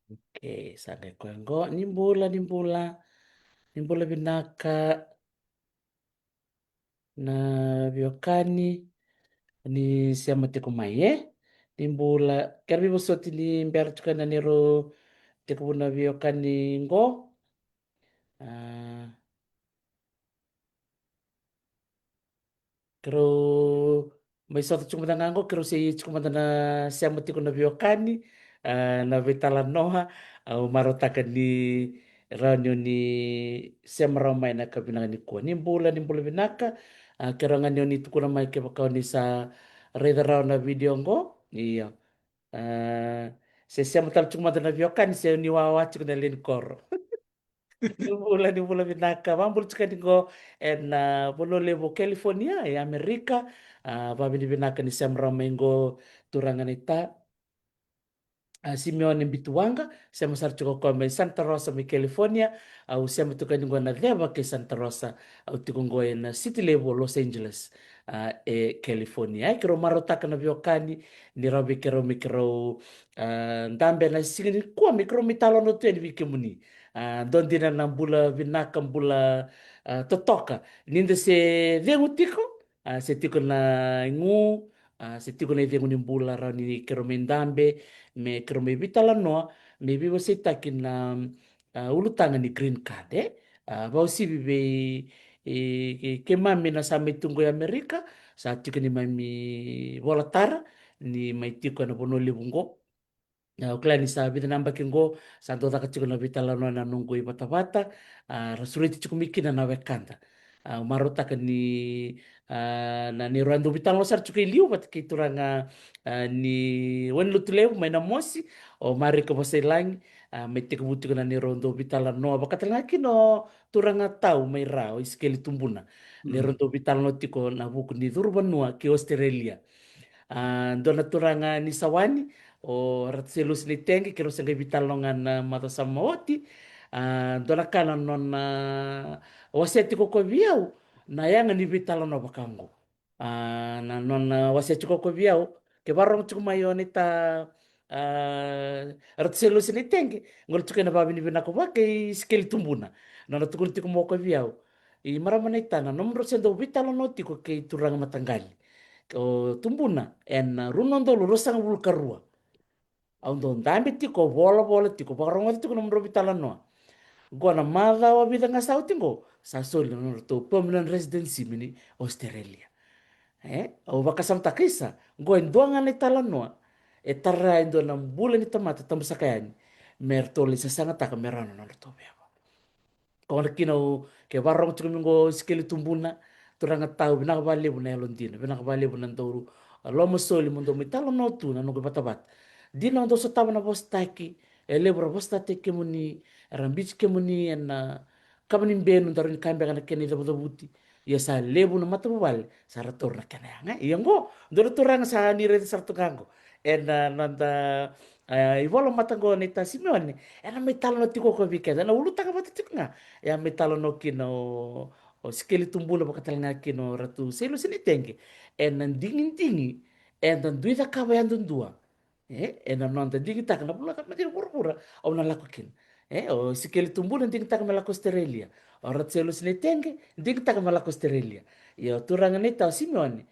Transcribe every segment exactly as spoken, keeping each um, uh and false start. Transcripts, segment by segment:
Okay, sa qai koya qo. Ni bula, ni bula. Ni bula vinaka na veiwekani ni sema tiko mai, e? Ni bula. Kerea ni vosoti ni bera tiko na neirau tekivu na veiwekani qo. A, keirau mai sota tiko mada ga qo, keirau sei tiko mada na sema tiko na veiwekani, a, na veitalanoa, au marautaka ni rawa ni o ni sema rawa mai na ka vinaka nikua. Ni bula, ni bula vinaka, a, keirau ga ni o ni tukuna mai kevaka o ni sa raica rawa na video qo, io. A, se sema tale tiko mada na veiwekani, se ni wawa tiko na lewe ni koro. Ni bula, ni bula vinaka. Vabula tiko yani qo ena, a, vanua levu o California, e Amerika. A, vavinavinaka ni sema rawa mai qo turaga naita, a, Simeone Bituwaqa, sema sara tiko o koya mai Santa Rosa mai California. Au sema tiko yani qo ena ceva kei Santa Rosa. Au tiko qo ena city levu o Los Angeles, a, e California. Ai, keirau marautaka na veiwekani ni rawa vei keirau me keirau, a, dabe ena siga nikua me keirau mai talanoa tu yani vei kemuni. A, dua dina na bula vinaka, bula, a, totoka. Ni da se cegu tiko, a, se tiko na igu, a, se tiko na icegu ni bula, rawa ni keirau mai dabe, me keirau mai veitalanoa me veivosakitaki na, a, ulutaga ni green card, e? A, vakauasivi vei, e, e, keimami na sa mai tu qo i Amerika, sa tiko ni mami vola tara ni mai tiko ena vanua levu qo. A, au kila ni sa vica na yabaki qo sa dau caka tiko na veitalanoa na noqu ivatavata, a, ra sureti tiko mai kina na wekada. A, au marautaka ni, a, na neirau a dau veitalanoa sara tiko i liu vata kei turaga, a, ni Wainilotulevu mai Namosi, o Marika Vosailagi, a, mai tekivu tiko na neirau dau veitalanoa, vaka tale ga kina o turaga tau mai Ra, o Isikeli Tubuna. Neirau dau veitalanoa tiko ena vuku ni curu vanua ki Australia. A, dua na turaga ni Sawani, o Ratu Sailosi Naitegi, keirau se qai veitalanoa ga na macawa sa mai oti. A, dua na ka na nona wasea tiko o koya vei au na yaga ni veitalanoa vaka oqo. A, na nona wasea tiko o koya vei au, ke vakarorogo tiko mai o naita, a, Ratu Sailosi Naitegi, qori tiko ena vavinavinaka vua kei Isikeli Tubuna. Nona tukuna tiko mai o koya vei au, i marama naita, na nomudrau se dau veitalanoa tiko kei turaga mataqali, o Tubuna, ena rua na udolu ruasagavulu ka rua. Au dau dabe tiko, volavola tiko, vakarogoca tiko nomudrau veitalanoa. Qo na macawa vica ga sa oti qo, sa soli na nodratou permanent residency mai Australia. E, au vakasamataka, isa, qo e dua ga na italanoa e tara e dua na bula ni tamata tabusaka yani me ratou lai sasagataka me rawa na nodratou veva. Koya kina au, ke vakarorogo tiko mai qo o Isikeli Tubuna, turaga tau, vinaka vakalevu na yalodina, vinaka vakalevu na dau, a, lomasoli mo dau mai talanoa tu na noqu ivatavata. Dina o dau sotava na vosataki, e levu ra vosataki kemuni, era biuti kemuni ena kava ni benu, da rawa ni kaya beka na kena icavucavuti. Ia sa levu na matavuvale sa ra taura na kena yaga. Ia qo, dua na turaga sa ni raica sara tu ga qo ena noda, e, ivola mata qo naita Simeone, ena mai talanoa tiko o koya vei keda, ena ulutaga vata tiko ga. E a mai talanoa kina o, o Isikeli Tubuna vaka tale ga kina o Ratu Sailosi Naitegi ena digidigi eda dui cakava yadudua. E, ena noda digitaka na vula ka mani vuravura au na lako kina. E, o Isikeli Tubuna digitaka me lako Australia. O Ratu Sailosi Naitegi digitaka me lako Australia. Ia o turaga naita Simeone,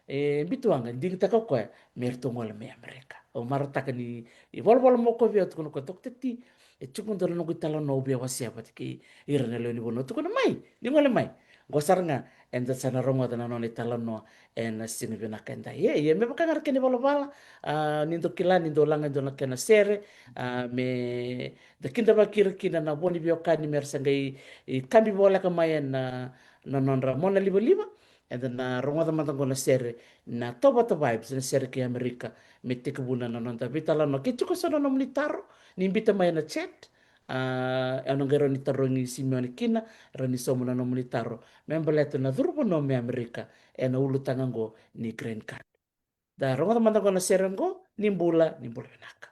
e, Bituwaqa digitaka o koya me ratou gole mai Amerika. Au marautaka ni, e, volavola mai o koya vei au, tukuna o koya, Tokita Ti, e tiko dua na noqu italanoa au via wasea vata kei ira na lewe ni vanua. Tukuna mai, ni gole mai. Qo sara ga eda sa na rogoca na nona italanoa ena siga vinaka edai. Ia, ia me vaka ga na kena ivalavala, a, ni dau kila ni dau laga e dua na kena sere, a, me da kidavaki ira kina na vo ni veiwekani me ra sa qai, e, kabi voleka mai ena, na nodra mona livaliva. Eda na rogoca mada qo na sere na Tauvata Vibes, na sere kei Amerika, me tekivuna na noda veitalanoa. Ke tiko so na nomuni taro, ni biuta mai ena chat, a, au na qai rawa ni tarogi Simeone kina, rawa ni sauma na nomuni taro me baleta na curu vanua mai Amerika ena ulutaga qo ni green card. Da rogoca mada qo na sere qo, ni bula, ni bula vinaka.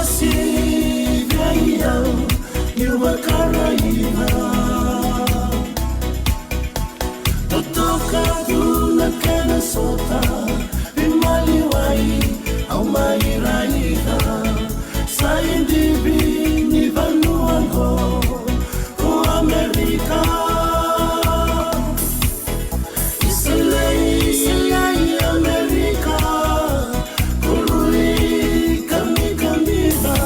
Sivia au, niu vakaraica. Totoka tu na kena sota, veimaliwai au mai raica. Sa idivi ni vanua qo ko Amerika. Iselei, Iselei, Amerika, ko rui kamikamica,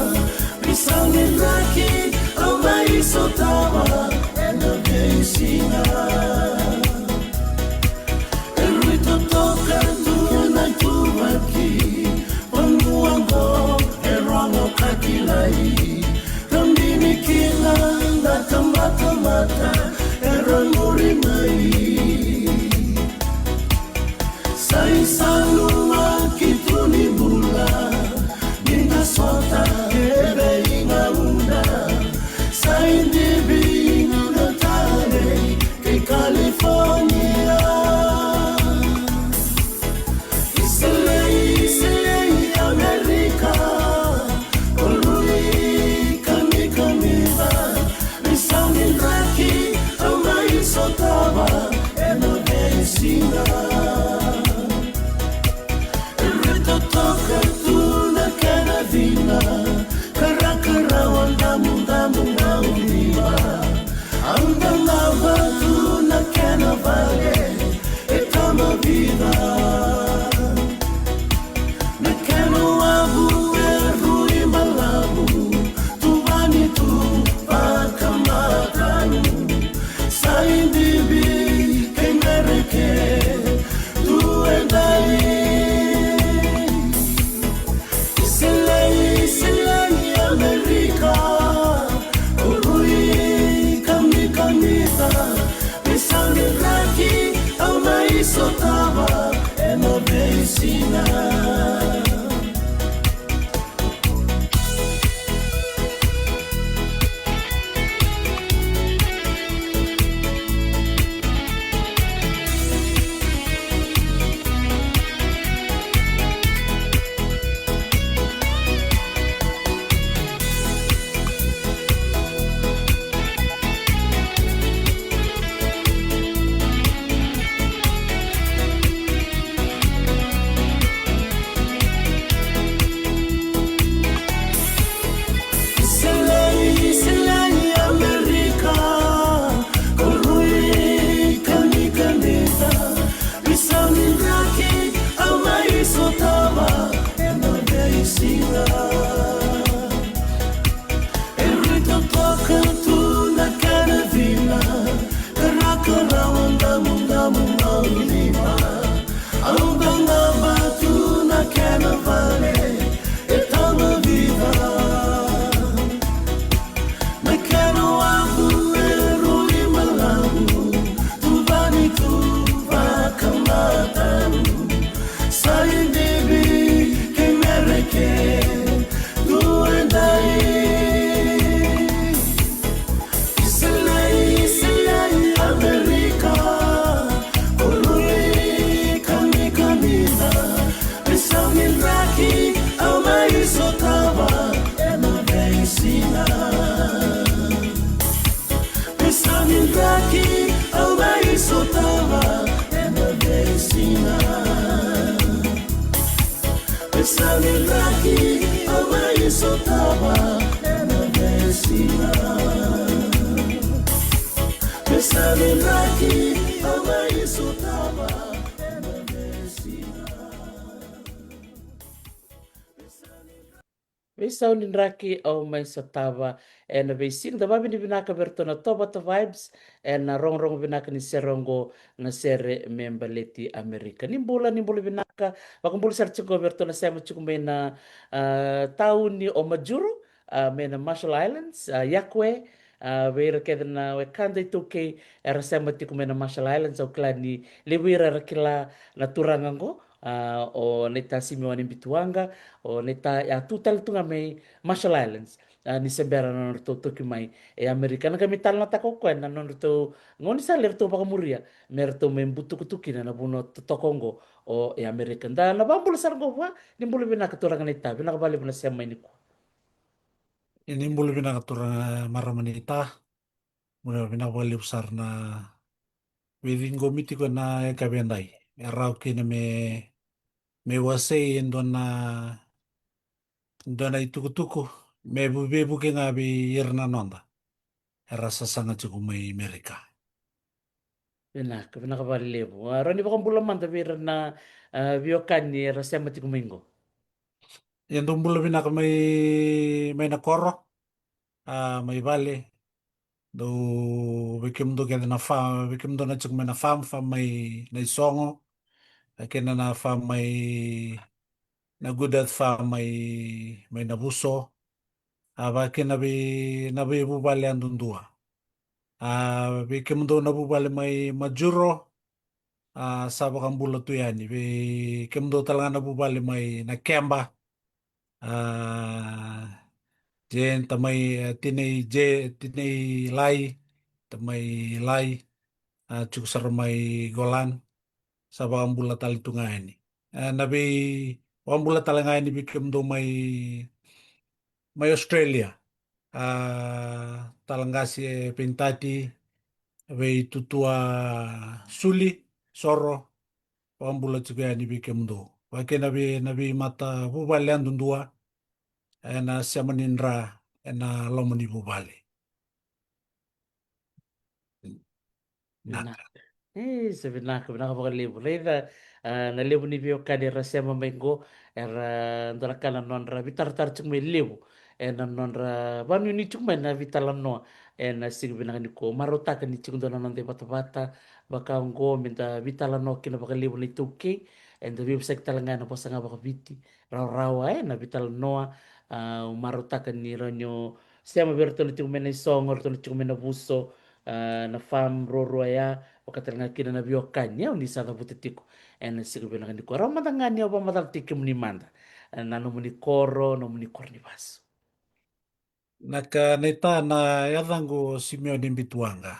veisau ni draki au mai sotava ena veisiga. E rui totoka tu na ituvaki, vanua qo e rogo ka kilai. Ka mini kila na tamata era muri mai. Sa isalua ki tu ni bula, ni na sota e veigauna. Sa idivi na talei kei California. Iselei, Iselei, Amerika, ko rui kamikamica, veisau ni draki au mai sotava ena veisiga. E rui totoka tu na kena cina, karakarawa damudamu na ulima. Au dagava tu na kena vale e tama vica. Na kena wavu e rui balavu, tuvani tu vakamatau. Sa idivi kei Mereke tu e dai. Iselei, Iselei, Amerika, ko rui kamikamica, veisau ni draki au mai sotava ena veisiga. Iselei, Iselei, Amerika, ko rui kamikamica, veisau ni draki au mai sotava ena veisiga. E rui totoka tu na kena cina, karakarawa damudamu na ulima. Au dagava tu na kena vale e tama vica. Na kena wavu e rui balavu, tuvani tu vakamatau. Sa idivi kei Mereke tu e dai. Iselei, Iselei, Amerika, ko rui kamikamica, veisau ni draki au mai sotava ena veisiga. Veisau ni draki au mai sotava ena veisiga. Veisau ni draki au mai sotava ena veisiga. Veisau ni draki au mai sotava ena veisiga. Veisau ni draki au mai sotava ena veisiga. Da vavinavinaka vei iratou na Tovata Vibes ena rogorogo vinaka ni sere oqo, na sere me baleti Amerika. Ni bula, ni bula vinaka. Vakabula sara tiko vei iratou na sema tiko mai na, ah, tauni o Majuro, ah, mai na Marshall Islands, ah, Yakwe, ah, vei ira kece na wekada iTaukei era sema tiko mai na Marshall Islands. Au kila ni levu ira era kila na turaga oqo, ah, o naita Simione Bituaqa, o naita, a tu tale tu ga mai Marshall Islands, ah, ni se bera na nodratou toki mai e Amerika. Na qai mai talanoataka o koya na nodratou gaunisala eratou vakamuria me ratou mai butukutuku kina na vanua totoka oqo o e Amerika. Da na vakabula sara oqo vua. Ni bula vinaka turaga naita, vinaka vakalevu na sema mai nikua. Ni bula vinaka turaga, marama ni ta. Bula vinaka vakalevu sara na veiqomi tiko ena yakavi edai. E rawa kina me, me wasei e dua na, dua na itukutuku me vu-, veivuke ga vei ira na noda era sasaga tiko mai Merika. Vinaka, vinaka vakalevu. A, rawa ni vakabula mada vei ira na, a, veiwekani era sema tiko mai qo. Ia dou bula vinaka mai, mai na koro, a, mai vale. Dou, vei kemudou kece na farm, vei kemudou na tiko mai na farm, farm mai Naisogo. A, kei na, na farm mai, na Good Earth Farm mai, mai Navuso. A, vaka kina vei, na veivuvale yadudua. A, vei kemudou na vuvale mai Majuro, a, sa vakabula tu yani. Vei kemudou tale ga na vuvale mai Nakeba, a, Jane, tamai, e, tinai Je-, tinai Lai, tamai Lai, a, tiko sara mai Golan, sa vakabula tale tu ga yani. E, na vei, vakabula tale ga yani vei kemudou mai, mai Australia. A, Talaqase e Penitati, vei Tutua Suli, Soro, vakabula tiko yani vei kemudou. Vaka kina vei, na veimatavuvale yadudua, ena sema ni dra, ena loma ni vuvale. Vinaka. Vinaka. E, sa vinaka, vinaka vakalevu. Raica, a, na levu ni veiwekani era sema mai qo, era dua na ka na nodra veitaratara tiko mai levu ena nodra vakanuinui tiko mai na veitalanoa ena siga vinaka nikua. Marautaka ni tiko dua na noda ivatavata vaka oqo meda veitalanoa kina vakalevu na iTaukei, eda veivosaki tale ga ena vosa ga vakaViti rawarawa, e, na veitalanoa. A, marautaka ni rawa ni o sema vei iratou na tiko mai Naisogo, iratou na tiko mai Navuso, a, na farm ruarua ya, vaka tale ga kina na veiwekani, e, o ni sa cavuta tiko ena siga vinaka nikua. Rawa mada ga ni o vakamacalataki kemuni mada, e, na nomuni koro, nomuni koro ni vasu. Na ka, na ita, na yacaqu o Simeoni Bituwaqa.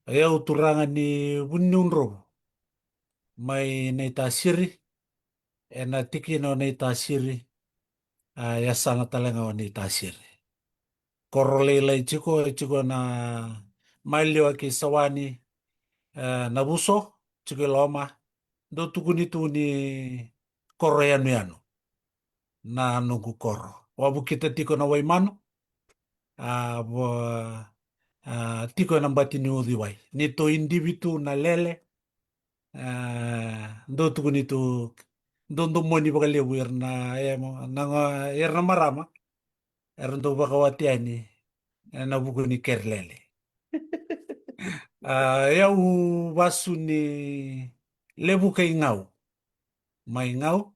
O yau turaga ni Vuniudrovu mai Naitasiri, ena tikina o Naitasiri, a, yasana tale ga o Naitasiri. Koro lailai tiko, e tiko na maliwa kei Sawani, e, Navuso, tiko i loma. Dau tukuni tu ni koro yanuyanu na noqu koro. Wavokita tiko na Waimanu, a, vo-, a, tiko ena bati ni uciwai. Ni tou idivi tu na lele, a, dau tukuni tu, dau domoni vakalevu ira na, e, na, ira na marama, era dau vakawati yani ena vuku ni kere lele. A, o yau vasu ni Levuka i Gau, mai Gau.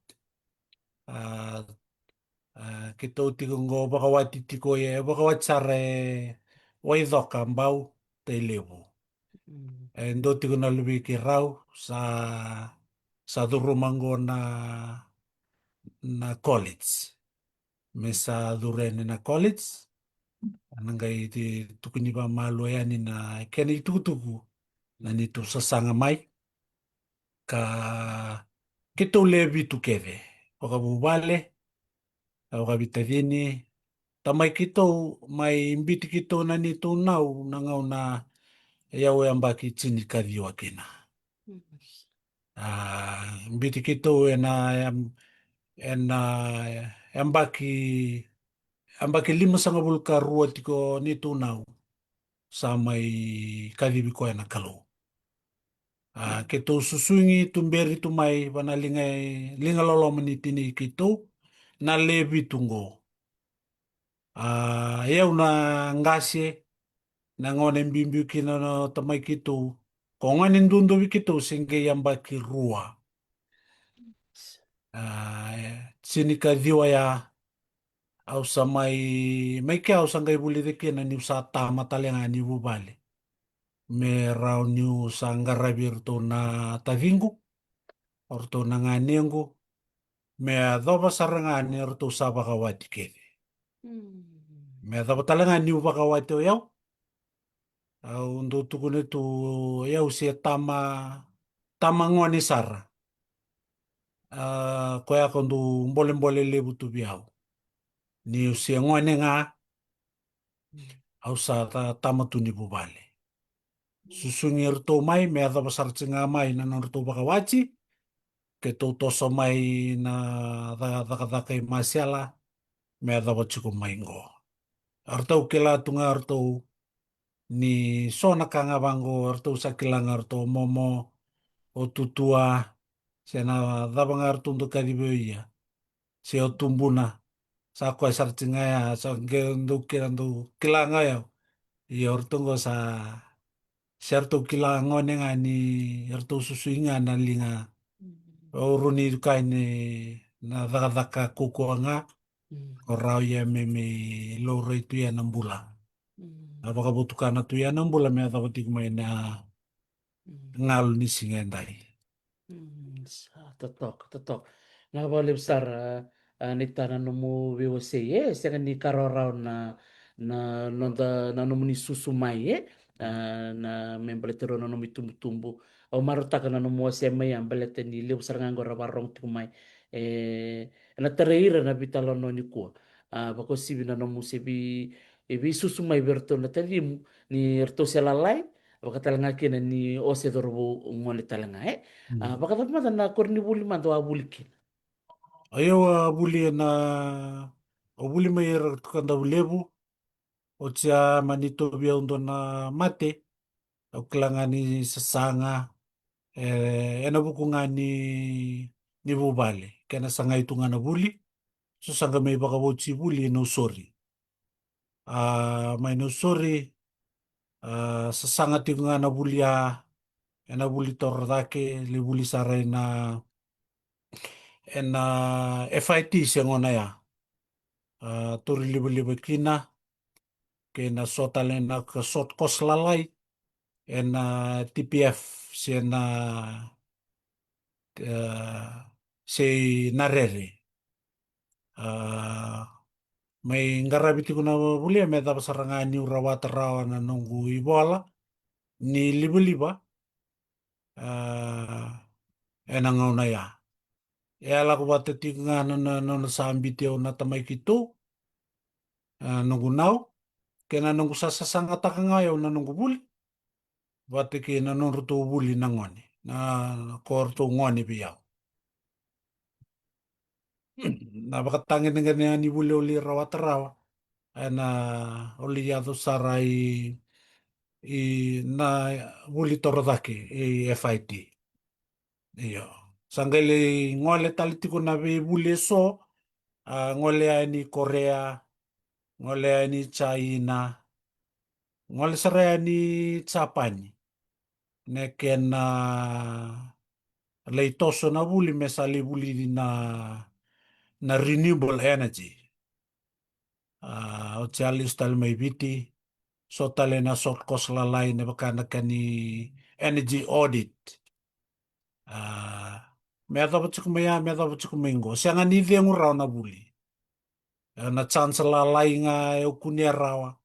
A, a, keitou tiko qo vakawati tiko, e vakawati sara e Waicoka, Bau, Tailevu. Mm. E dua tiko na luvei keirau sa, sa curuma qo na, na college. Me sa curu yani na college, na qai ti-, tukuni vakamalua yani na kena itukutuku na neitou sasaga mai. Ka keitou le vitu kece, vakavuvale, vakaveitacini. Tamai keitou mai Biti keitou na neitou nau na gauna o yau yabaki tinikaciwa kina. Mm. A, Biti keitou ena, em-, ena, e, yabaki, yabaki limasagavulu ka rua tiko neitou nau sa mai kacivi koya na Kalou. A, keitou susugi tuberi tu mai vana liga, liga loloma ni tinai keitou, na le vitu qo. A, o yau na qase, na gone biubiu kina na tamai keitou. Ko gone duaduavi keitou se qai yabaki rua. A, e, tinikaciwa ya, au sa mai, mai kea au sa qai vulica kina niu sa tama tale ga ni vuvale. Me rawa niu sa qaravi iratou na taciqu, o ratou na ganequ, me yacova sara ga ni ratou sa vakawati kece. Mm. Me yacova tale ga niu vakawati o yau. Au dau tukuna tu o yau se tama, tama gone sara. A, koya ko dau bolebole levu tu vei au. Niu se gone ga, au sa ta, tama tu ni vuvale. Susugi iratou mai me yacova sara tiko ga mai na nodratou vakawati, keitou toso mai na ca-, cakacaka i Masela me yacova tiko mai qo. Eratou kila tu ga eratou ni so na ka ga vaqo, eratou sa kila ga eratou, momo, o tutua, se na cava ga eratou dau kacivi au ia, se o tubuna, sa koya sara tiko ga ya, sa qai dau kila, dau kila ga o yau. Ia o ratou qo sa, se ratou kila gone ga ni ratou susui ga na liga. Mm. O rau ni kai ni na cakacaka kaukaua ga, mm, o rau ia me, me laurai tu ia na bula. Mm. Na vakavotukana tu ia na bula me yacova tiko mai na, mm, galu ni siga edai. Mm, sa totoka, totoka. Vinaka vakalevu sara, a, Neita, na nomu veiwasei, e, sega ni ka rawarawa na, na noda, na nomuni susu mai, e, a, na me baleta rau na nomu itubutubu. Au marautaka na nomu wasea mai ya, baleta ni levu sara ga qo ra vakarorogo tiko mai. E, ena tarai ira na veitalanoa nikua. A, vakauasivi na nomu se vei, e veisusu mai vei iratou na tacimu, ni ratou se lalai, vaka tale ga kina ni o se cauravou gone tale ga, e. A, mm, vakacava mada na koronivuli mada o a vuli kina? O yau a vuli ena, au vuli mai Ratu Kadavulevu, oti a mani tauvi au dua na mate, au kila ga ni sasaga, e, ena vuku ga ni, ni vuvale, kena sagai tu ga na vuli, so sa qai mai vakavoti vuli e Nausori. A, mai Nausori, a, sasaga tiko ga na vuli ya, ena vuli torocake, lai vuli sara ena, ena F I T se gona ya. A, tauri livaliva kina, kei na so tale na ka short course lalai, ena T P F, se na, e, se i Narere. A, mai qaravi tiko na vuli ya me cava sara ga niu rawata rawa na noqu ivola ni livaliva, a, ena gauna ya. E a lako vata tiko ga na, na, na nona sa biuti au na tamai keitou, a, noqu nau, kei na noqu sa sasagataka ga o yau na noqu vuli, vata kei na nodratou vuli na gone, na, na ko ratou gone vei au. Na vakatagedegede ni vuli au lai rawata rawa, ena au lai yaco sara i, i na vuli torocake, i F I T. Io. Sa qai lai gole tale tiko na veivuli eso, a, gole yani Korea, gole yani China, gole sara yani Japani. Na kena lai toso na vuli me sa lai vulici na, na renewable energy. A, oti a lesu tale mai Viti, so tale na short course lalai na vaka na ka ni energy audit. A, me yacova tiko mai ya, me yacova tiko mai qo. Sega ni cegu rawa na vuli. E na chance lalai ga e kunea rawa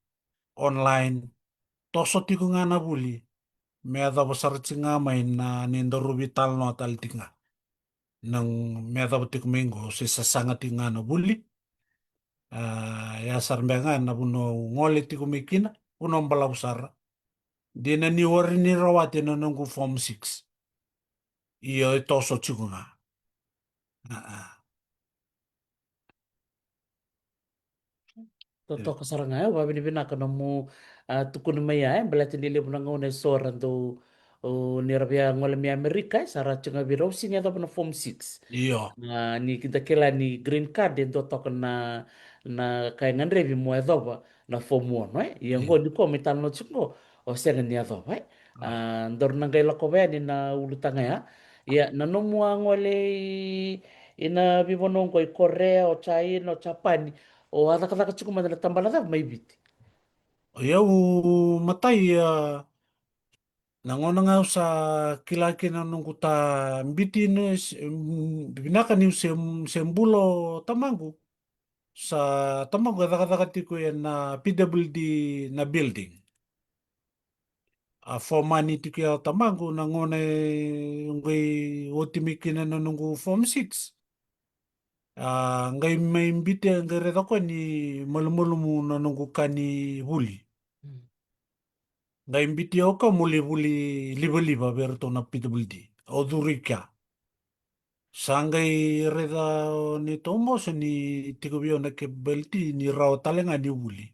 online. Toso tiko ga na vuli. Me yacova sara tiko ga mai na ni daru veitalanoa tale tiko ga. Na me yacova tiko mai qo, se sasaga tiko ga na vuli. A, ya sara beka ga na vanua au gole tiko mai kina, vanua balavu sara. Dina niu warai ni rawati na noqu form six. Io, e toso tiko ga. A, a. Totoka sara ga, e, vakavinavinaka nomu, a, tukuna mai ya, e, baleta ni levu na gauna e so ra dau, o, ni ra via gole mai Amerika, e, sa ra tiko ga vei rau, sega ni yacova na form six. Io. A, ni da kila ni green card e dua toka na, na ka e gadrevi mo yacova na form one, e. Ia qo ni ko mai talanoa tiko qo, o sega ni yacova, e. A, daru na qai lakova yani na ulutaga ya. Ia, na nomu a gole i, i na veivanua qo i Korea, o China, o Japani, o a cakacaka tiko mada na tabana cava mai Viti? O yau matai, a, na gauna ga au sa kila kina na noqu ta Viti, ni se, mm, vinaka niu se, se bula o tamaqu. Sa tamaqu e cakacaka tiko e na P W D na building. A fomani tiko ya o tamaqu na gauna e qai oti mai kina na noqu form six. A qai mai Viti, a qai raica koya ni malumalumu na noqu ka ni vuli. Qai biuti au ka mo lai vuli livaliva vei iratou na P W D. Au curu i kea. Sa qai raica o neitou boso ni tiko vei au na capability ni rawa tale ga niu vuli.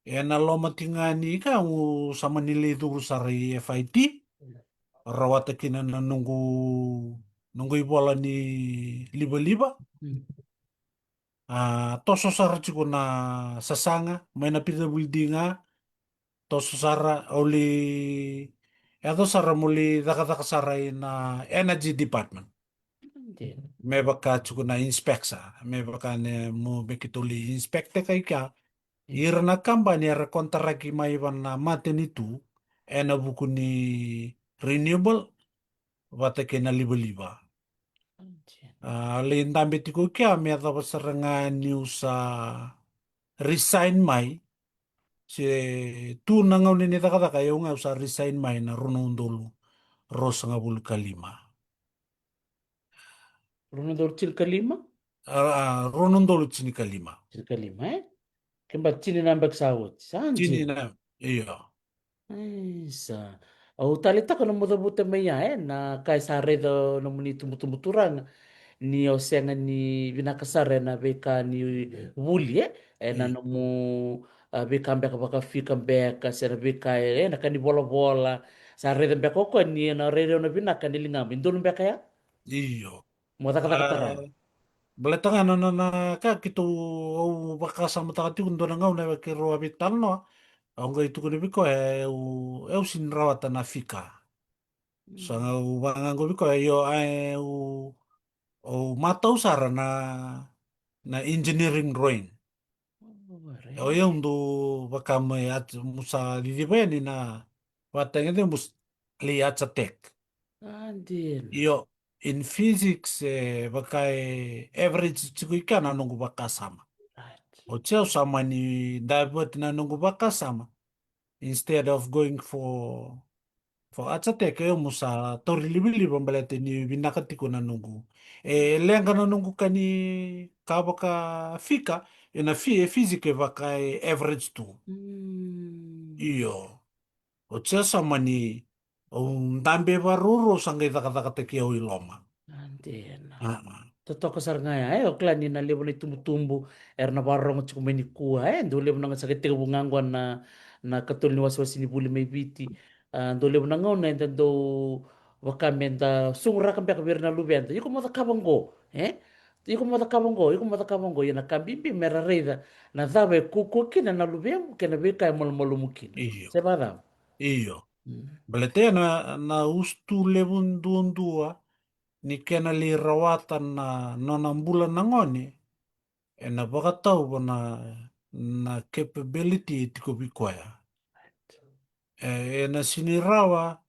Ena loma tiko ga ni ka au sa mani lai curu sara i F I T. Rawata kina na noqu, noqu ivola ni livaliva. A, toso sara tiko na sasaga mai na P W D ga. Toso sara, au lai yaco sara mo lai cakacaka sara ina Energy Department. Me vaka tiko na inspector, me vaka ne mo me keitou lai inspector kai kea. Ira na kabani era kontaraki mai vei na matanitu ena vuku ni renewable vata kei na livaliva. A, lai dabe tiko kea me yacova sara ga niu sa resign mai. Se tu na gauna ni cakacaka, au ga au sa resign mai na rua na udolu ruasagavulu ka lima. Rua na udolu tinikalima? A, a, rua na udolu tinikalima. Tinikalima, e? Keba tini na beka sa oti, sa tini na, io. Isa. Au taleitaka na nomu cavuta mai ya, e, na ka e sa raica o nomuni tubutubu turaga. Ni o sega ni vinaka sara ena veika ni vuli, e, ena nomu, a, veika beka vakafika beka, se na veika, e, na ka ni volavola. Sa raica beka o koya ni ena rairai au na vinaka ni ligamu. E donu beka ya? Io. Mo cakacaka tara. Baleta ga na, na, na ka keitou, au vakasamataka tiko dua na gauna vei keirau a veitalanoa. Au qai tukuna vei koya, e, au, au sini rawata na fika. Sa ga au vagaqo vei koya, io, a, e, au, au matau sara na, na engineering drawing. O yau dau vaka mai, a, mu sa ciciva yani na vakatagede mu s-, lai Arts Tech. Io, in physics, e, vaka e average tiko i kea na noqu vakasama. Oti au sa mani divert na noqu vakasama. Instead of going for for Arts Tech, e, au mu sa tauri livaliva baleta ni vinaka tiko na noqu. E leqa na noqu ka ni ka vakafika, ena fi-, e physics e vaka e average tu. Io. Oti sa mani, au dabe vakarourou sa qai cakacakataki au i loma. A, dina. Totoka sara ga ya, e, o kila ni na levu na itubutubu era na vakarorogo tiko mai nikua, e, dau levu na gauna sa qai tekivu ga oqo na, na katolu ni wasewase ni vuli mai Viti. A, dau levu na gauna eda dau vaka meda suguraka beka vei ira na luveda. Iko mo cakava oqo, e? Iko mo cakava oqo, iko mo cakava oqo. Ia na ka bibi mera raica na cava e kaukauwa kina na luvemu kei na veika e malumalumu kina. Io. Se vakacava? Io. Baleta na, na usutu levu duadua ni kena lai rawata na nona bula na gone, ena vakatauva na, na capability e tiko vei koya. E, ena sini rawa,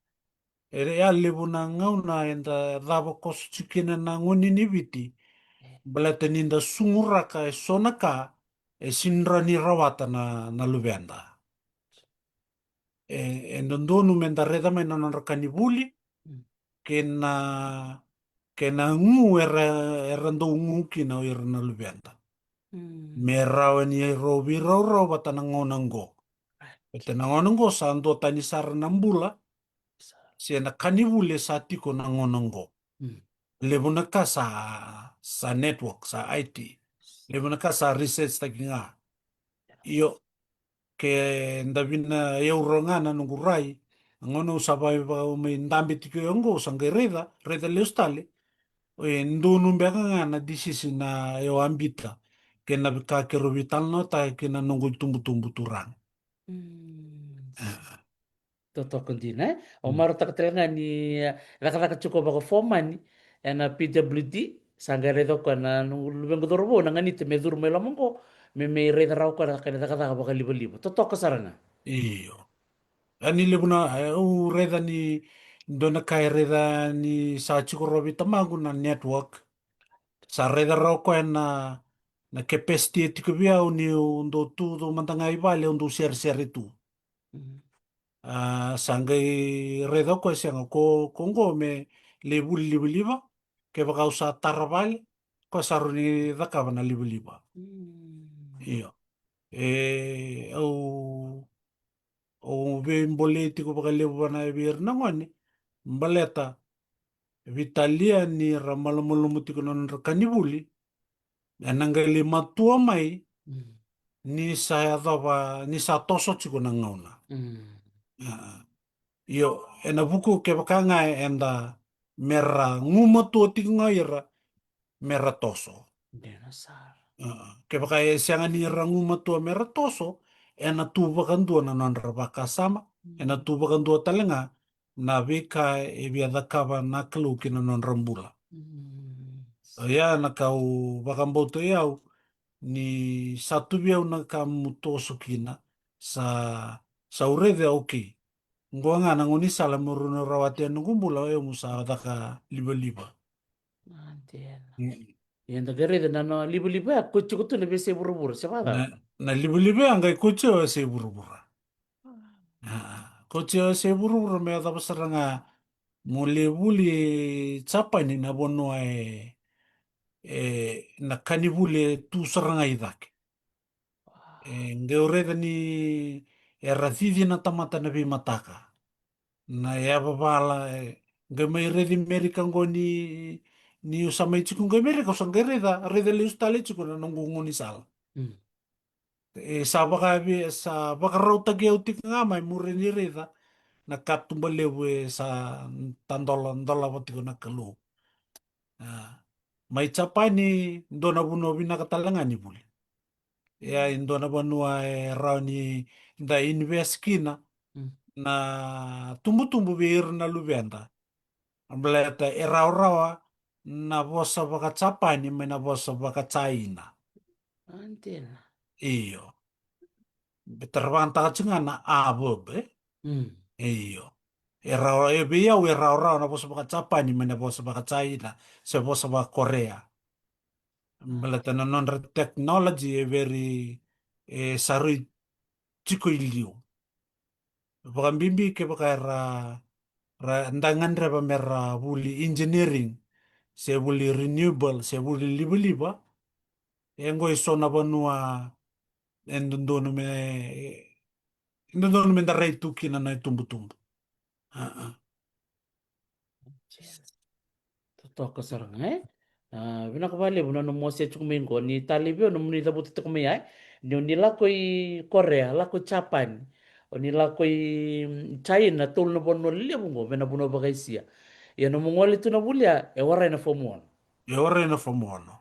e, e a levu na gauna eda cava koso tiko kina na gone ni Viti, baleta ni da suguraka e so na ka e sini rawa ni rawata na, na luveda. E, e dodonu meda raica mai na nodra ka ni vuli, kei na, kei na gu era, era dau gu kina o ira na luveda. Me rawa ni rau veiraurau vata na gauna oqo. Baleta na gauna oqo sa duatani sara na bula, se na ka ni vuli e sa tiko na gauna oqo. Levu na ka sa, sa network, sa I T. Levu na ka sa research taki ga. Io, ke da vina yau rawa ga na noqu rai, na gauna au sa vaka mai dabe tiko oqo, au sa qai raica, raica lesu tale. E donu beka ga na decision au a biuta, kei na veika keirau veitalanoataka kei na noqu itubutubu turaga. Totoka dina, e? Au marautaka tale ga ni, e, cakacaka tiko vakafomani ena P W D, sa qai raica o koya na noqu luvequ cauravou na ganita me curu mai loma oqo, me, me raica rawa o koya na ka ni cakacaka vakalivaliva. Totoka sara ga. Io. A ni levu na, e, au raica ni dua na ka e raica ni sa tiko rawa vei tamaqu na network. Sa raica rawa o koya na, na capacity e tiko vei au niu dau tu, dau mada ga i vale, au dau seresere tu. A, sa qai raica o koya sega, ko, ko oqo me lai vuli livaliva, kevaka au sa tara vale, ko sa rawa ni cakava na livaliva. Io. E, au, au veibolei tiko vakalevu vana vei ira na gone, baleta veitalia ni ra malumalumu tiko na nodra ka ni vuli, ena qai lai matua mai ni sa yacova, ni sa toso tiko na gauna. Io, ena vuku kevaka ga eda me ra gumatua tiko ga ira me ra toso. Kevaka e sega ni ra gumatua me ra toso, ena tu vakadua na nodra vakasama, ena tu vakadua tale ga na veika e via cakava na Kalou ki na nodra bula. Oya na ka au vakabauta au ni sa tu vei au na ka mu toso kina, sa, sa au raica, okay. Qo ga na gaunisala meu rawa ni rawata na noqu bula, o yau meu sa caka livaliva. Ia da qai raica na, na livaliva ya, ko tiko tu na veiyasai vuravura, se vacava? Na, na livaliva ya qai ko tiko veiyasai vuravura. Ko tiko veiyasai vuravura me yacova sara ga mo lai vuli Japani, na vanua e, e, na ka ni vuli e tu sara ga i cake. E qai au raica ni era cici na tamata na veimataka. Na yavavala, e qai mai raici Merika qo ni, ni au sa mai tiko qo i Merika, au sa qai raica, raica lesu tale tiko na noqu gaunisala. E sa vakavi, sa vakarautaki au tiko ga mai muri ni raica na katuba levu e sa tadola, dolava tiko na Kalou. Mai Japani, dua na vanua vinaka tale ga ni vuli. Ia, e dua na vanua e rawa ni da invest kina na tubutubu vei ira na luveda. Baleta e rawarawa na vosa vaka-Japani mai na vosa vaka-Jaina. Io. Baleta ra vakayagataka tiko ga na a verb, e? Io. E rawa, e vei au e rawarawa na vosa vaka-Japani mai na vosa vaka-Jaina, se vosa vaka-Korea. Baleta na nodra technology e very, e sa rui tiko i liu. Vakabibi kevaka era, ra da gadreva me ra vuli engineering, se vuli renewable, se vuli livaliva, e qo e so na vanua e dodonu me, e dodonu me da rai tu kina na itubutubu. Totoka sara ga, e? A, vinaka vakalevu na nomu wasea tiko mai qo, ni talei vei au nomuni cavuta tiko mai ai. Ni o ni lako i Korea, lako i Japani, o ni lako i, mm, Jaina, tolu na vanua levu qo, vei na vanua vakaisia. Ia nomu gole tu na vuli ya, e warai na fomu ono. E warai na fomu ono.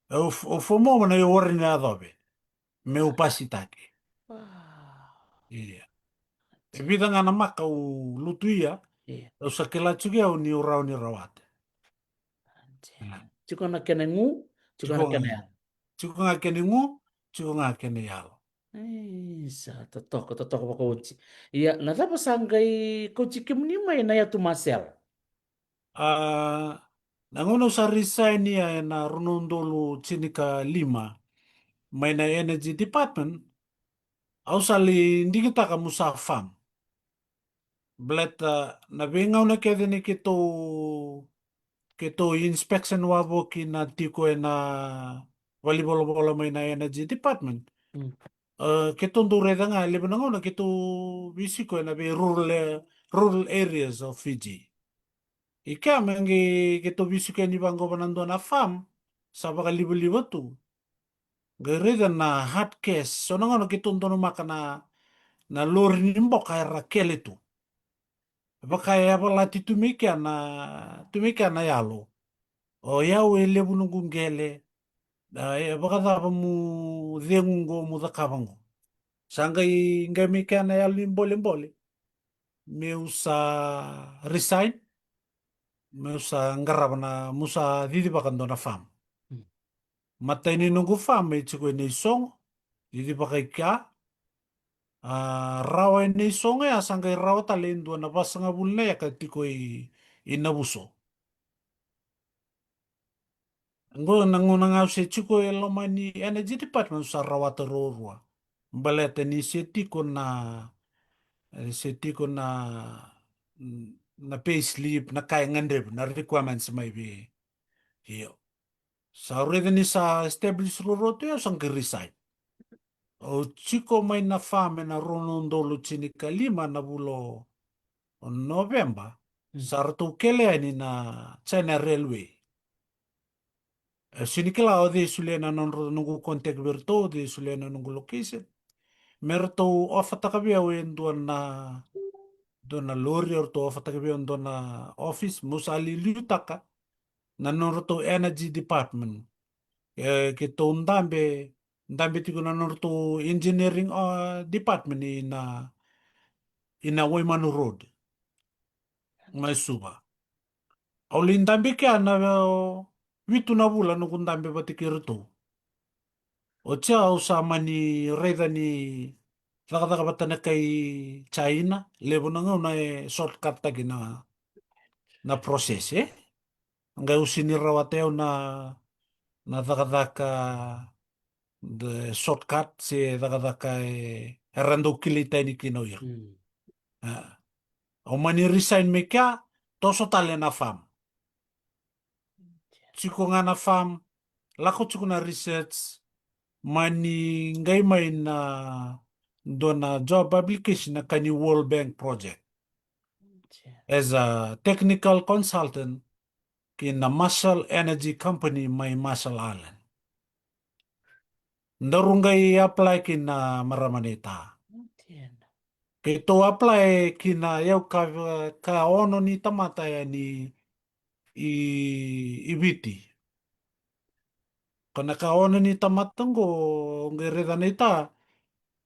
E o, o fomu ono e warai na yacove. Meu pasitaki. Ia. E vica ga na maka au lutuia, au sa kila tiko au ni au rawa ni rawata. Tiko na kena igu, tiko na kena yalo. Tiko ga kena igu, tiko ga kena yalo. Isa, totoka, totoka vakaoti. Ia, na cava sa qai kauti kemuni mai na yatu Masela? A, na gauna au sa resign ia ena rua na udolu tinikalima mai na Energy Department, au sa lai digitaka meu sa farm. Baleta na veigauna kece ni keitou, keitou inspection wavoki na tiko ena valenivolavola mai na Energy Department. E, keitou dau raica ga, levu na gauna keitou veisiko ena vei rural, rural areas of Fiji. I kea me qai keitou veisiko yani vaqo vana dua na farm sa vakalivaliva tu. Qai raica na hard cash, so na gauna keitou donumaka na, na lori ni boka era kele tu. Vaka e yavalati tu mai kea na, tu mai kea na yalo. O yau e levu noqu qele. A, e vakacava meu cegu qo, meu cakava qo? Sa qai, qai mai kea na yalo ni bolebole meu sa resign, meu sa qarava na, meu sa cicivaka dua na farm. Matai ni noqu farm e tiko e Naisogo, cicivaka i kea. A, rawa e Naisogo ya sa qai rawa tale e dua na vasagavulu na eka tiko i, i Navuso. Qo na gauna ga au se tiko e loma ni Energy Department au sa rawata ruarua. Baleta ni se tiko na, e, se tiko na, na pay slip, na ka e gadrevi, na requirements mai vei. Io. Sa raica ni sa establish ruarua tu, au sa qai resign. Au tiko mai na farm ena rua na udolu tinikalima na vula o Noveba. Sa ratou kele yani na China Railway. E sini kila o cei solia na nodra, noqu contact vei ratou, o cei solia na noqu location. Me ratou offer-taka vei au e dua na, dua na lori, o ratou offer-taka vei au e dua na office, meu sa liuliutaka na nodratou energy department. E, keitou dabe, dabe tiko na nodratou engineering, uh, department ina, ina Waimanu Road. Mai Suva. Au lai dabe kea na, uh, vitu na vula noqu dabe vata kei iratou. Oti au sa mani raica ni cakacaka vata na kai China, levu na gauna e shortcut-taki na, na process, e? Qai au sini rawata au na, na cakacaka, the shortcut, se cakacaka e, era dau kilai tani kina o ira. A. Au mani resign mai kea, toso tale na farm. Tiko ga na farm, lako tiko na research, mani qai mai na dua na job application na ka ni World Bank project. As a technical consultant ki na Marshall Energy Company mai Marshall Island. Daru qai apply ki na marama nei ta. Keitou apply ki na yau ka, ka ono ni tamata yani i, i Viti. Ko na ka ono ni tamata qo, qai raica nei ta,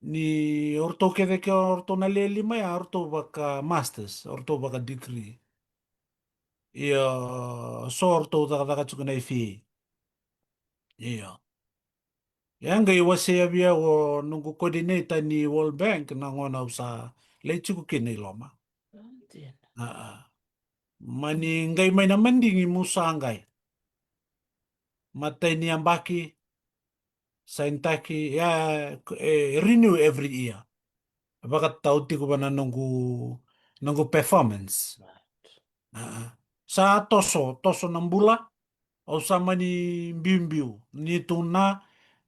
ni o ratou kece ke o ratou na lewe lima ya, o ratou vaka masters, o ratou vaka degree. Io, so o ratou cakacaka tiko na F A. Io. Ia qai wasea vei au o noqu coordinator ni World Bank na gauna au sa lai tiko kina i loma. Aa. Mani qai mai na madigi meu sa qai. Matai ni yabaki, sainitaki, ia, e renew every year. Vakatau tiko va na noqu, noqu performance. Aa. Sa toso, toso na bula, au sa mani biubiu. Ni tu na,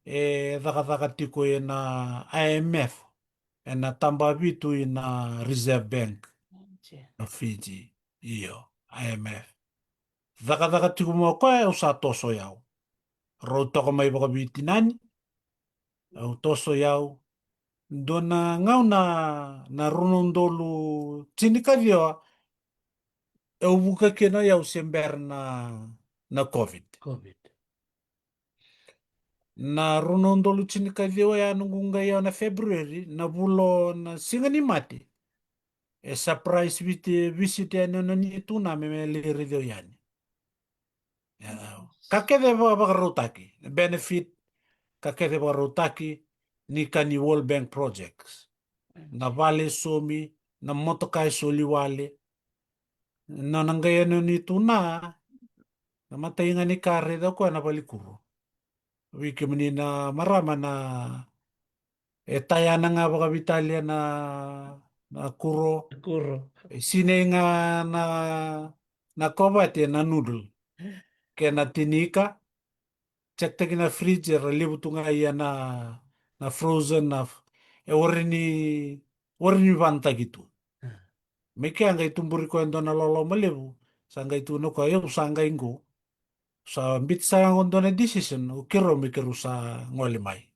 e cakacaka tiko ena I M F, ena taba vitu ina Reserve Bank na Fiji. Io, I M F. Cakacaka tiko mai o koya, au sa toso yau. Rau toka mai vakaveitinani, au toso yau. Dua na gauna na rua na udolu tinikaciwa, au vuka kina yau se bera na, na COVID. Na rua na udolu tinikaciwa ya noqu qai yau na February, na vula na siga ni mate. E surprise visit, visit yani o na ni tu na me, me lai raici au yani. Ka kece va, vakarautaki, benefit, ka kece vakarautaki, ni ka ni World Bank projects. Na vale e saumi, na motoka e soli wale. Na, na qai yani o ni tu na, na matai ga ni ka raica koya na vale kuro. Vei kemuni na marama na e tayana ga vakavitalia na, na kuro. E sinai ga na, na kovate na noodle. Kei na tinika. Check-taki na fridge, era levu tu ga ia na, na frozen na, e warai ni, warai ni vanataki tu. Me kea qai tuburi koya e dua na loloma levu, sa qai tukuna koya, au sa qai qo. Sa biuta sara ga dua na decision, o keirau me keirau sa gole mai.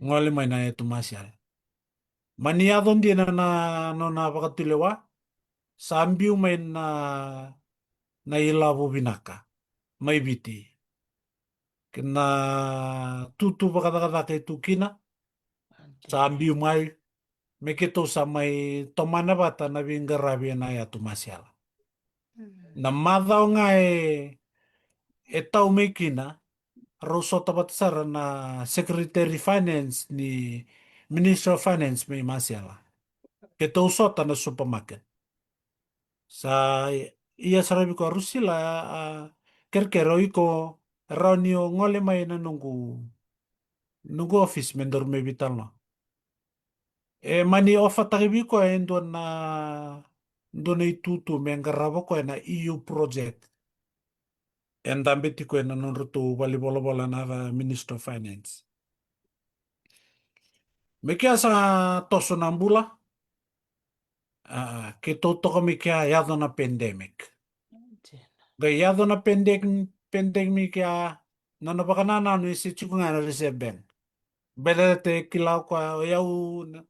Gole mai na yatu Masiala. Mani yaco dina na, na nona vakatulewa, sa biu mai na, na ilavo vinaka mai Viti. Kei na tutu vakacakacaka e tu kina, sa biu mai, me keitou sa mai tomana vata na veiqaravi ena yatu Masiala. Na macawa ga e, e tau mai kina, rau sota vata sara na Secretary Finance ni Ministry of Finance mai Masiala. Keitou sota na supermarket. Sa ia sara vei koya, Rusila, a, kerekere o iko, rawa ni o gole mai na noqu, noqu office me daru mai veitalanoa. E mani offer-taki vei koya e dua na, dua na itutu me qarava koya na E U project. E dabe tiko ena nodratou valenivolavola na Minister of Finance. Me kea sa toso na bula. A, keitou toka mai kea, yaco na pandemic. Qai yaco na pandemic, pandemic ya, na nona vakanananu e se tiko ga na Reserve Bank. Baleta e kila o koya o yau na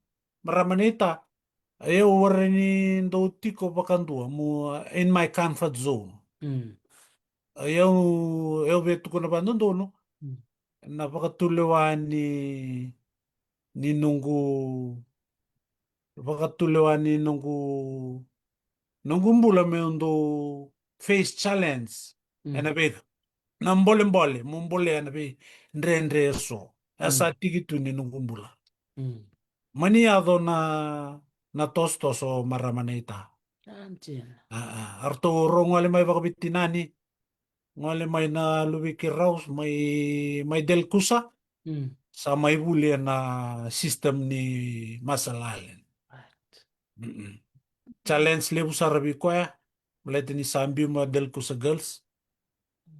marama naita, o yau warai ni dau tiko vakadua, mo in my comfort zone. Mm. O yau, yau via tukuna vakadodonu, mm, na vakatulewa ni, ni noqu, vakatulewa ni noqu, noqu bula meu dau face challenge. Mm. Ena vei, na bolebole, mo bolea na veidredre eso. E sa, mm, tiki tu ni noqu bula. Mm. Mani yaco na, na tosotoso, marama naita. A, dina. A, a, eratou rau gole mai vakaveitinani, gole mai na luvei keirau, mai, mai Delkusa. Mm. Sa mai vuli ena system ni Marshall Island. Right. Mm-mm. Challenge levu sara vei koya, baleta ni sa biu mai Delkusa Girls,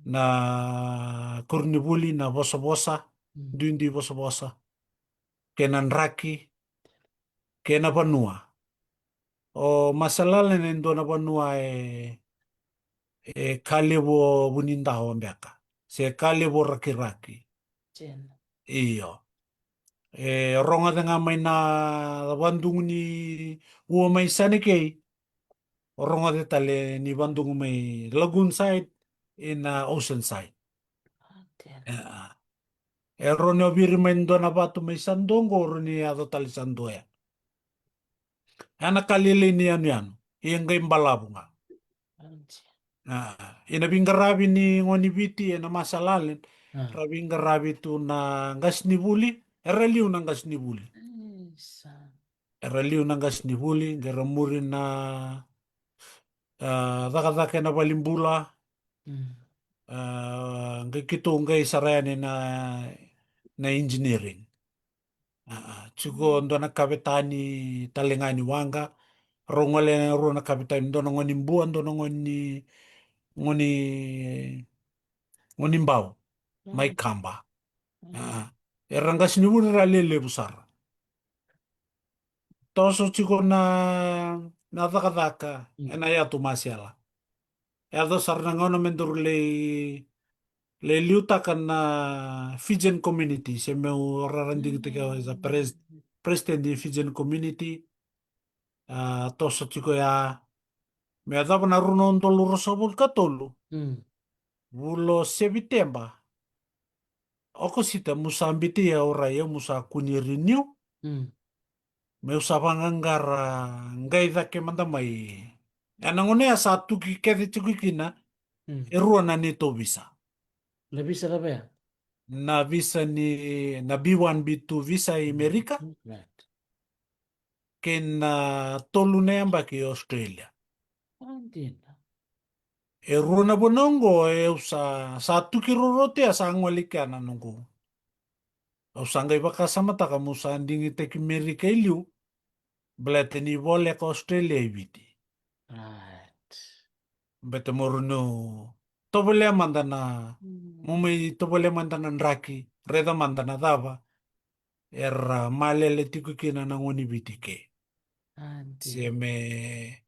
na koronivuli, na vosavosa, mm, duidui vosavosa, kei na draki, kei na vanua. O Marshall Island e dua na vanua e, e ka levu o vunidawa beka, se ka levu o rakiraki. Dina. Io. E rogoca ga mai na vadugu ni ua mai Sanekei, o rogoca tale ni vadugu mai lagoon side ina ocean side. A, dina. E, a. E rawa ni o viri mai dua na vatu mai Sadua qo, rawa ni yaco tale Sadua ya. Ena ka lailai ni yanuyanu, ia qai balavu ga. A, ena veiqaravi ni gone ni Viti ena Marshall Island, a, ra veiqaravi tu na qasenivuli, era liu na qasenivuli. Isa. Era liu na qasenivuli, qai ra muri na, a, cakacaka ena valenibula. Mm. A, qai keitou qai sara yani na, na engineering. A, a, tiko dua na kavetani tale ga ni waqa. Rau gole na rua na kavetani, dua na gone ni Bua, dua na gone ni, gone ni, gone ni Bau, mai, mm, Kaba. Mm. A, era qasenivuli ra lelevu sara. Toso tiko na, na cakacaka, mm, ena yatu Masela. Yaco sara na gauna me daru lai, lai liutaka na Fijian community, se meu rara digitaki au as a pres-, president ni Fijian community. A, toso tiko ya, me yacova na rua na udolu ruasagavulu ka tolu. Mm. Vula o Seviteba, Okosita, meu sa biuti au, rai au, meu sa kua ni renew. Mm. Meu sa vaqaqara qai cake mada mai. Ena gauna ya sa tuki kece tiko kina, mm, e rua na neitou visa. Na visa cava ya? Na visa ni, na B one, B two visa i Amerika. Right. Kei na tolu na yabaki i Australia. A, dina. E rua na vanua oqo, e, au sa, sa tuki rorote, a sa gole kea na noqu. Au sa qai vakasamataka meu sa digitaki Merika e liu, baleta ni voleka Australia i Viti. Right. Baleta meu rawa ni tovolea mada na, mm, meu mai tovolea mada na draki, raica mada na cava era malele tiko kina na gone ni Viti ke. A, dina. Se me,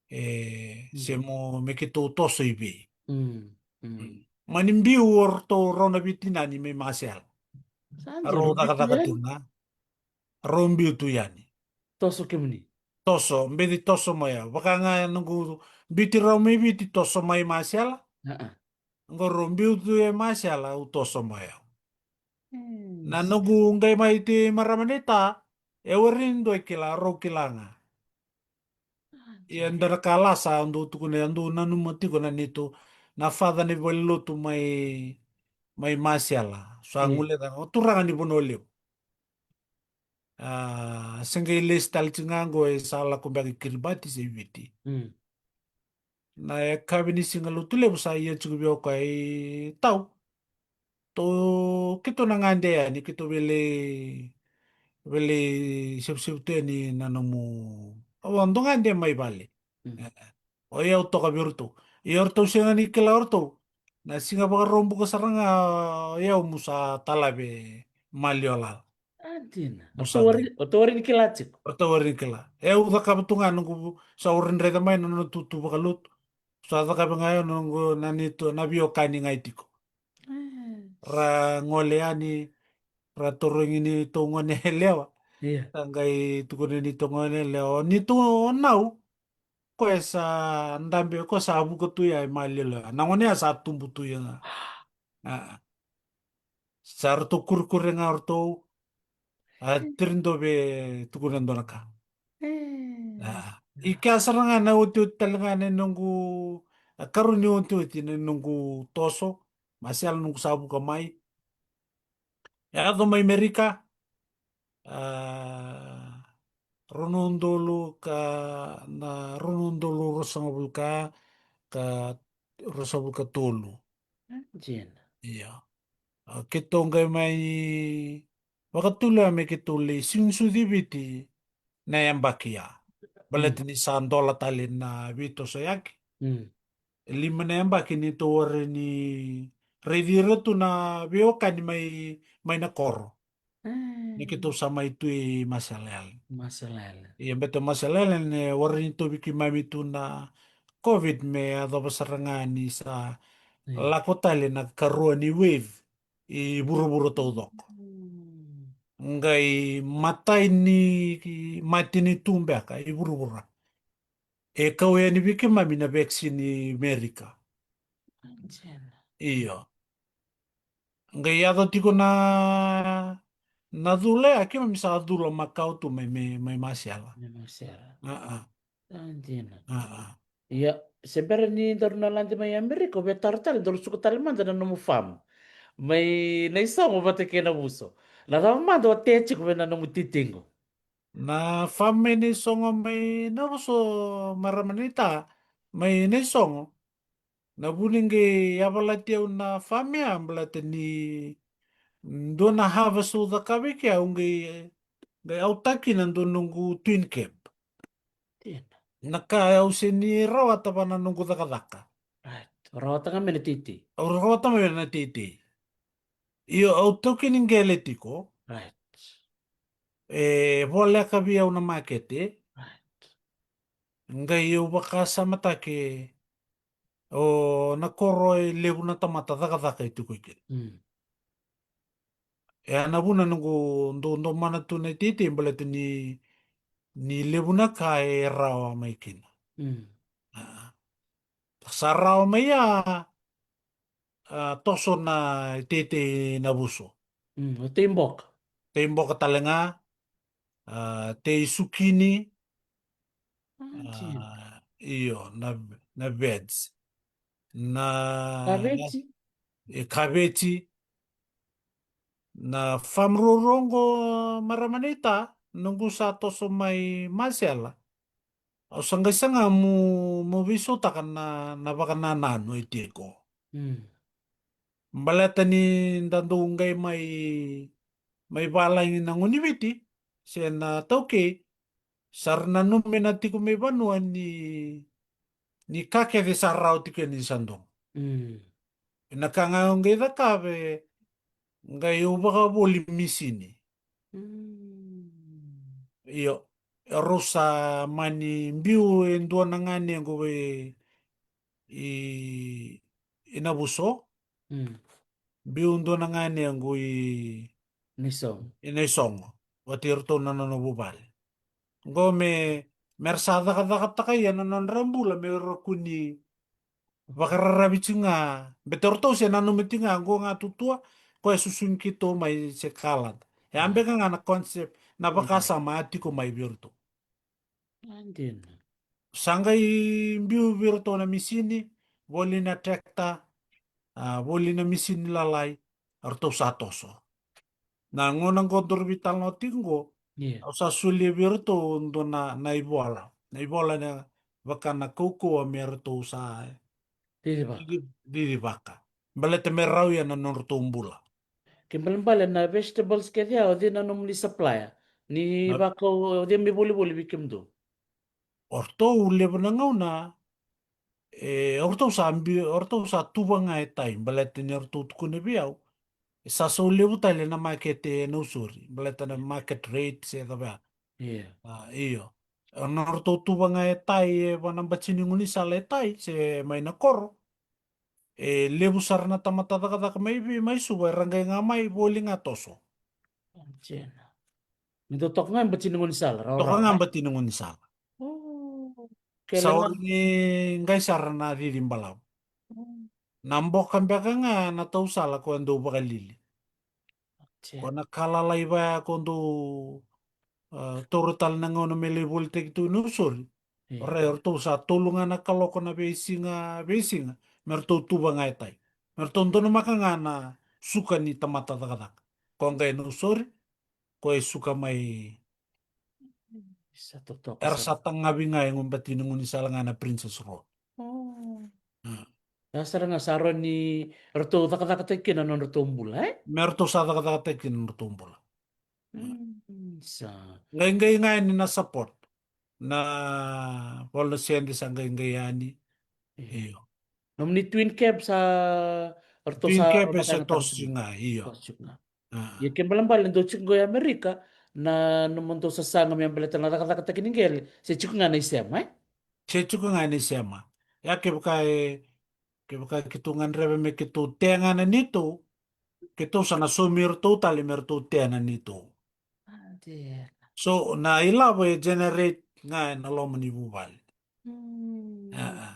e, se, mm, mo, me keitou toso i vei. Mm, mm. Mm. Mani biu o ratou rau na veitinani mai Masela. Sa dina, rau cakacaka tu ga. Rau biu tu yani. Toso kemuni? Toso, beci toso mai au. Vaka ga noqu biuti rau mai Viti, toso mai Masela. A, a. Qo rau biu tu e Masela, au toso mai au. Mm. Na noqu qai mai ti marama naita, e warai ni dua e kila, rau kila ga. A, ia, dina, dua na ka lasa au dau tukuna, au dau nanuma tiko na neitou, na father ni valenilotu mai, mai Masela. Sa, mm, guileca, o turaga ni Vanua Levu. A, se qai lesi tale tiko ga qo, e sa lako beka i Kiribati se i Viti. Mm. Na yakavi ni Siga Lotulevu sa ia tiko vei au o koya, e, tau. Tou, keitou na gade yani, keitou via lai, via lai sevusevu tu yani na nomu, au dau gade mai vale. Mm. E, e. O yau toka vei iratou. Ia o ratou sega ni kila o ratou. Na siga Vakaraubuka sara ga o yau meu sa talave maliwa lala. A dina. O ratou warai ni kila tiko. O ratou warai ni kila. E au cakava tu ga noqu, sa au raica mai na nona tutu vakalotu. Sa cakava ga e au noqu na neitou na veiwekani ga e tiko. Ra gole yani, ra tarogi neitou gone yalewa. Ia. Sa qai tukuna neitou gone yalewa, o neitou o nau, koya sa dabe, koya sa vuka tu ya e maliwa. Na gone ya sa tubu tu ya ga. A. Sa ratou kurekure ga o ratou. A tiri dou vei tukuna dua na ka. A. I kea sara ga na otioti tale ga na noqu, a karua ni otioti na noqu toso. Masela noqu sa vuka mai. E yaco mai Merika. A, rua na udolu ka, na rua na udolu ruasagavulu ka, ka ruasagavulu ka tolu. A dina. Io. A, keitou qai mai vakatulewai me keitou lai sucu i Viti na yabaki ya. Baleta ni sa dola tale na veitosoyaki. Mm. E lima na yabaki neitou warai ni raici ira tu na veiwekani mai, mai na koro. Mm. Ni keitou sa mai tu i Marshall Islands. Marshall Islands. Ia, baleta Marshall Islands e warai ni tauvi keimami tu na COVID me yacova sara ga ni sa lako tale na karua ni wave i vuravura taucoko. Mm. Qai matai ni matanitu beka i vuravura e kau yani vei keimami na vaccine i Merika. Io. Qai yaco tiko na, na cula ya, keimami sa cula makawa tu mai, mai, mai Marshall. Mai Marshall. A, a. A dina. A, a. Ia, se bera ni daru na lade mai Amerika, au via taro tale, daru suka tale mada na nomu farm mai Naisogo vata kei Navuso. Na cava mada o tea tiko vei na nomu titi qo? Na farm mai Naisogo mai Navuso, marama naita, mai Naisogo. Na vu ni qai yavalati au na farm ya baleta ni dua na harvest au cakava i kea au qai, qai autaki na dua noqu twin cab. Dina. Na ka au sega ni rawata va na noqu cakacaka. Right. Rawata ga mai na teitei. Au rawata mai na teitei. Io, au taukeni qele tiko. Right. E voleka vei au na makete. Right. Qai au vakasamataki o na koro e levu na tamata cakacaka e tiko i kea. Mm. E a na vuna noqu dou, dou mana tu na iteitei baleta ni, ni levu na ka e rawa mai kina. Mm. A. Sa rawa mai a, a, toso na iteitei Navuso. Mm, o teiboka. Teiboka tale ga, a, tei sukini, a, io, na, na veg. Na, kaveji. Na, e kaveji. Na farm ruarua oqo marama naita, noqu sa toso mai Masela. Au sa qai saga mo, mo veisautaka na, na vakanananu e tiko. Mm. Baleta ni da dou qai mai, mai valagi na gone ni Viti, se na taukei, sa ra nanuma na tiko mai vanua ni, ni ka kece sa rawa tiko yani ni sa dogo. Mm. Na ka ga au qai cakava, qai au vakavoli misini. Mm. Io, rau sa mani biu e dua na ganequ e, i, i Navuso. Mm. Biu dua na ganequ i Naisogo. I Naisogo. Vata kei iratou na nona vuvale. Qo me, me ra sa cakacakataka ia na nodra bula me ra kua ni vakararavi tiko ga. Baleta o ratou se nanuma tiko ga qo ga tutua, koya e susugi keitou mai se kalada. E a beka ga na concept, na vakasama a tiko mai vei iratou. A dina. Sa qai biu vei iratou na misini, voli na tractor, a, voli na misini lalai, ratou sa toso. Na gauna qo daru veitalanoa tiko qo, io, au sa solia vei iratou dua na, na ivola. Na ivola na vaka na kaukauwa me ratou sa cicivaka. Cici-, cicivaka. Baleta me rau ia na nodratou bula. Ke balebale na vegetables kece ya, o cei na nomuni supplier? Ni na vaka o cei me volivoli vei kemudou? O ratou levu na gauna, e, o ratou sa bi-, o ratou sa tuva ga e tai, baleta ni o ratou tukuna vei au. E sa sau levu tale na makete e Nausori, baleta na market rate se cava ya. Ia. A, io. E na ratou tuva ga e tai, e va na bati ni gaunisala e tai se mai na koro. E levu sara na tamata cakacaka mai vei, mai Suva, era qai ga mai voli ga toso. Jena. Ni dau toka ga e bati ni gaunisala, rawa, toka ga e bati ni gaunisala. O. Sa ori ni qai sara na cici balavu. Na boka beka ga na tausala ko dau vakalili. Ko na ka lalai vaya ko dau, a, taura tale na gauna me lai volitaki tu i Nausori. Rai, o ratou sa tolu ga na kaloko na veisiga, veisiga, me ratou tuva ga e tai. Me ratou donumaka ga na suka ni tamata cakacaka. Ko qai Nausori, ko e suka mai. Era sa tagavi ga e bati ni gaunisala ga na Princes Road. O. A. Ia sara ga sa rawa ni ratou cakacakataki kina na nodratou bula, e? Me ratou sa cakacakataki kina na nodratou bula. Sa. Qaiqai ga yani na support. Na vola na sede sa qaiqai yani. Io. Nomuni twin cab sa, ratou sa, twin cab e sa tosi ga, io. Tosi ga. A. Ia ke balebale dou tiko qo i Amerika, na nomudou sasaga me baleta na cakacakataki ni qele, se tiko ga na isema, e? Se tiko ga na isema. Ia kevaka e, kevaka keitou gadreva me keitou tea ga na neitou, keitou sa na saumi iratou tale me ratou tea na neitou. So na ilavo e generate ga ena loma ni vuvale. A, a.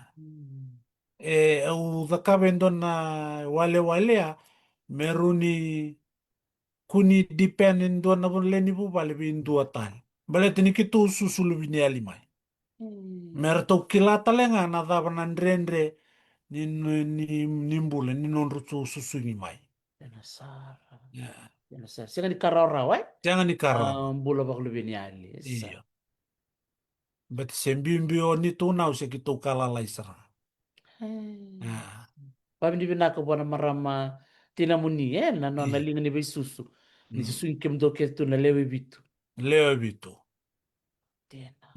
E, au cakava e dua na walewale ya, me rawa ni kua ni depend e dua na lewe ni vuvale vei dua tale. Baleta ni keitou susu luveniyali mai. Me ratou kila tale ga na cava na dredre ni, ni, ni, ni bula ni nodratou susugi mai. Ena sara. Ena sara. Sega ni ka rawarawa, e? Sega ni ka rawarawa. A, bula vakaluveniyali. Io. Baleta se biubiu o neitou nau se keitou ka lalai sara. A. Vakavinavinaka vua na marama tinamuni, e, na nona liga ni veisusu. Ni susugi kemudou kece tu na lewe vitu. Lewe vitu. Dina.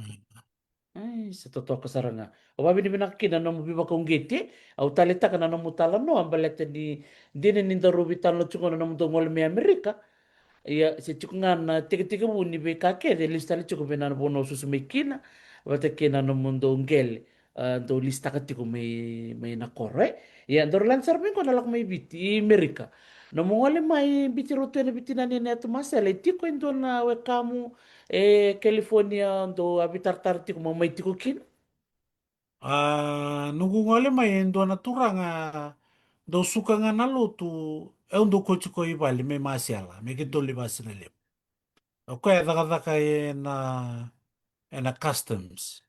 Ai, sa totoka sara ga. Au vakavinavinaka kina na nomu veivakauqeti, au taleitaka na nomu talanoa, baleta ni dina ni daru veitalanoa tiko na nomudou gole mai Amerika. Ia, se tiko ga na tekitekivu ni veika kece e lesu tale tiko vei na vanua o susu mai kina, vata kei na nomudou qele, a, dou lisitaka tiko mai, mai na koro, e. Ia, daru lade sara mai qo na lako mai Viti, i Amerika. Nomu gole mai Viti, rauta na vitina ni na yatu masela, e tiko e dua na wekamu e California, dou a veitaratara tiko, mo mai tiko kina? A, noqu gole mai e dua na turaga, dau suka ga na lotu, e au dau kauti koya i vale, me masela, me keitou lai vakasigalevu. O koya e cakacaka ena, ena customs.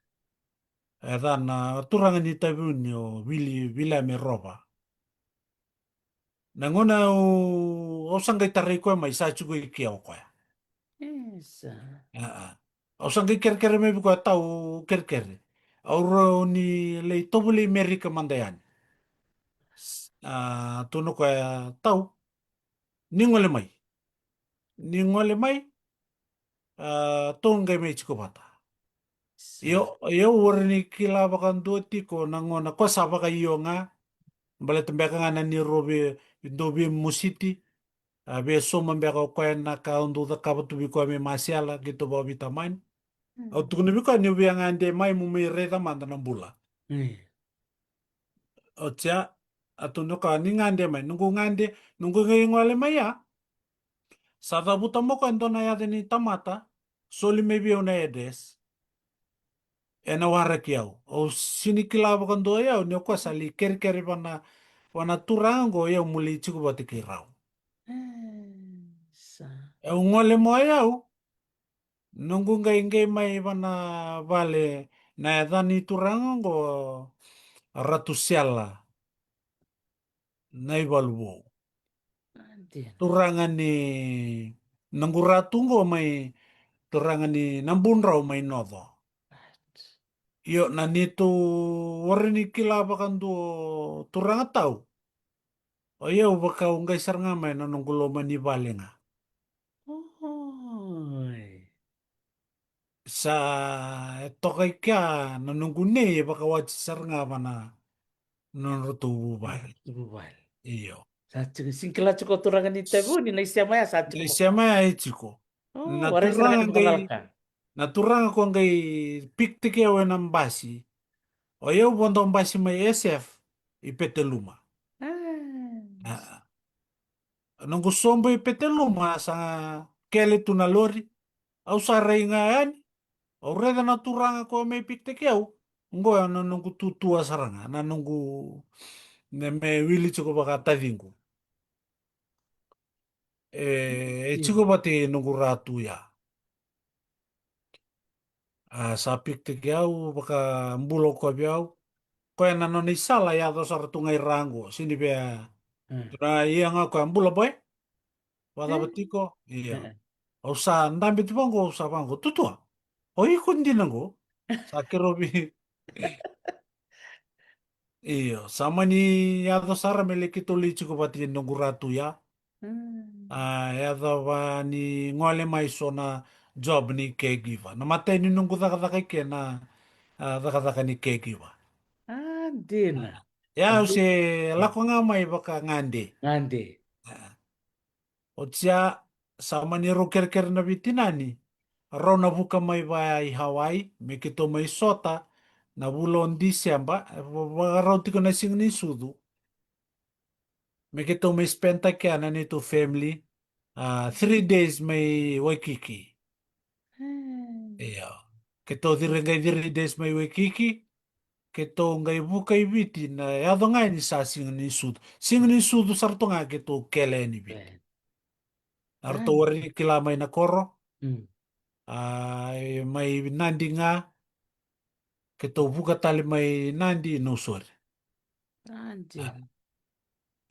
E ca na turaga ni Taveuni o Vili, Viliame Rova. Na gauna au, au sa qai tarai koya mai, sa tiko i kea o koya. Isa. A, a. Au sa qai kerekere mai vei koya, Tau, kerekere. Au rawa ni lai tovolei Merika mada yani. A, tukuna o koya, Tau, ni gole mai. Ni gole mai, a, tou qai mai tiko vata. Io, io, au warai ni kila vakadua tiko na gauna, koya sa vakaio ga, baleta beka ga na neirau vei, dau veimositi, a, veisauma beka o koya na ka au dau cakava tu vei koya me masela, keitou vakaveitamani. Au tukuna vei koya niu via gade mai meu mai raica mada na bula. Oti ya, a tukuna o koya ni gade mai, noqu gade, noqu qai gole mai ya. Sa cavuta mai o koya e dua na yaca ni tamata, soli mai vei au na address. Ena waraki au. Au sega ni kila vakadua o yau ni o koya sa lai kerekere vua na, vua na turaga qo, o yau meu lai tiko vata kei rau. Au gole mai o yau. Noqu qai, qai mai vua na vale, na yaca ni turaga qo, Ratu Sela Naivaluvou. Turaga ni, noqu ratu qo mai, turaga ni Nabudrau mai Noco. Io, na neitou warai ni kila vakadua o turaga Tau. O yau vaka au qai sara ga mai na noqu loma ni vale ga. Sa e toka i kea na noqu nei e vakawati sara ga vua na nodratou vuvale. Vuvale. Io. Sa tiko, sega ni kila tiko turaga ni Taveuni, na isema ya sa tiko. Na isema ya e tiko. Na turaga qai, na turaga ko qai piktaki au ena basi. O yau vodo basi mai S F i Petaluma. Noqu sobu i Petaluma sa kele tu na lori. Au sa rai ga yani. Au raica na turaga ko me piktaki au. Qo na noqu tutua sara ga, na noqu, me wili tiko vaka taciqu. E, e tiko vata noqu ra tu ya. A sa piktaki au, vakabula o koya vei au. Koya na nona isala e yaco sara tu ga i ra qo, sega ni via. Ia ga koya, bula boy. Vakacava tiko? Ia. Au sa dabe tu vaqo, au sa vaqo, tutua. O iko dina qo. Sa kerovi. Io, sa mani yaco sara me lai keitou lai tiko vata i noqu ra tu ya. A yacova ni gole mai so na job ni caregiver. Na matai ni noqu cakacaka i ke na cakacaka ni caregiver. A dina. Ia au se lako ga mai vaka gade. Gade. Oti ya sa mani rau kerekere na veitinani, rau na vuka mai vaya i Hawaii me keitou mai sota na vula o December, vakarau tiko na siga ni sucu. Me keitou mai spend taki ya na neitou family, a three days mai Waikiki. Io. Keitou ciri qai three days mai Waikiki. Keitou qai vuka i Viti na yaco ga ni sa siga ni sucu. Siga ni sucu sara tu ga keitou kele yani Viti. A ratou wari kila mai na koro. A mai Nadi ga. Keitou vuka tale mai Nadi i Nausori.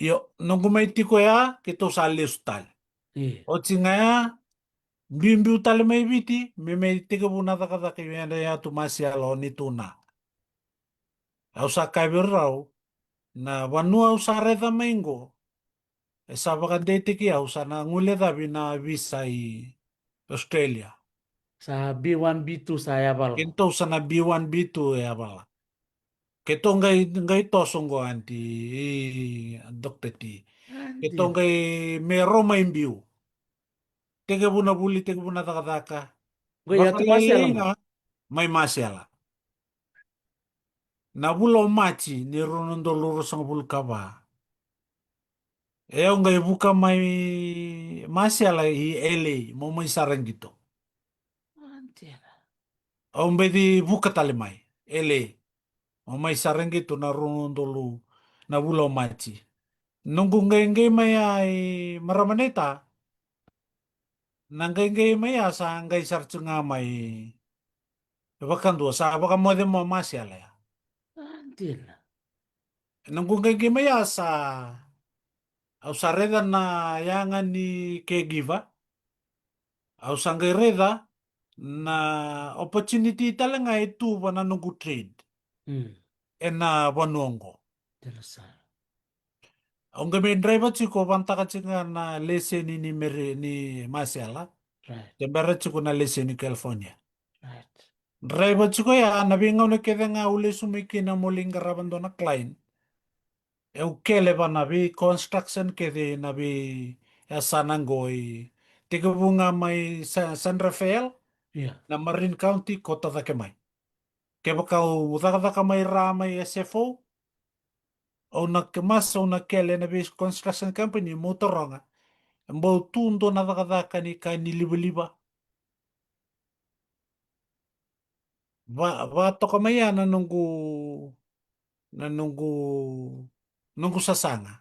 Io, noqu mai tiko ya keitou sa lesu tale. Oti ga ya, biubiu tale mai Viti me mai tekivu na cakacaka i Viti ya tu Masiala o ni tu na. Au sa kaya vei rau, na vanua au sa raica mai qo e sa vakadeitaki au, sa na guilecavi na visa i Australia. Sa B one B two sa yavala. Keitou sa na B one B two e yavala. Keitou qai, qai toso qo anti, i Doctor T. Keitou qai me rau mai biu. Tekivu na vuli, tekivu na cakacaka. Qo i atu Masiala. Mai Masiala. Na vula o Maji ni rua na udolu ruasagavulu ka va. E au qai vuka mai Masiala i L A, mo mai Saraqito. Au beci vuka tale mai L A, mo mai Saraqito na rua na udolu na vula o Maji. Noqu qaiqai mai ya i marama naita, na qaiqai mai ya sa qai sara tu ga mai vakadua, sa vakamoce mo Masiala ya. Dina. Noqu qaiqai mai ya sa, au sa raica na yaga ni caregiver. Au sa qai raica na opportunity tale ga e tu va na noqu trade ena vanua oqo. Au qai mai draiva tiko, vanataka tiko ga na leseni ni Masiala. Tebera tiko na leseni California. Draiva tiko ya na veigauna kece ga au lesu mai kina mo lai qarava dua na client. Au kele va na vei construction kece na veiyasana qo i tekivu ga mai San Rafael, na Marin County, kota cake mai. Kevaka au cakacaka mai ra mai S F O, au na masa, au na kele na vei construction company mo taroga. Bau tu dua na cakacaka ni ka ni livaliva. Va, va toka mai ya na noqu, na noqu, noqu sasaga.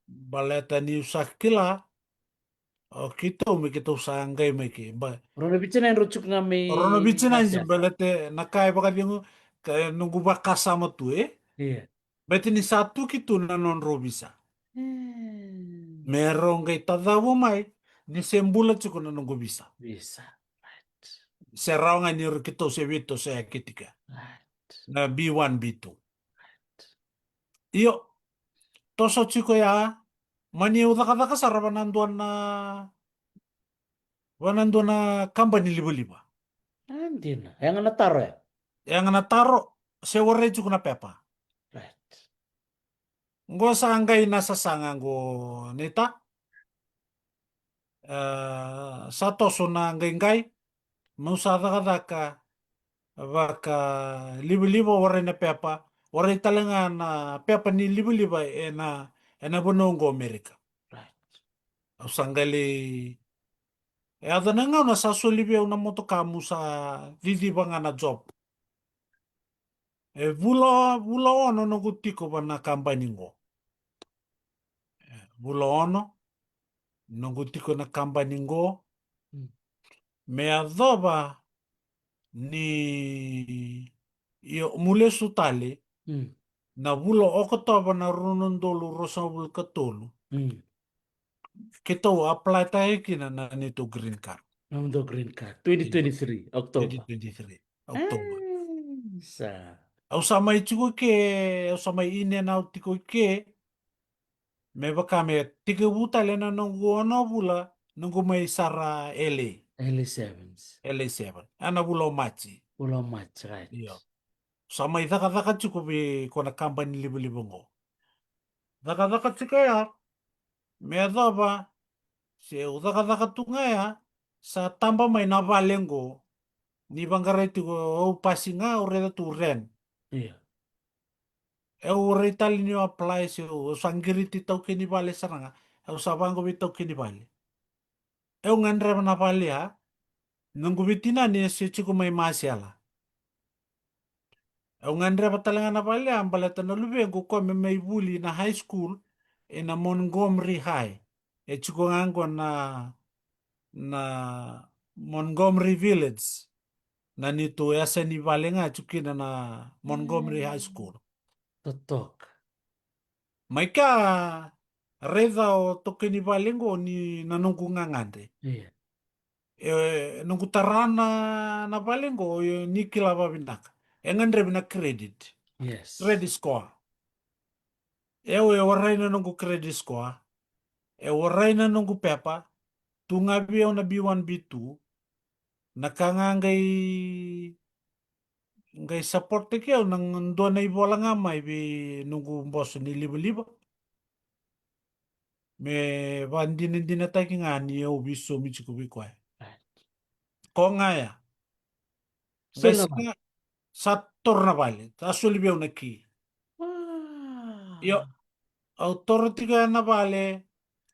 Baleta niu sa kila o keitou me keitou sa qai mai ke. Rau na vitina e drau tiko ga mai. Rau na vitina e baleta na ka e vakacegu, noqu vakasama tu e. Baleta ni sa tuki tu na nodrau visa. Me rau qai tacavu mai ni se bula tiko na noqu visa. Se rawa ga ni rau keitou se veitosoyaki tiko na B one B two. Io, toso tiko ya, mani au cakacaka sara va na dua na, va na dua na kabani livaliva. Dina, yaga na taro ya. Yaga na taro, se warai tiko na pepa. Qo sa qai na sasaga qo, Nita. E, sa toso na qaiqai, meu sa cakacaka vakalivaliva, warai na pepa, warai tale ga na pepa ni livaliva ena, ena vanua qo Amerika. Right. Au sa qai lai, e yaco na gauna sa soli vei au na motoka meu sa ciciva ga na job. E vula, vula ono noqu tiko va na kabani qo. E, vula ono noqu tiko na kabani qo. Mm. Me yacova ni, io, meu lesu tale, mm, na vula o Okotova na rua na udolu ruasagavulu ka tolu. Mm. Keitou apply taki kina na neitou green card. Nomudou green card. Io. Twenty twenty-three, October. Twenty twenty-three, October. Ai, sa. Au sa mai tiko ke, au sa mai in and out tiko ke. Me vaka me tekivu tale na noqu ono vula, noqu mai sara L A. L A sevens. L A seven. Ena vula o Maji. Vula o Maji, right. Io. Sa mai cakacaka tiko vei ko na kabani livaliva qo. Cakacaka tiko ya, me yacova, se au cakacaka tu ga ya, sa taba mai na vale qo. Ni vaqarai tiko au pasi ga, au raica tu rent. Io. Au rai tale niu apply, se au, au sa qiriti taukei ni vale sara ga. Au sa vaqo vei taukei ni vale. Au gadreva na vale ya, noqu veitinani e se tiko mai Masela. Au gadreva tale ga na vale ya, baleta na luvequ o koya me mai vuli na high school, ena Montgomery High. E tiko ga qo na, na Montgomery Village. Na neitou yasa ni vale ga tiko kina na Montgomery High School. Totoka. Mai ka raica o taukei ni vale qo ni na noqu gagadre. Io. E, noqu tara na, na vale qo, e, ni kila vavinaka. E gadrevi na credit. Yes. Credit score. E, e warai na noqu credit score. E warai na noqu pepa. Tu ga vei au na B one, B two. Na ka ga qai, qai support taki au na dua na ivola ga mai vei noqu boso ni livaliva. Me vadinadinataki ga ni au veisomi tiko vei koya. Right. Ko ga ya. Qai sa, sa toro na vale, sa soli vei au na key. Wow. Io, au toro tiko ya na vale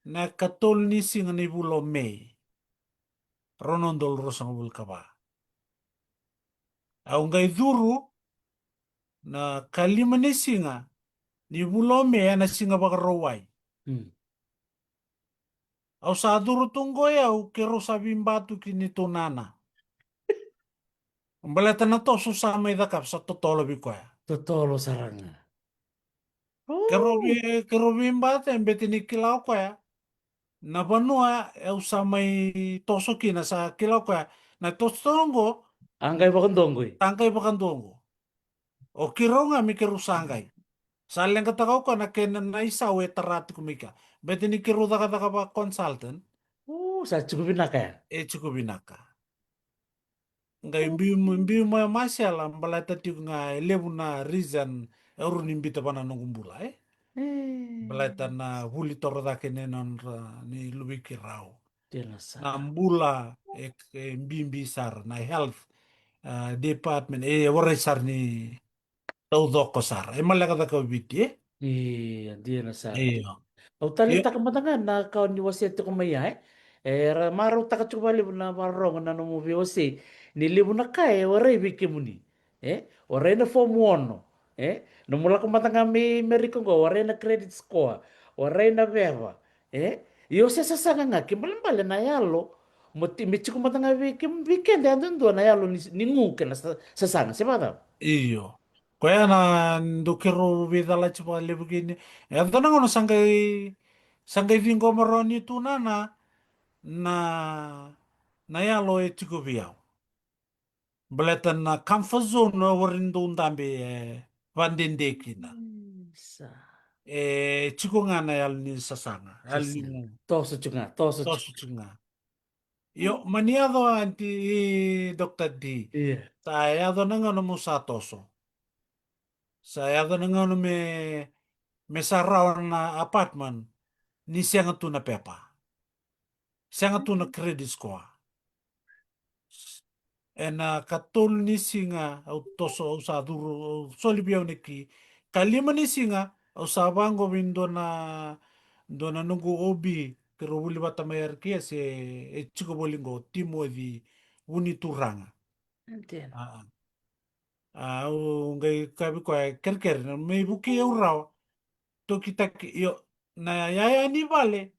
na ikatolu ni siga ni vula o Me. Rua na udolu ruasagavulu ka va. Au qai curu na ikalima ni siga ni vula o Me, ena Siga Vakarauwai. Mm. Au sa curu tu qo, au, keirau sa veiba tu ki neitou nana. Baleta na toso sa mai cakava sa totolo vei koya. Totolo sara ga. Keirau vei, keirau veiba tu, e bete ni kila o koya. Na vanua au sa mai toso kina sa kila o koya. Na toso qo. A qai vakadua qo. A qai vakadua qo. O keirau ga me keirau sa qai. Sa leqataka o koya na kena na isau e tara tiko mai kea. Bete ni keirau cakacaka va consultant. O, sa tiko vinaka ya. E tiko vinaka. Qai biu mai, biu mai Masela, baleta tiko ga e levu na reason e rawa ni biuta va na noqu bula, e? E. Baleta na vuli toro cake ni nodra ni luvei keirau. Dina sara. Na bula e, e bibi sara, na health, ah, department, e warai sara ni taucoko sara. E maleka cake o Viti, e? Io, dina sara. Io. Au taleitaka mada ga na ka o ni wasea tiko mai ya, e? Era marautaka tiko vakalevu na vakarorogo na nomu veiwasei. Ni levu na ka e warai vei kemuni. E? Warai na fomu ono. E? Nomu lako mada ga mai Merika qo, warai na credit score. Warai na veva. E? Io, se sasaga ga, kena ibalebale na yalo. Mo ti-, me tiko mada ga vei ke-, vei keda yadudua na yalo ni, ni gu kei na sa-, sasaga, se vakacava? Io. Koya na dau keirau veicalati vakalevu kina. E yaco na gauna sa qai, sa qai ciqoma rawa ni tu na, na, na, na yalo e tiko vei au. Baleta na comfort zone e warai ni dau dabe, e, vadede kina. Mm, sa. E tiko ga na yalo ni sasaga. Yalo ni sasaga. Toso tiko ga, toso tiko. Toso tiko ga. Io, mani yaco, Aunty, i Doctor D. Io. Sa yaco na gauna meu sa toso. Sa yaco na gauna me, me sa rawa na apartment ni sega tu na pepa, sega tu na credit score. Ena katolu ni siga au toso, au sa curu, au soli vei au na ki. Kalima ni siga au sa vaqo vei dua na, dua na noqu O B, keirau vuli vata mai R K S, e, e tiko voli qo, Timoci Vunituraga. Au qai kaya vei koya, kerekere me vukei au rawa. Tokitaki, io, na yaya ni vale,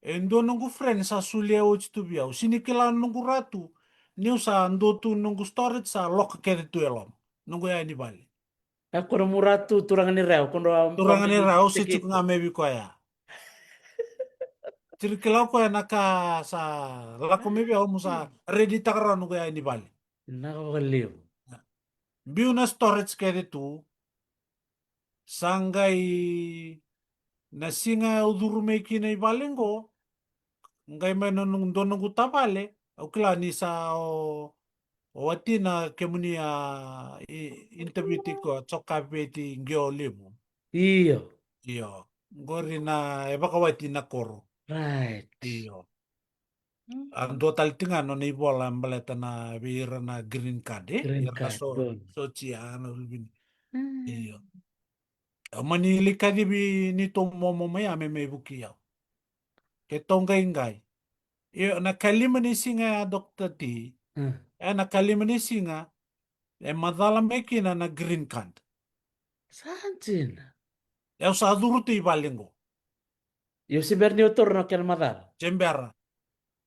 e dua noqu friend sa solia oti tu vei au. Sini kila noqu ra tu, niu sa dua tu noqu storage sa loka kece tu e loma. Noqu yaya ni vale. A ko na mu ra tu, turaga ni ra, ko na turaga ni ra, au se tiko ga mai vei koya. Sini kila o koya na ka sa lako mai vei au, mu sa ready taka rawa noqu yaya ni vale. Na ka vakalevu. Biu na storage kece tu. Sa qai na siga au curu mai kina i vale qo, qai mai na noqu, dua noqu tavale, au kila ni sa o, o watina kemuni a interview tiko, Jokaveti Qio Levu. Io. Io. Qori na e vakawati na koro. Right. Io. A dua tale tiko ga nona ivola baleta na vei ira na green card, e? Green card, so, so tia na uluvini. Io. Au mani lai kacivi ni tou momo mai a me mai vuki au. Ke tou qaiqai. Io, na kalima ni siga ya, Doctor T. E na kalima ni siga e macala mai kina na green card. Sa dina. Au sa curu tu i vale qo. Io, se bera ni o toro na kena macala. Se bera.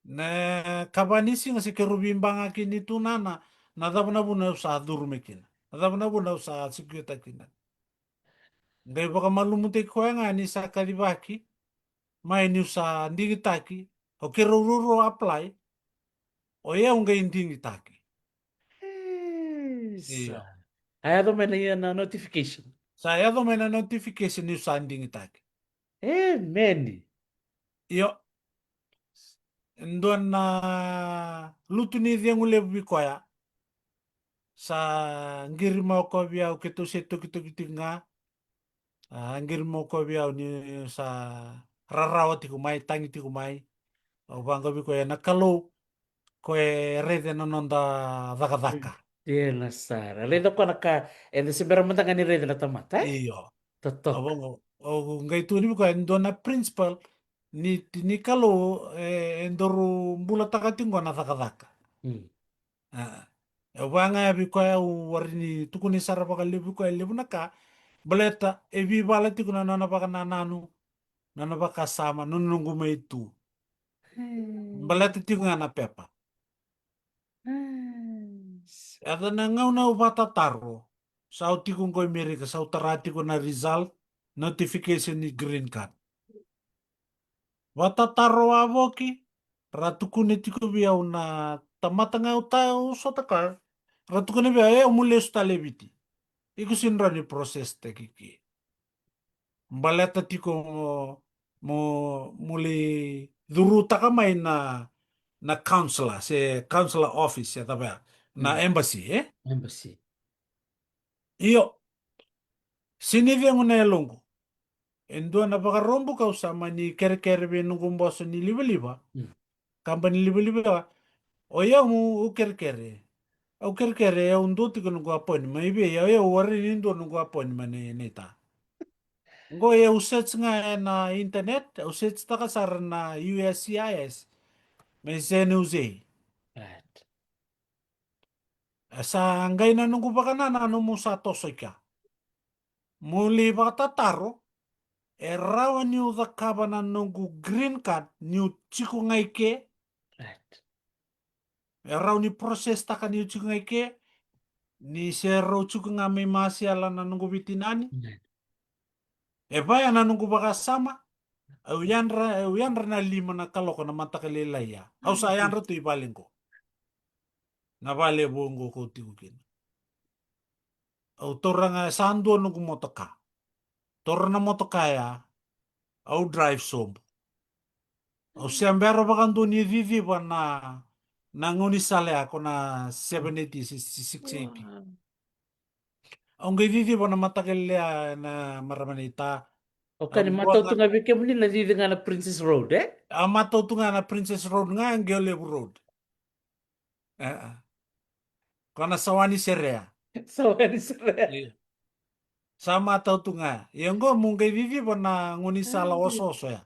Na kava ni siga se keirau vibagaki ni tu nana, na cava na vuna au sa curu mai kina. Na cava na vuna au sa sikiota kina. Qai vakamalumutaki koya ga ni sa kacivaki mai niu sa digitaki, o keirau ruarua apply, o yau qai digitaki. Io. A yaco mai na ia na notification. Sa yaco mai na notification niu sa digitaki. Emeni. Io. Dua na lutu ni cegu levu vei koya. Sa qiri mai o koya vei au, keitou se tokitoki tiko ga. A qiri mai o koya vei au ni sa rarawa tiko mai, tagi tiko mai. Au vaqo vei koya, na Kalou ko e raica na noda cakacaka. Io, na sara. Raica koya na ka eda se bera mada ga ni raica na tamata, e? Io. Totoka. Au qai tukuni vei koya, e dua na principle ni, ni Kalou, e, e daru bulataka tiko na cakacaka. A, au vaqo vei koya, au warai ni tukuni sara vakalevu vei koya e levu na ka. Baleta e veivala tiko na nona vakanananu, nona vakasama, nona noqu mai tu. Baleta tiko ga na pepa. Yaco na gauna au vatataro, sa au tiko qo i Merika, sa au tara tiko na result, notification ni green card. Vatataro wavoki, ra tukuna tiko vei au na tamata ga au ta, au sota ka. Ra tukuna vei au, e, au mu lesu tale e Viti. Iko sini rawa ni process taki ki. Baleta tiko mo, mo, mo lai curutaka mai na, na consular, se consular office, se cava ya, na embassy, e? Embassy. Io. Sini cegu na yaloqu. E dua na Vakaraubuka au sa mani kerekere vei noqu boso ni livaliva. Kabani livaliva. O yau au kerekere. Au kerekere, au dua tiko noqu appointment. Mai vei au, au warai ni dua noqu appointment nei, nei ta. Qo au search ga ena internet, au search taka sara na U S C I S. Mai San Jose. Right. E sa qai na noqu vakanananu meu sa toso i kea. Meu lai vakatataro, e rawa niu cakava na noqu green card niu tiko ga i ke. Right. E rawa ni process taka niu tiko ga i ke, ni se rau tiko ga mai Masiala na noqu veitinani. Right. E vaya na noqu vakasama, au yadra, au yadra na lima na kaloko na mataka lailai ya. Au sa yadra tu i vale qo. Na vale vou qo kau tiko kina. Au taura ga, sa dua noqu motoka. Taura na motoka ya, au drive sobu. Au se bera vakadua ni ciciva na, na gaunisala ya ko na seven eighty, si-, si-, six eighty. Wow. Au qai ciciva na mataka lailai ya na marama nei ta. O ka ni matau tu ga vei kemuni na cici ga na Princess Road, e? A matau tu ga na Princess Road ga, Qeolevu Road. E, e. Ko na Sawani Serea. Sawani Serea. Io. Sa matau tu ga. Ia qo meu qai ciciva na gaunisala osooso ya.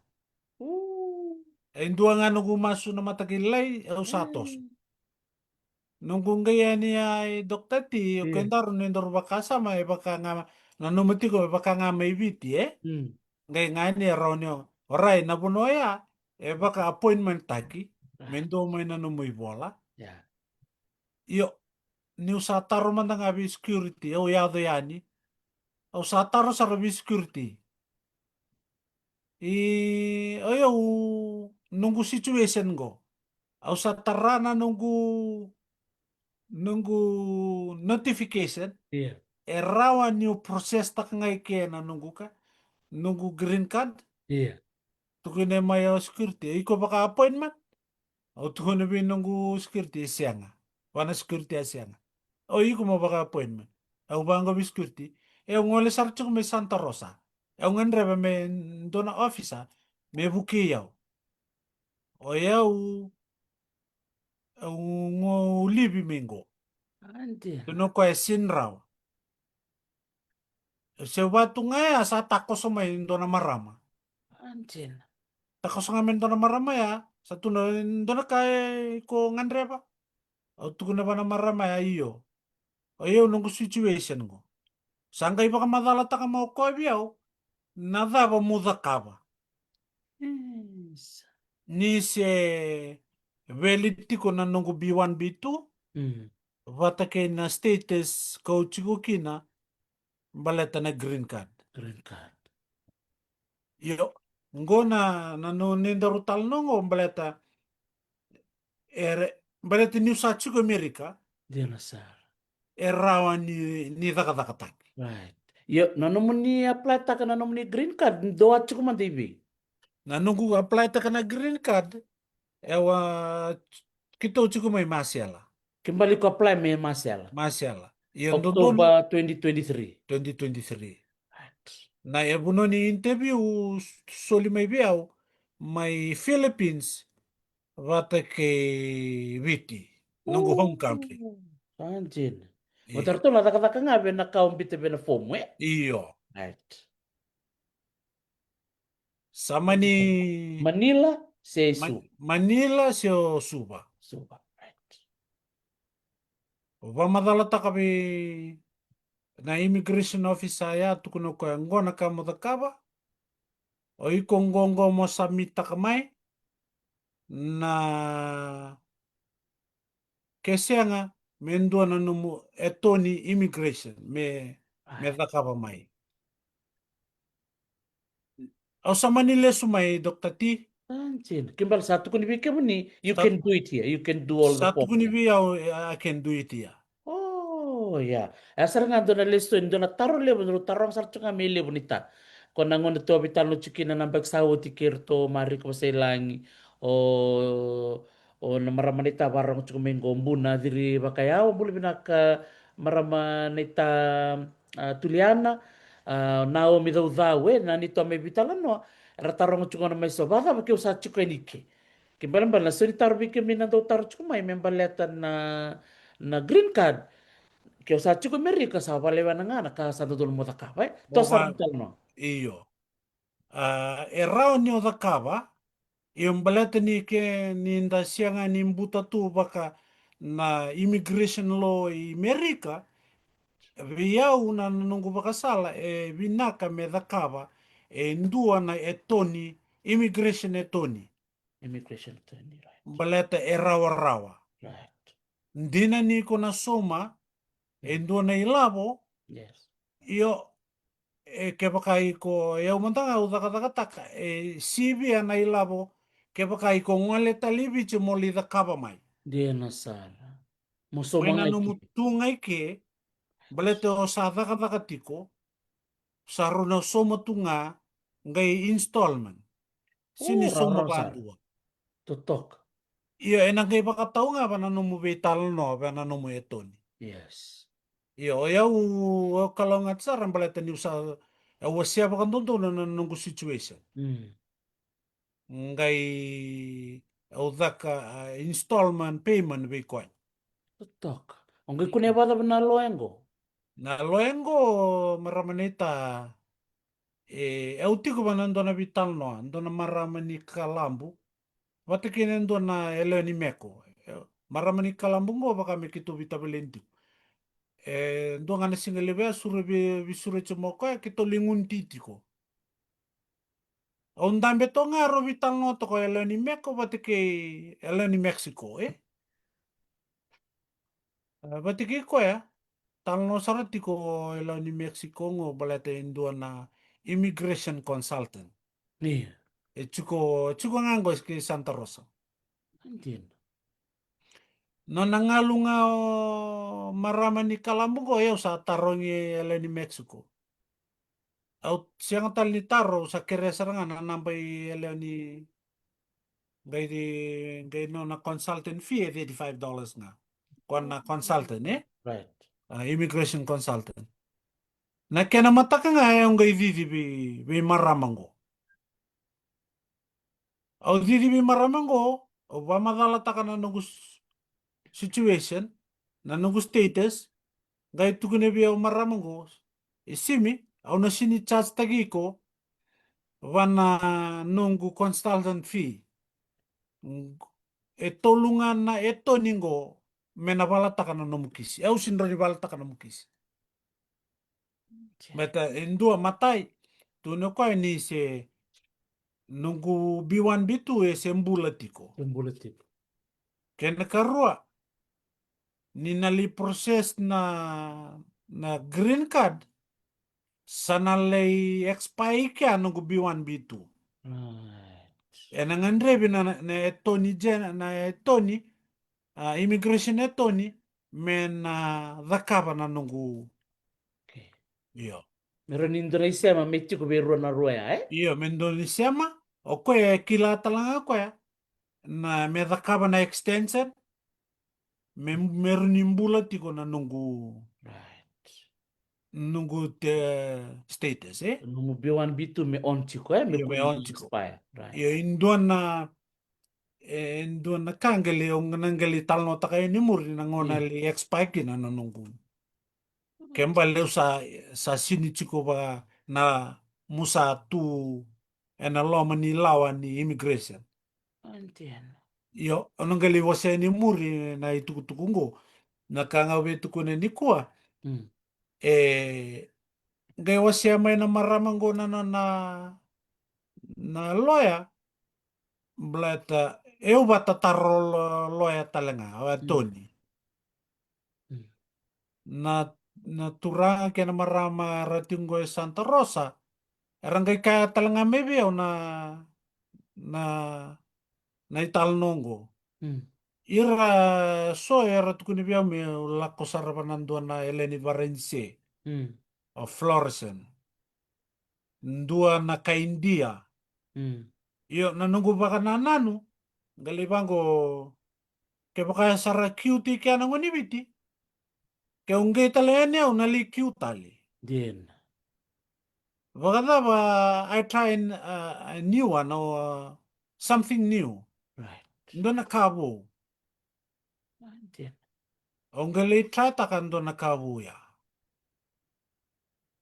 E dua ga noqu masu na mataka lailai, au sa toso. Noqu qai yani ya i Doctor T, o kedaru ni daru vakasama, e vaka ga, nanuma tiko e vaka ga mai Viti, e? Qai ga yani e rawa ni o, orai, na vanua ya, e vaka appointment taki, me dua mai na nomu ivola. Io, niu sa taro mada ga vei security, au yaco yani. Au sa taro sara vei security. I, o yau, noqu situation qo. Au sa tara na noqu, noqu notification. E rawa niu process taka ga i ke na noqu ka, noqu green card. Tukuna mai o security, iko vaka appointment? Au tukuna vei noqu security, e sega. Vua na security, e sega. O iko mo vaka appointment. Au vaqo vei security. E, au gole sara tiko mai Santa Rosa. Au gadreva me dua na officer me vukei au. O yau, au go livi mai qo. Tukuna o koya e sega ni rawa. Se vatu ga ya sa takoso mai dua na marama. Takoso ga mai dua na marama ya, sa tukuna, dua na ka e ko gadreva? Au tukuna vua na marama ya, io. O yau noqu situation qo. Sa qai vakamacalataka mai o koya vei au, na cava meu cakava. Ni se valid tiko na noqu B one, B two, vata kei na status kau tiko kina, baleta na green card. Green card. Io, qo na, na noqu, ni daru talanoa qo baleta, e re-, baleta niu sa tiko Amerika. Dina sara. E rawa ni, ni cakacakataki. Right. Io, na nomuni apply taka na nomuni green card, dou a tiko mada i vei? Na noqu apply taka na green card, e wa, keitou tiko mai Masela. Kena ibalebale ko apply mai Masela. Masela. Io, dodonu. October twenty twenty-three. Twenty twenty-three. Right. Na e vanua ni interview, s-, soli mai vei au, mai Philippines, vata kei Viti, noqu home country. Oh, sa dina. Io. O ratou la cakacaka ga vei na ka o biuta vei na fomu, e? Io. Right. Sa mani Manila se Ma-, Suva? Manila se o Suva. Suva, right. Au vakamacalataka vei na immigration officer ya, tukuna o koya, qo na ka mo cakava. O iko qo, qo mo submit taka mai. Na ke sega, me dua na nomu attorney immigration me, me cakava mai. Au sa mani lesu mai, Doctor T. Sa dina. Kena ibalebale sa tukuni vei kemuni, you can do it here. You can do all the form here. Sa tukuni vei au, I can do it here. Oh, yeah. E sara ga dua na lesoni, dua na taro levu, dua na taro sara tu ga me levu ni ta. Ko na gauna tou a veitalanoa tiko kina na yabaki sa oti kei iratou o Marika Vasailagi, o, o na marama naita vakarorogo tiko mai qo, Buna Ciri Vakayau, bula vinaka marama naita, a, Tuliana, a, Naomi Caucau, e, na neitou a mai veitalanoa, era taroga tiko gona mai so, vakacava keu sa tiko yani i ke. Kena ibalebale na so ni taro vei kemuni na dau taro tiko mai me baleta na, na green card. Keu sa tiko Amerika sa vakalewena ga na ka sa dodonu mo cakava, e? Toso sara na talanoa. Io. A, e rawa ni o cakava, io baleta ni ke ni da sega ni buta tu vaka na immigration law i Amerika, vei au na noqu vakasala e vinaka me cakava e dua na attorney, immigration attorney. Immigration attorney, right. Baleta e rawarawa. Right. Dina ni ko na sauma e dua na ilavo. Yes. Io, e kevaka iko, e au mada ga au cakacakataka, e sivia na ilavo, kevaka iko gole tale i Viti mo lai cakava mai. Dina sara. Mo sauma ga i ke. Mai na nomu tu ga i ke, baleta o sa cakacaka tiko, sa rau na sauma tu ga, qai installment. Sega ni sauma vakadua. Totoka. Io, ena qai vakatau ga vua na nomu veitalanoa vua na nomu attorney. Yes. Io, o yau, au kalougata sara baleta niu sa, Au wasea vakadodonu na noqu situation. Mm. Qai au caka, ah, installment payment vei koya. Totoka. O qai kunea vakacava na loya qo? Na loya qo, marama naita, e, au tiko va na dua na veitalanoa, dua na marama ni Kalabu, vata kei na dua na yalewa ni Meko. E, marama ni Kalabu qo vaka me keitou veitavaleni tiko. E dua ga na siga levu ya, sure vei, veisureti mai o koya, keitou lai gunu tiko. Au dabe toka ga, rau veitalanoa toka o yalewa ni Meko vata kei yalewa ni Mexico, e? Ah, vata kei koya, talanoa sara tiko o yalewa ni Mexico qo baleta e dua na immigration consultant. Io. E tiko, tiko ga qo kei Santa Rosa. Dina. Nona galu ga o marama ni Kalabu qo, au sa tarogi e yalewa ni Mexico. Au sega tale ni taro, au sa kerea sara ga na naba i yalewa ni, qai, qai nona consultant fee e thirty-five dollars ga. Koya na consultant, e? Right. Ah, immigration consultant. Na kena mataka ga, e, au qai cici vei, vei marama qo. Au cici vei marama qo, au vakamacalataka na noqu s-, situation, na noqu status, qai tukuna vei au marama qo, e Simi, au na sini charge taki iko va na noqu consultant fee. E tolu ga na etoni qo me na valataka na nomu kisi. Au sini rawa ni valataka nomu kisi. Okay. Baleta e dua, matai, tukuna o koya ni se noqu B one B two e se bula tiko. Se bula tiko. Kena karua, ni na lai process na, na green card, sa na lai expire kea noqu B one B two. Right. Ena gadrevi na, na, na etoni gen-, na etoni, ah, immigration etoni, me na cakava na noqu. Okay. Io. Me rawa ni dua na isema me tiko vei rua na rua ya, e? Io, me dua na isema, o koya e kila tale ga o koya na me cakava na extension, me, me rawa ni bula tiko na noqu, right, noqu te status, e? Nomu B one B two me on tiko, e? Me, io, me on tiko. Expire. Right. Io, e dua na, e dua na ka qai lai, au na qai lai talanoataka yani muri na gauna, io, lai expire kina na noqu. Ke bale au sa, sa sini tiko va na musa tu ena loma ni lawa ni immigration. Io, au na qai lai wasea ni muri na itukutuku qo. Na ka ga au via tukuna nikua. Mm. E, qai wasea mai na marama qo na, na, na, na loya. Baleta, e, au vakatataro lo-, loya tale ga, o, mm, atoni. Mm. Na, na turaga kei na marama ra tiko qo e Santa Rosa, era qai kaya tale ga mai vei au na, na, na italanoa qo. Mm. Ira so era tukuni vei au meu lako sara va na dua na yalewa ni Varanise. Mm. O Florissant. Dua na kai Idia. Mm. Io, na noqu vakanananu, qai lai vaqo, kevaka e sa ra kiu tiko kea na gone ni Viti, keu qai tale yani au na lai kiu tale. Dina. Vakacava, I try an, uh, a new one or, uh, something new. Right. Dua na ka vou. Dina. Au qai lai try taka dua na ka vou ya.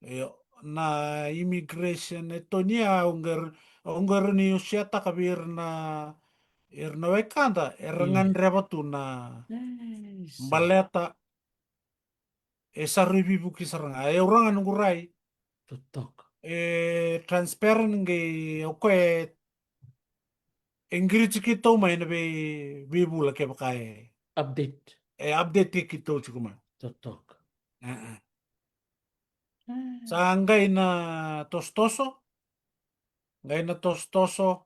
Io, na immigration etoni ya, au qai, au qai rawa ni usiataka vei ira na, ira na wekada era, mm, gadreva tu na, yes, baleta e sa rui veivuke sara ga. E, au ra ga noqu rai. Totoka. E transparent qai, o koya e, e qiriti keitou mai na vei, veivula kevaka e update. E update keitou tiko mai. Totoka. E, e. Ah. Sa qai na tosotoso, qai na tosotoso,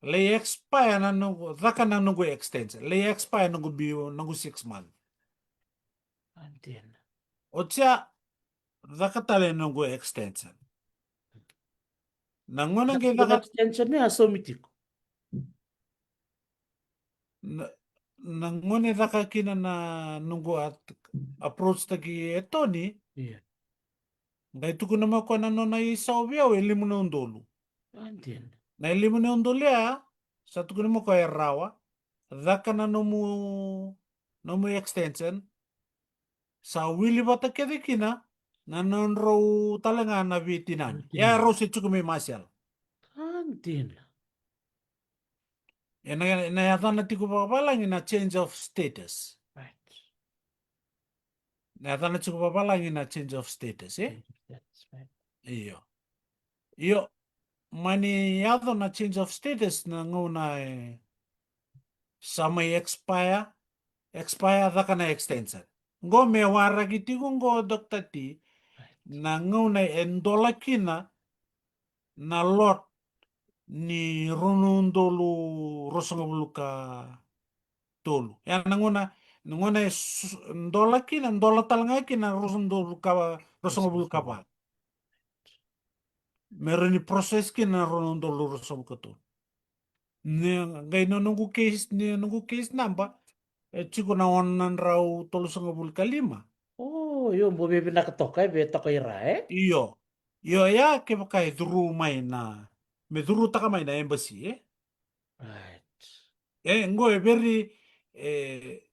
lai expire na noqu, caka na noqu extension, lai expire noqu biu, noqu six month. Dina. Oti ya, caka tale noqu extension. Na gauna qai caka extension ya, saumi tiko. Na, na gauna e caka kina na noqu at-, approach taki etoni. Io. Qai tukuna mai o koya na nona isau vei au e lima na udolu. Na e lima na udolu ya, sa tukuna mai o koya e rawa, caka na nomu, nomu extension, sa wili vata kece kina na nodrau tale ga na veitinani. Ia rau se tiko mai Marshall. Ena, ena yacana tiko vavalagi na change of status. Na yacana tiko vavalagi na change of status, e? Io. Io, mani yaco na change of status na gauna e sa mai expire, expire caka na extension. Qo me waraki tiko qo, Doctor T, na gauna e dola kina na lot ni rua na udolu ruasagavulu ka tolu. Ia na gauna, na gauna e dola kina, dola tale ga kina rua na udolu ka, ruasagavulu ka va. Me rawa ni process kina na rua na udolu ruasagavulu ka tolu. Ni qai na noqu case, ni noqu case number e tiko na ono na drau tolusagavulu ka lima. O, io, bau veivinaka toka e, vei toka i ra, e? Io. Io, ia kevaka e curu mai na, me curutaka mai na embassy, e? E, qo e very, e,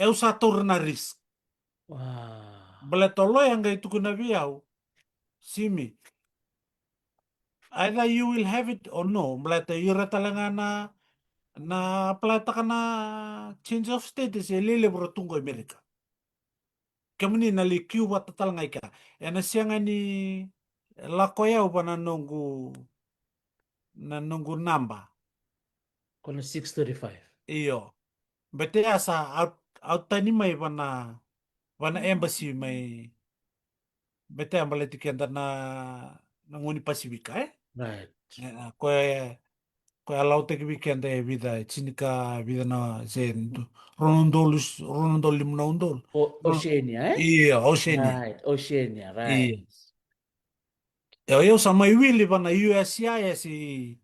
au sa taura na risk. Baleta o loya qai tukuna vei au, Simi, either you will have it or no, baleta ira tale ga na, na apply taka na change of status e lelevu ra tu qo i Amerika. Kemuni na lai kiu vata tale ga i kea. Ena sega ni lako yau va na noqu, na noqu naba. Ko na six thirty-five. Io. Bete ya sa out, out tani mai va na, va na embassy mai. Bete ya baleti keda na, na guni Pasifika, e? Right. E, a, ko e, ko e alautaki vei keda e vica, e tini ka vica na, se, rua na udolu, rua na udolu lima na udolu. O, Oceania, e? Io, Oceania. Right, Oceania, right. Io. Io, io, sa mai wili va na U S C I S i.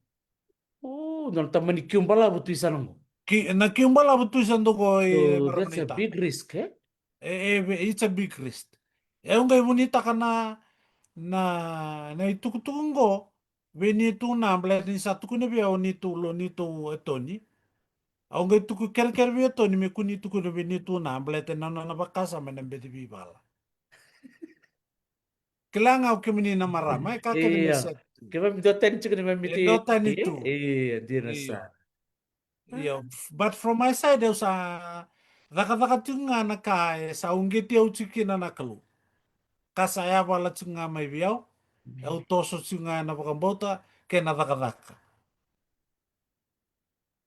O, na tamani kiu balavu tu i sana qo. Ki, na kiu balavu tu i sana qo i. So, that's a big risk, e? E, e, it's a big risk. E, au qai vunitaka na, na, na itukutuku qo vei nitu na, baleta ni sa tukuna vei au nitu lo, nitu attorney. Au qai tuku kerekere vei attorney me kua ni tukuna vei nitu na, baleta na nona vakasama ena beci veivala. Kila ga o kemuni na marama, e ka kece me set. Keimami dua tani tiko ni mami. E dua tani tu. Io, dina sa. Io, but from my side, au sa cakacaka tiko ga na ka e sa uqeti au tiko kina na Kalou. Ka sa yavala tiko ga mai vei au, au toso tiko ga na vakabauta kei na cakacaka.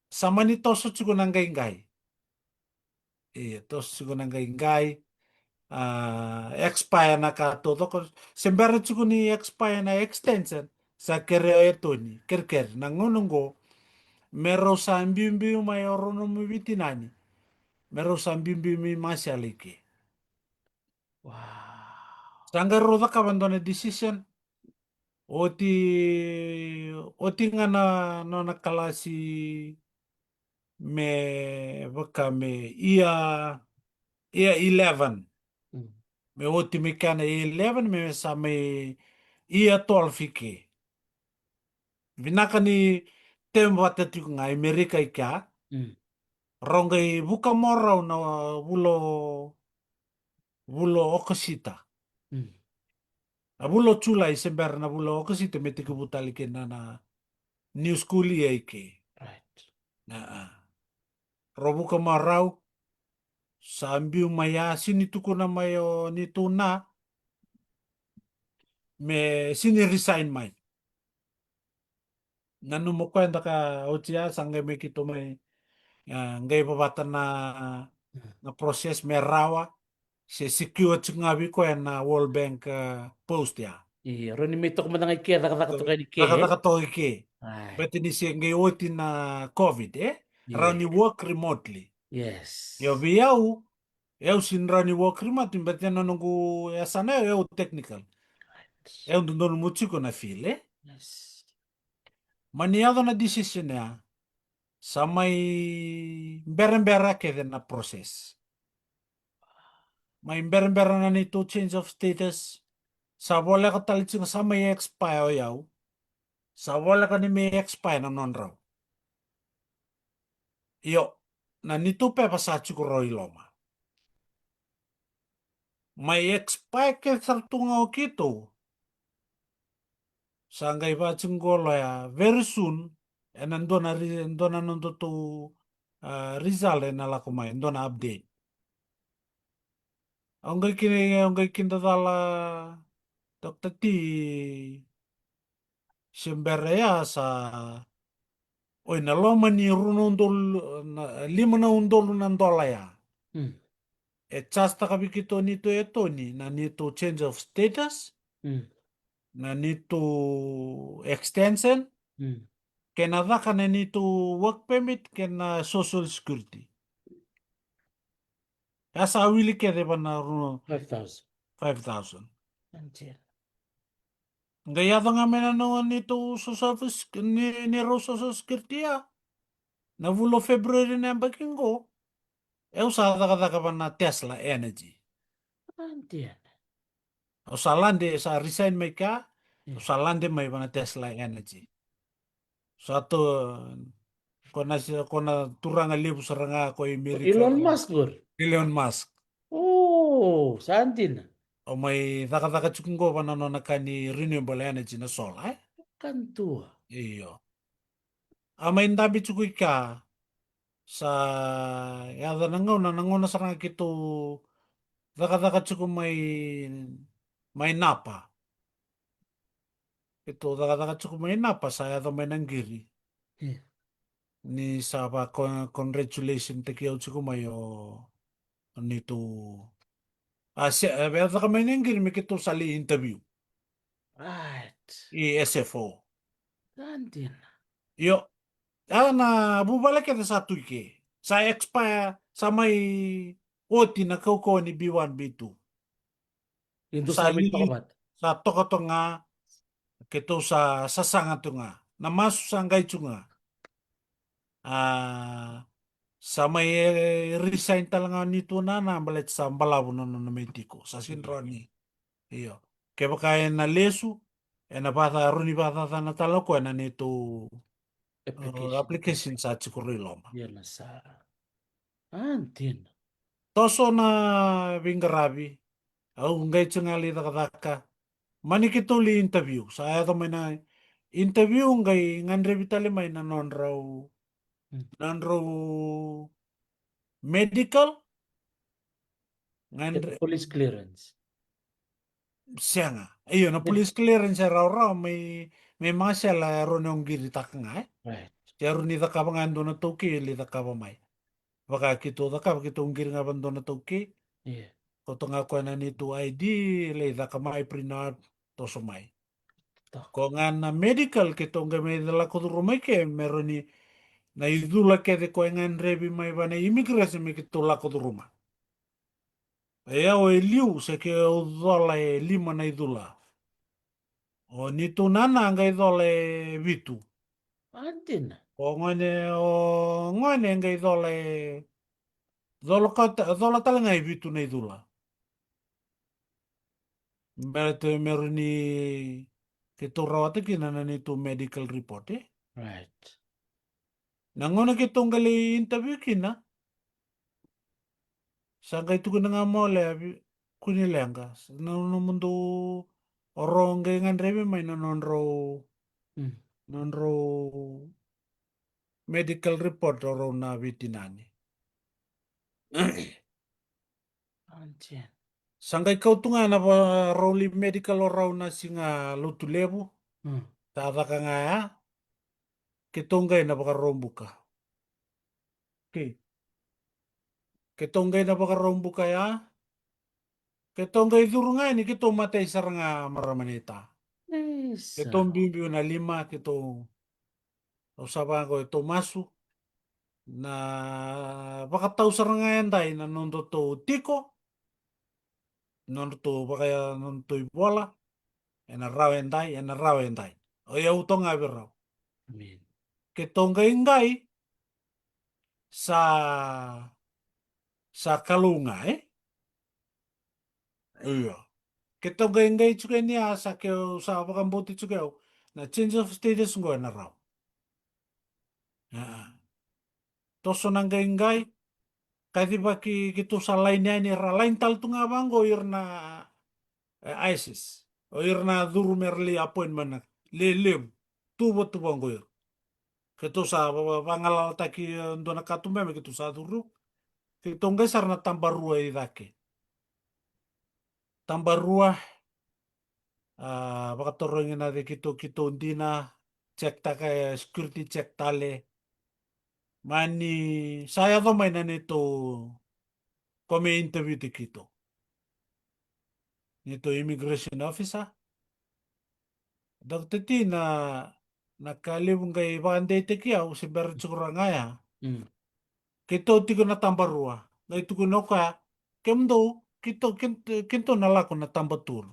Sa mani toso tiko na qaiqai. E, toso tiko na qaiqai. A, expire na ka taucoko. Se bera tiko ni expire na extension, sa kerea o attorney, kerekere na gauna qo, me rau sa biubiu mai o rau nomu veitinani, me rau sa biubiu mai Marshall i ke. Wow. Sa qai rau cakava dua na decision. Oti, oti ga na nona kalasi me vaka me year, year eleven. Mm. Me oti mai kea na year eleven, me sa mai year twelve i ke. Vinaka ni tevata tiko ga i Merika i kea. Mm. Rau qai vuka mo rau na vula o, vula o Okosita. Mm. A vula o Julai se bera na vula o Okosita me tekivu tale kina na, na new school year i ke. Right. A, a. Rau vuka marau, sa biu mai ya, sini tukuna mai o nitu na, me sini resign mai. Nanuma o koya daka oti ya, sa qai mai keitou mai, a, qai vavata na, na process me rawa, se secure tiko ga vei koya na World Bank, a, post ya. Io, rawa ni mai toka mada ga i ke, cakacaka toka yani i ke, e? Cakacaka toka i ke. Ai. Baleta ni se qai oti na COVID, e? Io. Rawa ni work remotely. Yes. Io, vei au, au sini rawa ni work remotely, baleta na noqu yasana, au technical. Right. Au dodonu mo tiko na field, e? Yes. Mani yaco na decision ya, sa mai berabera kece na process. Mai berabera na neitou change of status. Sa voleka tale tiko ga sa mai expire o yau. Sa voleka ni mai expire na nodrau. Io, na neitou pepa sa tiko rau i loma. Mai expire kece sara tu ga o keitou. Sa qai vaka tiko qo, loya, very soon ena dua na re-, dua na nodatou, ah, result ena lako mai, dua na update. Au qai kina, au qai kidacala, Doctor T, se bera ya sa, oi, na loma ni rua na udolu, na lima na udolu na dola ya. Mm. E charge-taka vei keitou neitou attorney na neitou change of status, Mm. na neitou extension, Mm. kei na caka na neitou work permit, kei na social security. Ya sa wili kece va na rua, Five thousand. Five thousand. Anjela. Qai yaco ga mai na noqu neitou social sec-, ni, ni rau social security ya. Na vula o February na yabaki qo. Eu sa cakacaka va na Tesla Energy. Anjela. Au sa lade, sa resign mai kea, Mm. au sa lade mai va na Tesla Energy. Sa to, ko na se, ko na turaga levu sara ga ko i Amerika. Elon Musk qori? Elon Musk. O, sa dina. Au mai cakacaka tiko qo va na nona ka ni renewable energy na solar, e? Ka dua. Io. A mai dabe tiko i kea, sa yaco na gauna, na gauna sara ga keitou cakacaka tiko mai, mai Napa. Keitou cakacaka tiko mai Napa, sa yaco mai na qiri. Io. Ni sa va con-, congratulation taki au tiko mai o, o neitou. A se, e, yaco mai na qiri me keitou sa lai interview. Right. I S F O. Sa dina. Io. A na vuvale kece sa tu i ke. Sa expire, sa mai oti na kaukauwa ni B one, B two. Keitou sa sa mai li-, toka vata. Sa toka tu ga, keitou sa sasaga tu ga. Na masu sa qai tu ga. A, sa mai, e, resign tale ga o neitou nana, baleta sa balavu na nona mai tiko. Sa sega ni rawa ni. Io. Kevaka ena lesu, ena vaka, rawa ni vakacacana tale o koya na neitou, Application. uh, application sa tiko rau i loma. Ia na sa. A, dina. Toso na veiqaravi, au qai tiko ga lai cakacaka. Mani keitou lai interview, sa yaco mai na interview, qai gadrevi tale mai na nodrau, Mm. nodrau medical. Gadre- Police clearance. Sega. Io, na Yeah. police clearance e rawarawa mai, mai Masela e rawa ni o qiritaka ga, e? Right. Se rawa ni cakava ga e dua na taukei, lai cakava mai. Vaka keitou cakava, keitou qiri ga va dua na taukei. Yeah. Kauta ga koya na neitou I D, lai caka mai, print out, toso mai. Ta. Ko ga na medical, keitou qai mai lako curuma i ke, me rawa ni na icula kece ko e gadrevi mai va na immigration me keitou lako curuma. E au e liu, se keu cola e lima na icula. O neitou nana qai cola e vitu. A, dina. O gone, o gone qai cola e, cola ka ta-, cola tale ga e vitu na icula. Baleta me rawa ni keitou rawata kina na neitou medical report, e? Right. Na gauna keitou qai lai interview kina, sa qai tukuna ga mai o Levi, kua ni leqa. Na, na nomudou, o rau qai gadrevi mai na nodrau, Mm. nodrau medical report o rau na veitinani. Anjela. Sa qai kau tu ga na va-, rau lai medical o rau na siga Lotulevu. Mm. Sa caka ga ya. Keitou qai na Vakaraubuka. Okay. Keitou qai na Vakaraubuka ya. Keitou qai curu ga yani, keitou matai sara ga marama naita. Isa. Keitou biubiu na lima, keitou, au sa vaqo, keitou masu. Na vakatau sara ga edai na nodatou tiko. Nodatou vaka, nodatou ivola. Ena rawa edai, ena rawa edai. O yau toka ga vei rau. Amen. Keitou qai qai, sa, sa Kalou ga, e? Io. Keitou qai qai tiko yani ya, sa keitou sa vakabauti tiko ya, na change of status qo ena rawa. A. Toso na qai qai, kacivaki keitou sa laini yani, ra laini tale tu ga vaqo ira na, e, ISIS. O ira na curu me ra lai appointment na, le levu. Tuvatuva qo ira. Keitou sa va-, va-, vagalalataki, e, dua na katuba me keitou sa curu. Keitou qai sara na tabarua i cake. Tabarua, a, vakatarogi na cei keitou, keitou dina, check taka, e, security check tale. Mani sa yaco mai na neitou, ko me interview-taki keitou. Neitou immigration officer. Doctor T, na, na ka levu qai vakadeitaki au, se bera tiko ra ga ya. Mm. Keitou tiko na tabarua. Qai tukuna o koya, kemudou, keitou, keitou, keitou na lako na tabatolu.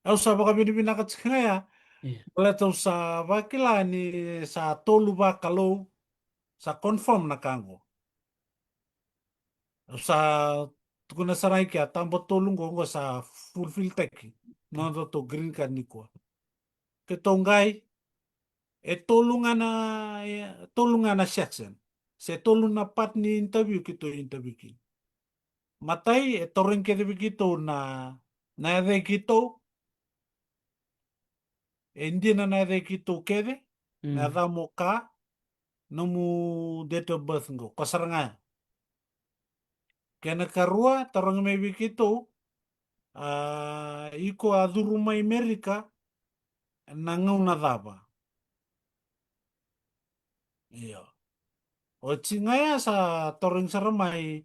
Au sa vakavinavinaka tiko ga ya. Io. Baleta au sa vakila ni sa tolu vakalou, sa confirm na ka qo. Au sa tukuna sara ga i kea, tabatolu qo, qo sa fulfill-taki na nodatou green card nikua. Keitou qai, e tolu ga na, e tolu ga na section. Se tolu na part ni interview keitou interview kina. Matai, e tarogi kece vei keitou na, na yaca i keitou. E dina na yaca i keitou kece, na, mm, yacamu o ka, nomu date of birth qo, ko sara ga ya. Kena karua, tarogi mai vei keitou, a, iko a curu mai Merika, na gauna cava? Io. Oti ga ya sa tarogi sara mai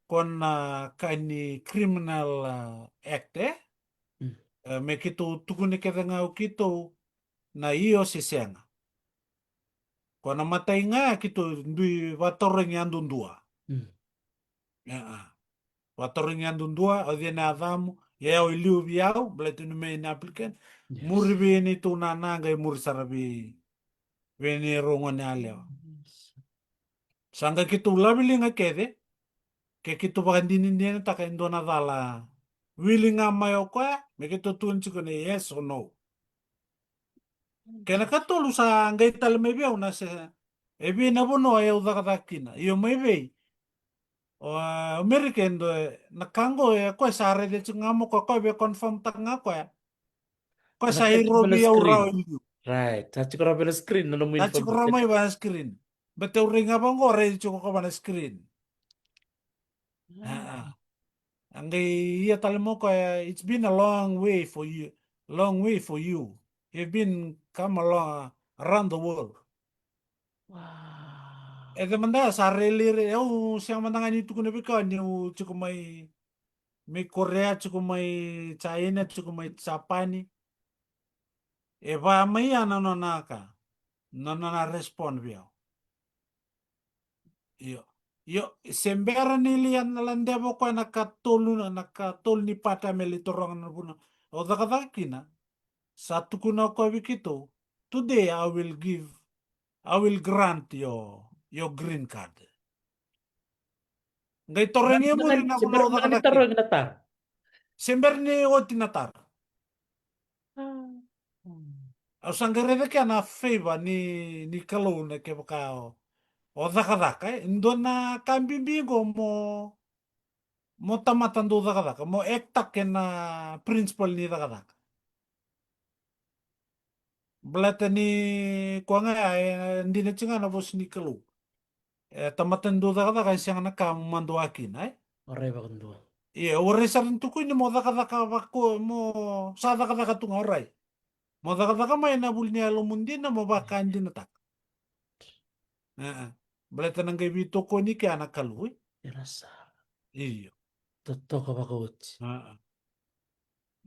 ko na ka ni criminal, a, act, e? Mm. E, me keitou tukuni kece ga o keitou na io se sega. Ko na matai ga ya keitou dui vatarogi yadudua. Mm. E, a. Vatarogi yadudua, o cei na yacamu, ia o i liu vei au, baleta ni me na applicant. Yes. Muri vei neitou nana qai muri sara vei, vei neirau gone yalewa. Yes. Sa qai keitou laveliga kece, ke keitou vakadinadinataka e dua na cala, wili ga mai o koya, me keitou tukuna tiko na yes or no. Kena katolu sa qai tale mai vei au na se, e vei na vanua e au cakacaka kina. Io mai vei. O, a, Amerika e dua, na ka qo e koya sa raica tiko ga mo koya, koya via confirm-taka ga koya. Koya sa iro vei au rawa i liu. Right. Sa tiko rawa vei na screen na nomu information. Sa tiko rawa mai vei na screen. Baleta au rai ga vaqo, rai tiko ko vei na screen. A, a. A qai ia tale mo koya, it's been a long way for you, long way for you. You've been come along, around the world. Wow. E cei mada sa rairai, au sega mada ga ni tukuna vei koya niu tiko mai, mai Korea, tiko mai China, tiko mai Japani. E va mai ya na nona ka, na nona respond vei au. Io. Io, se bera ni lai na ladeva o koya na katolu, na katolu ni part me lai taroga na vanua o cakacaka kina. Sa tukuna o koya vei keitou, today I will give, I will grant your, your green card. Qai tarogi e muri na vanua o cakacaka kina. Se bera ni oti na taro. Au sa qai raica kea na favor ni, ni Kalou na kevaka o, o cakacaka, e. Dua na ka bibi qo mo, mo tamata dau cakacaka, mo act-taka ena principle ni cakacaka. Baleta ni koya ga ya, e dina tiko ga na vosa ni Kalou. E tamata dau cakacaka e sega na ka mo madua kina, e? Warai vakadua. Ia, warai sara ni tukuni mo cakacaka vako, mo sa cakacaka tu ga, warai. Mo cakacaka mai ena vuli ni yalomu dina, mo vakadinataka. E, e. Baleta na qai veitokoni kea na Kalou, e? Io. Totoka vakaoti. E, e.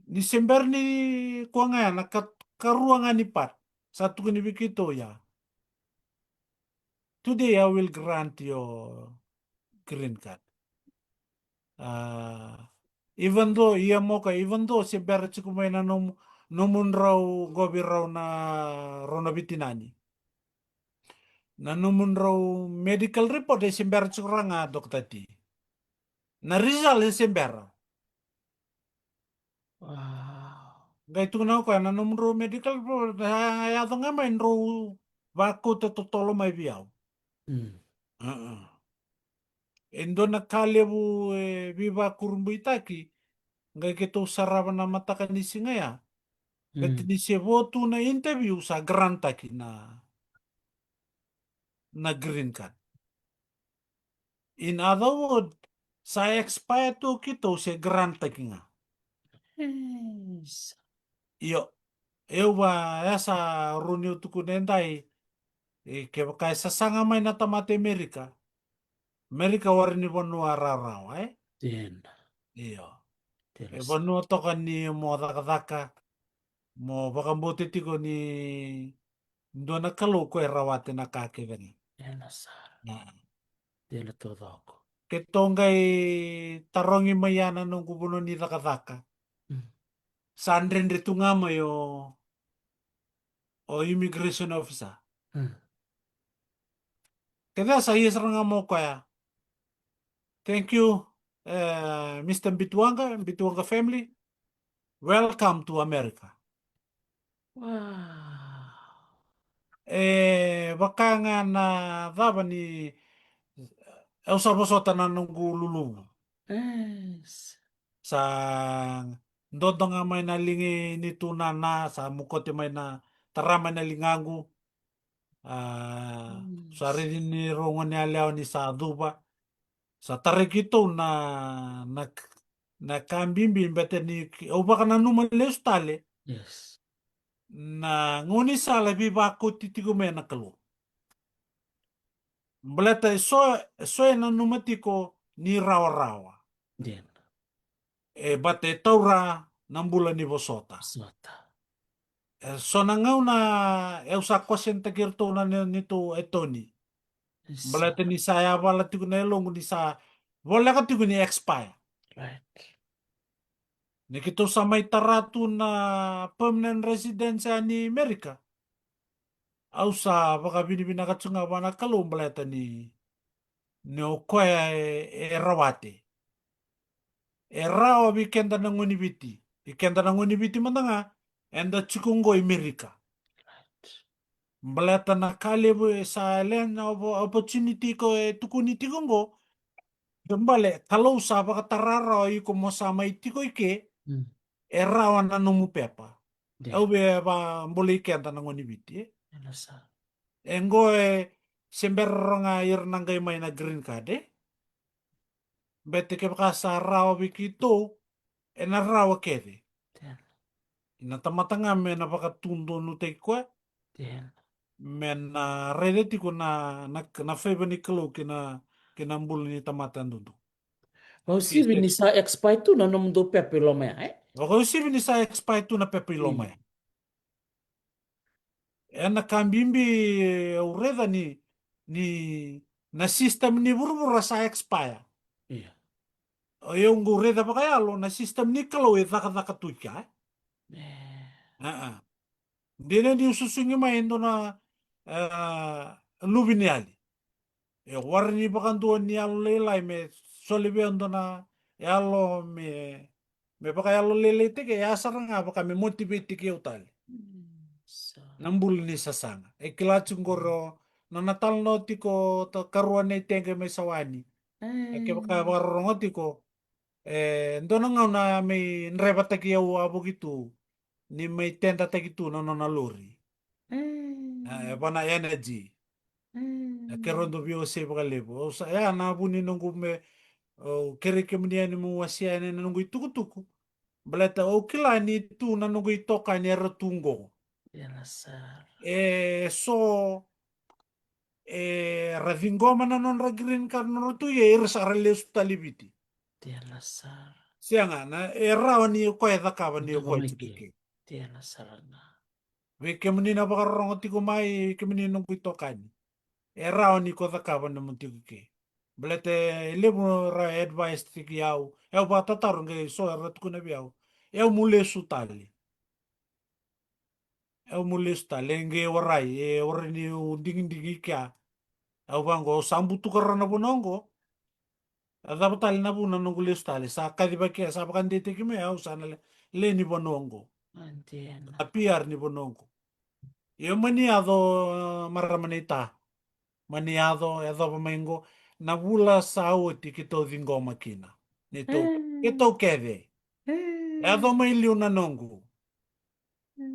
Ni se bera ni koya ga ya na ka, karua ga ni part. Sa tukuni vei keitou ya. Today I will grant your green card. A, even though, ia mo ka, even though se bera tiko mai na nomu, nomudrau qo vei rau na, rau na veitinani. Na nomudrau medical report e se bera tiko ra ga, Doctor T. Na result e se bera. Qai tukuna o koya na nomudrau medical report, a yaco ga mai drau vakauta totolo mai vei au. Mm. Uh-uh. E dua na ka levu e veivakurabuitaki, qai keitou sarava na mataka ni siga ya. Baleta ni se vo tu na interview sa grant-taki na, na green card. In other words, sa expire tu keitou se grant-taki ga. Yes. Io, eu va, ya sa rau niu tukuna e dai, e kevaka e sasaga mai na tamata e Merika, Merika warai ni vanua rawarawa, e? Dina. Io. Dina. E vanua toka ni mo cakacaka, mo vakabauta tiko ni dua na Kalou ko e rawata na ka kece ga. Ena sara. Na. Dina taucoko. Keitou qai tarogi mai ya na noqu vanua ni cakacaka. Mm. Sa dredre tu ga mai o, o immigration officer. Mm. Kece sa ia sara ga mo koya. Thank you, eh, Mister Bituanga, Bituanga family. Welcome to America. Wow. E vaka ga na cava ni, au sa vosota na noqu luluvu. Yes. Sa dodo ga mai na liga ni tu na, na sa mokote mai na, tara mai na ligaqu. A, sa raici ni rau gone yalewa ni sa cuva. Sa tarai keitou na, na, na ka bibi bete ni ki-, au vakananuma lesu tale. Yes. Na gaunisala e veivakauti tiko mai na Kalou. Baleta e so, e so e nanuma tiko ni rawarawa. Dina. E bata e taura na bula ni vosota. Vosota. E so na gauna, e au sa question-taki iratou na ne-, neitou attorney. Yes. Baleta ni sa yavala tiko na yaloqu ni sa voleka tiko ni expire. Right. Ni keitou sa mai tara tu na permanent residence ni Merika. Au sa vakavinavinaka tu ga vua na Kalou baleta ni, ni o koya e, e rawati. E rawa vei keda na gone ni Viti. Vei keda na gone ni Viti mada ga, eda tiko qo i Merika. Right. Baleta na ka levu e sa learn na oppo-, opportunity ko e tukuni tiko qo. Ke bale, Kalou sa vakatara rawa iko mo sa mai tiko i ke, mm, e rawa na nomu pepa. Yeah. Au via vakabolei keda na gone ni Viti, e? Ena sa. E qo e se bera ga ira na qai mai na green card, e? Bete kevaka sa rawa vei keitou, ena rawa kece. Dina. Na tamata ga me na vakatudonutaki koya. Dina. Me na raica tiko na, na, na favor ni Kalou ki na, ki na bula ni tamata dudu. Vakauasivi ni sa expire tu na nomudou pepa i loma ya, e? Vakauasivi ni sa expire tu na pepa i loma ya. Mm. Ena ka bibi au raica ni, ni na system ni vuravura sa expire. Ia. O yau qu raica vakayalo na system ni Kalou e cakacaka tu i kea, e? E. A-a. Dina niu susugi mai e dua na, e, luveniyali. E warai ni vakadua ni yalo lailai me soli vei au dua na yalo me, me vakayalo lailaitaki, e a sara ga vaka me motivate-taki au tale. Mm, so. Na bula ni sasaga. E kila tiko qori o, na, na talanoa tiko o karua nei Teqe mai Sawani. E kevaka e vakarorogo tiko, e dua na gauna me draivataki au a vuki tu. Ni mai tedataki tu na nona lori. Mm. A, e va na energy. Mm. A, keirau dau veiwasei vakalevu. Au sa, ya na vu ni noqu me, au kerei kemuni yani meu wasea yani na noqu itukutuku. Baleta au kila ni tu na noqu itokani era tu qo. Ia na sara. E so era ciqoma na nodra green card, nodra tu, ia era sa ra lesu tale i Viti. Dina sara. Sega, na, e rawa ni o koya e cakava ni o koya tiko i ke. Dina sara ga. Vei kemuni na vakarorogo tiko mai, kemuni noqu itokani. E rawa ni ko cakava ni mo tiko i ke. Baleta e levu ra advice-taki au. E au vakatataro qai so era tukuna vei au. E au mo lesu tale. E au mo lesu tale, e qai warai, e warai niu digidigi i kea. E au vaqo, au sa butuka rawa na vanua qo. A cava tale na vuna noqu lesu tale, sa kacivaki, sa vakadeitaki mai au sa na le, lewe ni vanua qo. A P R ni vanua qo. Io, mani yaco, marama naita. Mani yaco, yacova mai qo. Na vula sa oti keitou ciqoma kina. Neitou, keitou kece. Yaco mai liu na noqu.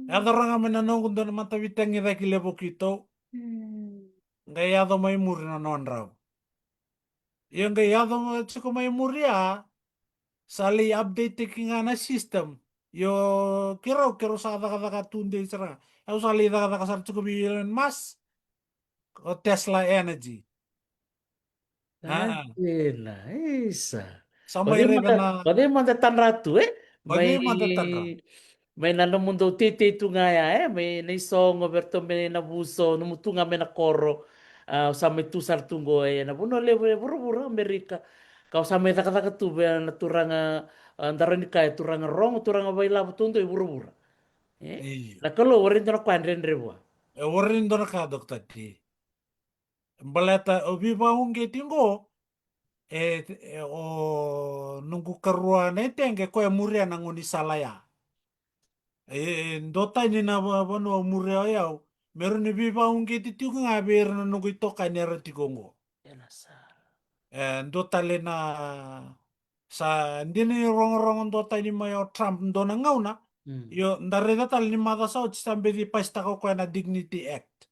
Yaco raga mai na noqu dua na matavitaki cake levu keitou. Qai yaco mai muri na nodrau. Io, qai yaco tiko mai muri ya. Sa lai update-taki ga na system. Io, keirau, keirau sa cakacaka tu dei sara. Au sa lai cakacaka sara tiko vei Elon Musk. O Tesla Energy. A. Dina, isa. Sa mai raica na. O cei mada tadra tu, e? O cei mada tadra. Mai na nomudou teitei tu ga ya, e? Mai na isogo, vei ratou mai na vuso, nomu tu ga mai na koro. A, sa mai tu sara tu qo, e, na vanua levu e vuravura, Amerika. Ka o sa mai cakacaka tu vei na turaga, a, dara ni ka e turaga rogo, turaga vailavo tu dou e vuravura. E? Io. Na Kalou, warai dua na ka e dredre vua. E, warai dua na ka, Dokita T. Baleta o veivakauqeti qo, e, e, o noqu karua na iteqe, koya e muria na gaunisala ya. E, e, dua tani na va-, vanua o muria o yau. Me rawa ni veivakauqeti tiko ga vei ira na noqu itokani era tiko qo. Ena sa. E, dua tale na, sa dina ni rogorogo dua tani mai o Trump dua na gauna. Mm. Io, da raica tale ni macawa sa oti sa beci pasitaka o koya na Dignity Act.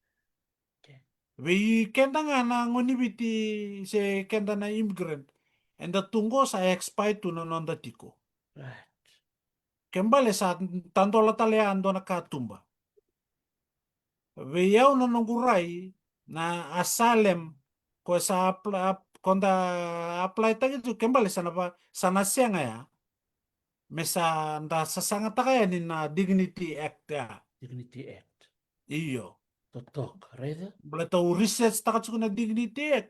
Okay. Vei keda ga na gone ni Viti se keda na immigrant, eda tu qo sa expire tu na noda tiko. Right. Ke bale sa tadola tale ya dua na katuba. Vei au na noqu rai na asylum, ko sa apla-, ap-, ko da apply-taki tu, ke bale sa na va-, sa na sega ya. Me sa da sasagataka yani na Dignity Act ya. Dignity Act. Io. Totoka, raica. Baleta au research-taka tiko na Dignity Act.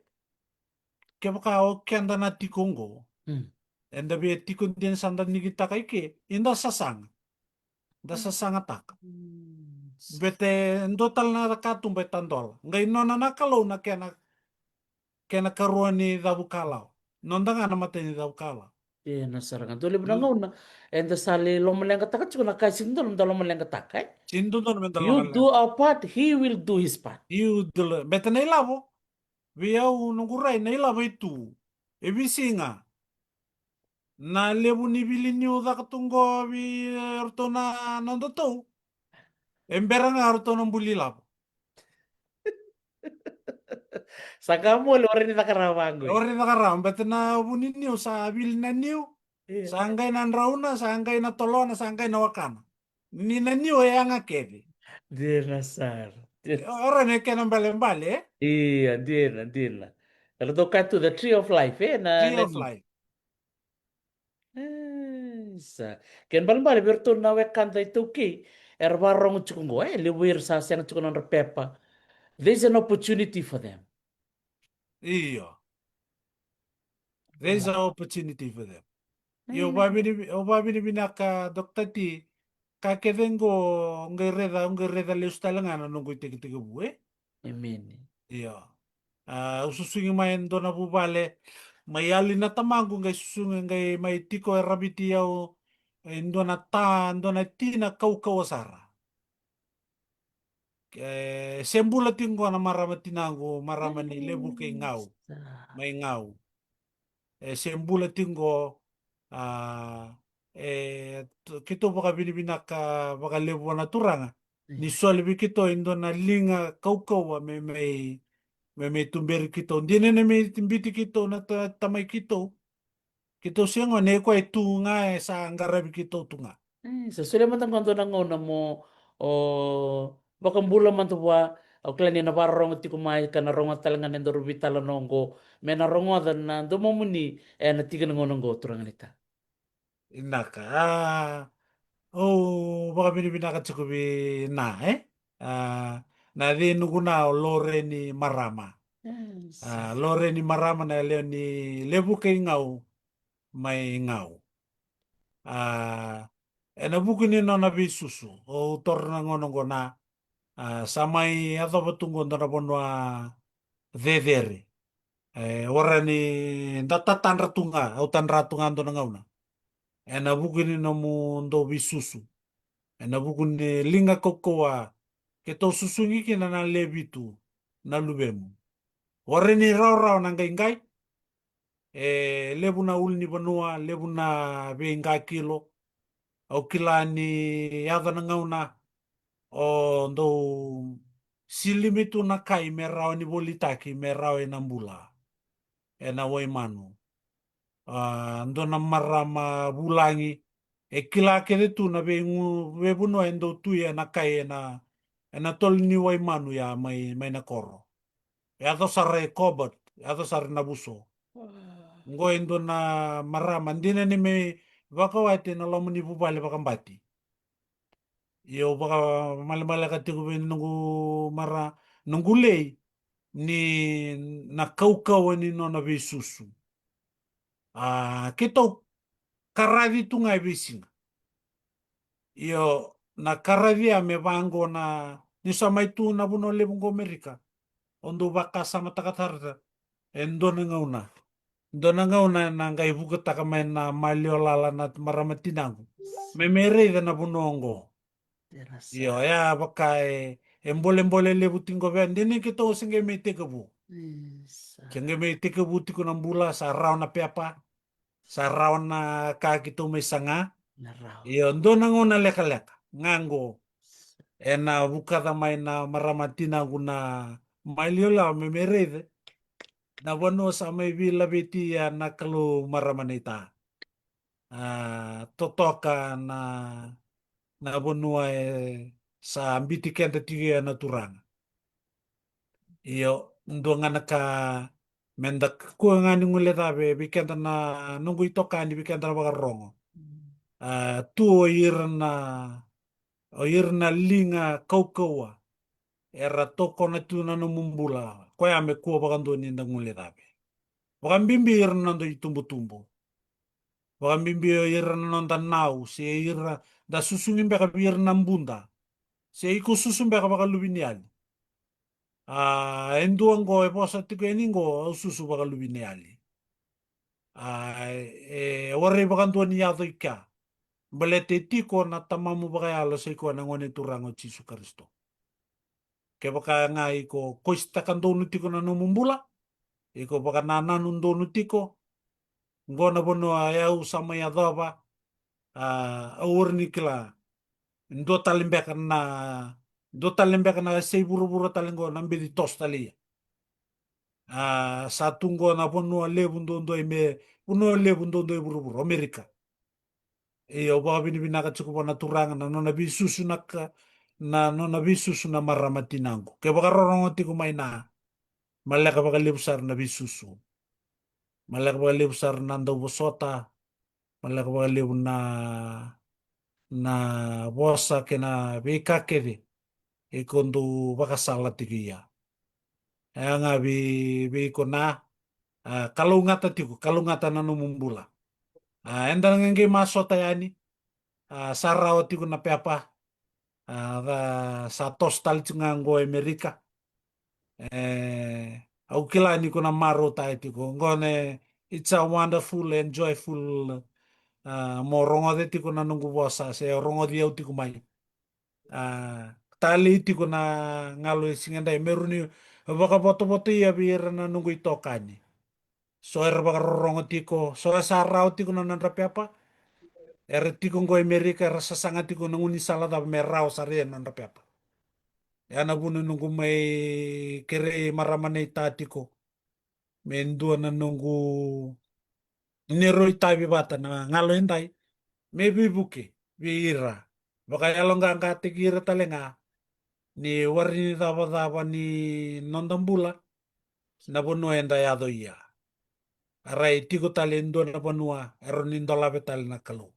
Kevaka o keda na tiko qo. Mm. Eda via tiko dina sa da digitaka i ke, eda sasaga. Da sasagataka. Mm. Bete dua tale na katuba e tadola. Qai nona na Kalou na kena, kena karua ni cavu kalawa. Noda ga na matai ni cavu kalawa. Ena sara ga. Dua levu na gauna eda sa lai lomaleqataka tiko na ka e sega ni dodonu meda lomaleqataka, e? Sega ni dodonu meda lomaleqataka. You do our part, he will do his part. He will do, bete na ilavo. Vei au noqu rai na ilavo e tu. E veisiga. Na levu ni vili niu caka tu qo vei, e, ratou na nodatou. E bera ga ratou na buli ilavo. Sa ka mole, warai ni caka rawa vaqo. Warai ni caka rawa, bete na vu ni niu sa vili na niu. Io. Sa qai na drauna, sa qai na tolona, sa qai na wakana. Ni na niu e yaga kece. Dina sara. Dina. O, o rai me kena balebale, e? Io, dina, dina. Eratou kaya tu the tree of life, e? Na, tree of life. E, sa. Kena balebale vei iratou na wekada iTaukei era vakarorogo tiko qo, e, levu ira sa sega tiko nodra pepa. There's an opportunity for them. Io. There's an opportunity for them. Io, au vakavinavinaka, Dokita T, ka kece qo, qai raica, qai raica lesu tale ga na noqu itekitekivu, e? Emeni. Io. A, au susugi mai e dua na vuvale mai yali na tamaqu, qai susugi, qai mai tiko e raviti au e dua na ta, dua na tina kaukauwa sara. E se bula tiko qo na marama tinaqu, marama ni Levu kei Gau, mai Gau. E se bula tiko qo, a, e, keitou vakavinavinaka vakalevu vua na Turaga ni soli vei keitou e dua na liga kaukauwa me, me, me, me tuberi keitou. Dina ni me biuti keitou na ta-, tamai keitou. Keitou se gone, o koya e tu ga, e sa qaravi keitou tu ga. E, sa solia mada qo dua na gauna mo, o, vakabula mada vua, au kila ni na vakarorogo tiko mai, ka na rogoca tale ga na nodaru veitalanoa qo, me na rogoca na domomuni, e, na tiki ni gauna qo, turaga ni ta. Vinaka, a, au vakavinavinaka tiko vei na, e? A, na yaca ni noqu na o Loreni Marama. A, Loreni Marama na yalewa ni Levu kei Gau, mai Gau. A, ena vuku ni nona veisusu, au taura na gauna qo na, a, sa mai yacova tu qo dua na vanua cecere. E, warai ni da tatadra tu ga, au tadra tu ga dua na gauna. Ena vuku ni nomudou veisusu. Ena vuku ni liga kaukauwa keitou susugi kina na lewe vitu na luvemu. Warai ni rawarawa na qaiqai. E levu na ulunivanua, levu na veiqakilo. Au kila ni yaco na gauna o dou silimi tu na kai me rawa ni volitaki me rawa ena bula ena Waimanu. A, dua na marama vulagi e kila kece tu na veigu-, veivanua e dou tu ena kai ena, ena tolo ni Waimanu ya mai, mai na koro. Yaco sara e Cobalt, yaco sara na Vuso. Oqo e dua na marama dina ni mai vakawati ena loma ni vuvale vakabati. Io, au vakamalemaleka tiko vei noqu mara, noqu lei, ni na kaukauwa ni nona veisusu. A, keitou karaci tu ga e veisiga. Io, na karaci ya me vaqo na, ni sa mai tu na vanua levu qo Amerika. O dou vakasamataka sara e dua na gauna. Dua na gauna ena qai vukataka mai na maliwa lala na marama tinaqu me mai raica na vanua oqo. Io, ya vaka e, e bolebole levu tiko vei au. Dina ni keitou se qai mai tekivu. Se qai mai tekivu tiko na bula, sa rawa na pepa. Sa rawa na ka keitou mai saga. Io, dua na gauna lekaleka ga qo ena vukaca mai na marama tinaqu na maliwa lala me mai raica na vanua sa mai veilaveti ya na Kalou, marama naita. A, totoka na, na vanua e sa biuti keda tiko ya na Turaga. Io, dua ga na ka meda kua ga ni guilecava vei keda na noqu itokani, vei keda na vakarorogo. A, tu o ira na, o ira na liga kaukauwa era tokona tu na nomu bula, koya me kua vakadua ni da guilecava. Vakabibi ira na noda itubutubu. Vakabibi o ira na noda nau, se ira da susugi beka vei ira na buda. Se iko susu beka vakaluveniyali. A, e dua qo e vosa tiko yani qo, au susu vakaluveniyali. A, e, e warai vakadua ni yaco i kea. Baleta e tiko na Tamamu vakayalo, sa i koya na Gone Turaga o Jisu Karisito. Kevaka ga iko kositaka donu tiko na nomu bula, iko vakanananu donu tiko, qo na vanua e au sa mai yacova, a, au warai ni kila. Dua tale beka na, dua tale beka na yasai vuravura tale qo na beci toso tale ia. A, sa tu qo na vanua levu duadua i me, vanua levu duadua i vuravura, o Amerika. Io, au vakavinavinaka tiko vua na Turaga na nona veisusu na ka, na nona veisusu na marama tinaqu. Ke vakarorogo tiko mai na, maleka vakalevu sara na veisusu. Maleka vakalevu sara na dauvosota. Maleka vakalevu na, na vosa kei na veika kece iko dau vakasala tiko ia. E a ga vei, vei iko na, a, kalougata tiko, kalougata na nomu bula. A, eda na qai masota yani, a, sa rawa tiko na pepa, a, sa toso tale tiko ga qo e Amerika. E, au kila ni ko na marautaka tiko qo na, it's a wonderful and joyful, a, mo rogoca tiko na noqu vosa se rogoci au tiko mai. A, talei tiko na galu e siga edai me rawa ni vakavotovoto ia vei ira na noqu itokani. So era vakarorogo tiko, so era sa rawa tiko na nodra pepa. Era tiko qo e Amerika, era sasaga tiko na gaunisala cava me rawa sara ia na nodra pepa. Ia na vuna noqu mai kerei marama naita tiko me dua na noqu neirau itavi vata na galu edai me veivuke vei ira, vakayaloqaqataki ira tale ga ni warai ni cavacava ni noda bula na vanua eda yaco ia. A rai tiko tale e dua na vanua e rawa ni dolava tale na Kalou.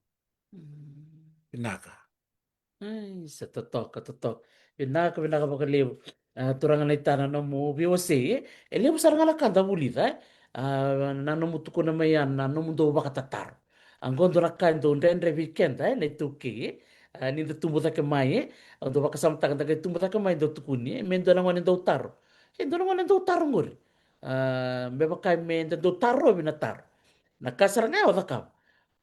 Mm. Vinaka. Ai, sa totoka, totoka. Vinaka, vinaka vakalevu. A, turaga naita na nomu veiwasei, e? E levu sara ga na ka da vulica, e? A, na nomu tukuna mai ya na nomu dau vakatataro. A, qo dua na ka e dau dredre vei keda, e, na iTaukei, e? A, ni da tubu cake mai, e? A, dau vakasamataka da qai tubu cake mai dau tukuni, e? Me dua na gone dau taro. E dua na gone dau taro qori. A, me vaka me da dau tarovi na taro. Na ka sara ga e o cakava.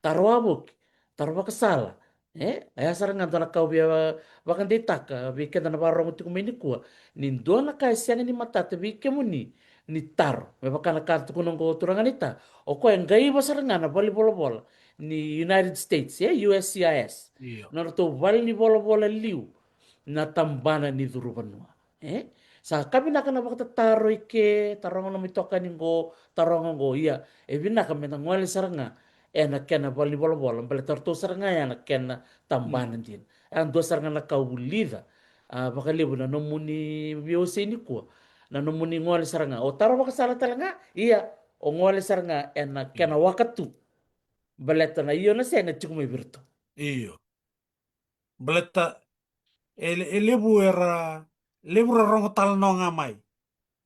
Taro wavoki, taro vakasala, E, e a sara ga dua na ka au via vakadeitaka vei keda na vakarorogo tiko mai nikua, ni dua na ka e sega ni matata vei kemuni ni taro. Me vaka na ka tukuna oqo turaga naita, o koya e qai iva sara ga na valenivolavola ni United States, e, U S C I S. Io. Na nodratou valenivolavola liu na tabana ni curuvanua. E? Sa ka vinaka na vakatataro i ke, taroga nomu itokani qo, taroga qo, ia, e vinaka me na gole sara ga ena kena valenivolavola, baleta ratou sara ga ya na kena tabana dina. A dua sara ga na ka au vulica, a, vakalevu na nomuni veiwasei nikua, na nomuni gole sara ga. O taro vakasala tale ga, ia, o gole sara ga ena kena waka tu. Baleta na io na sega tiko mai vei iratou. Io. Baleta e, e levu era, levu ra rogo talanoa ga mai.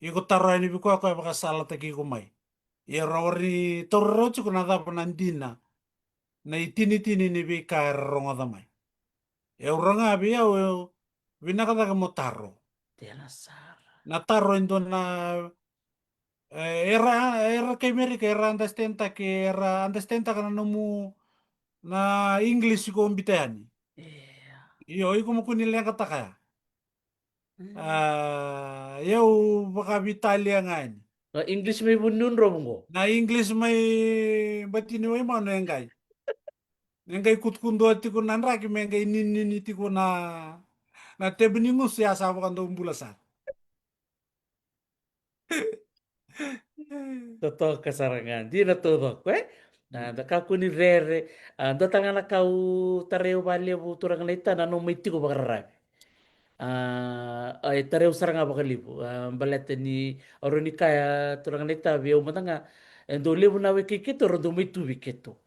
Iko taro yani vei koya, koya vakasalataki iko mai. Ia ra warai ni taura rawa tiko na cava na dina, na itinitini ni veika era rogoca mai. E ura ga vei au, e vinaka cake mo taro. Tena sara. Na taro e dua na, e, era, era kai Merika, era understand-taki, era understand-taka na nomu, na English ko bita yani. Io, iko mo kua ni leqataka ya. A, e au vakavitalia ga yani. Na English mai Vunidrovu qo. Na English mai Batini Waimanu e qai. E qai kutukudua tiko na draki me qai ninini tiko na, na tebenigusu, ya sa vakadau bula sara. Totoka sara ga, dina taucoko, e? A, da kakua ni rere, a, dua tale ga na ka au tarai au vakalevu turaga naita, na nomu mai tiko vakararavi. A, a, e tarai au sara ga vakalevu, a, baleta ni, au rawa ni kaya turaga naita vei au mada ga, e dau levu na wekai keitou, ra dau mai tu vei keitou.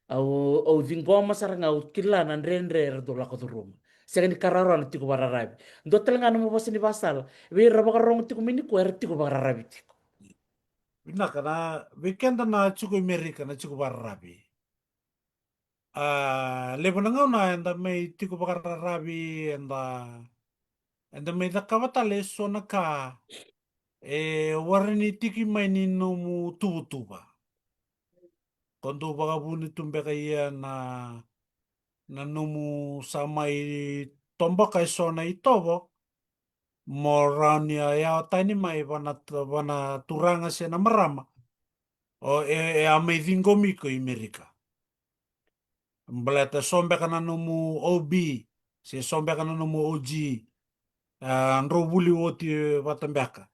Au, au ciqoma sara ga, au kila na dredre era dau lako curuma. Sega ni ka rawarawa na tiko vakararavi. Dua tale ga na nomu vosa ni vakasala vei ira vakarogo tiko mai nikua, era tiko vakararavi tiko. Vinaka, na vei keda na tiko i Merika, na tiko vakararavi. A, levu na gauna eda mai tiko vakararavi, eda, eda mai cakava tale eso na ka e warai ni tiki mai ni nomu tuvatuva. Ko dau vakavuna tu beka ia na, na nomu sa mai toboka eso na itovo, mo rawa ni a yawa tani mai vana, vana turaga se na marama. O e, e a mai ciqomi iko i Merika. Baleta so beka na nomu O B, se so beka na nomu O G, a, drau vuli oti vata beka.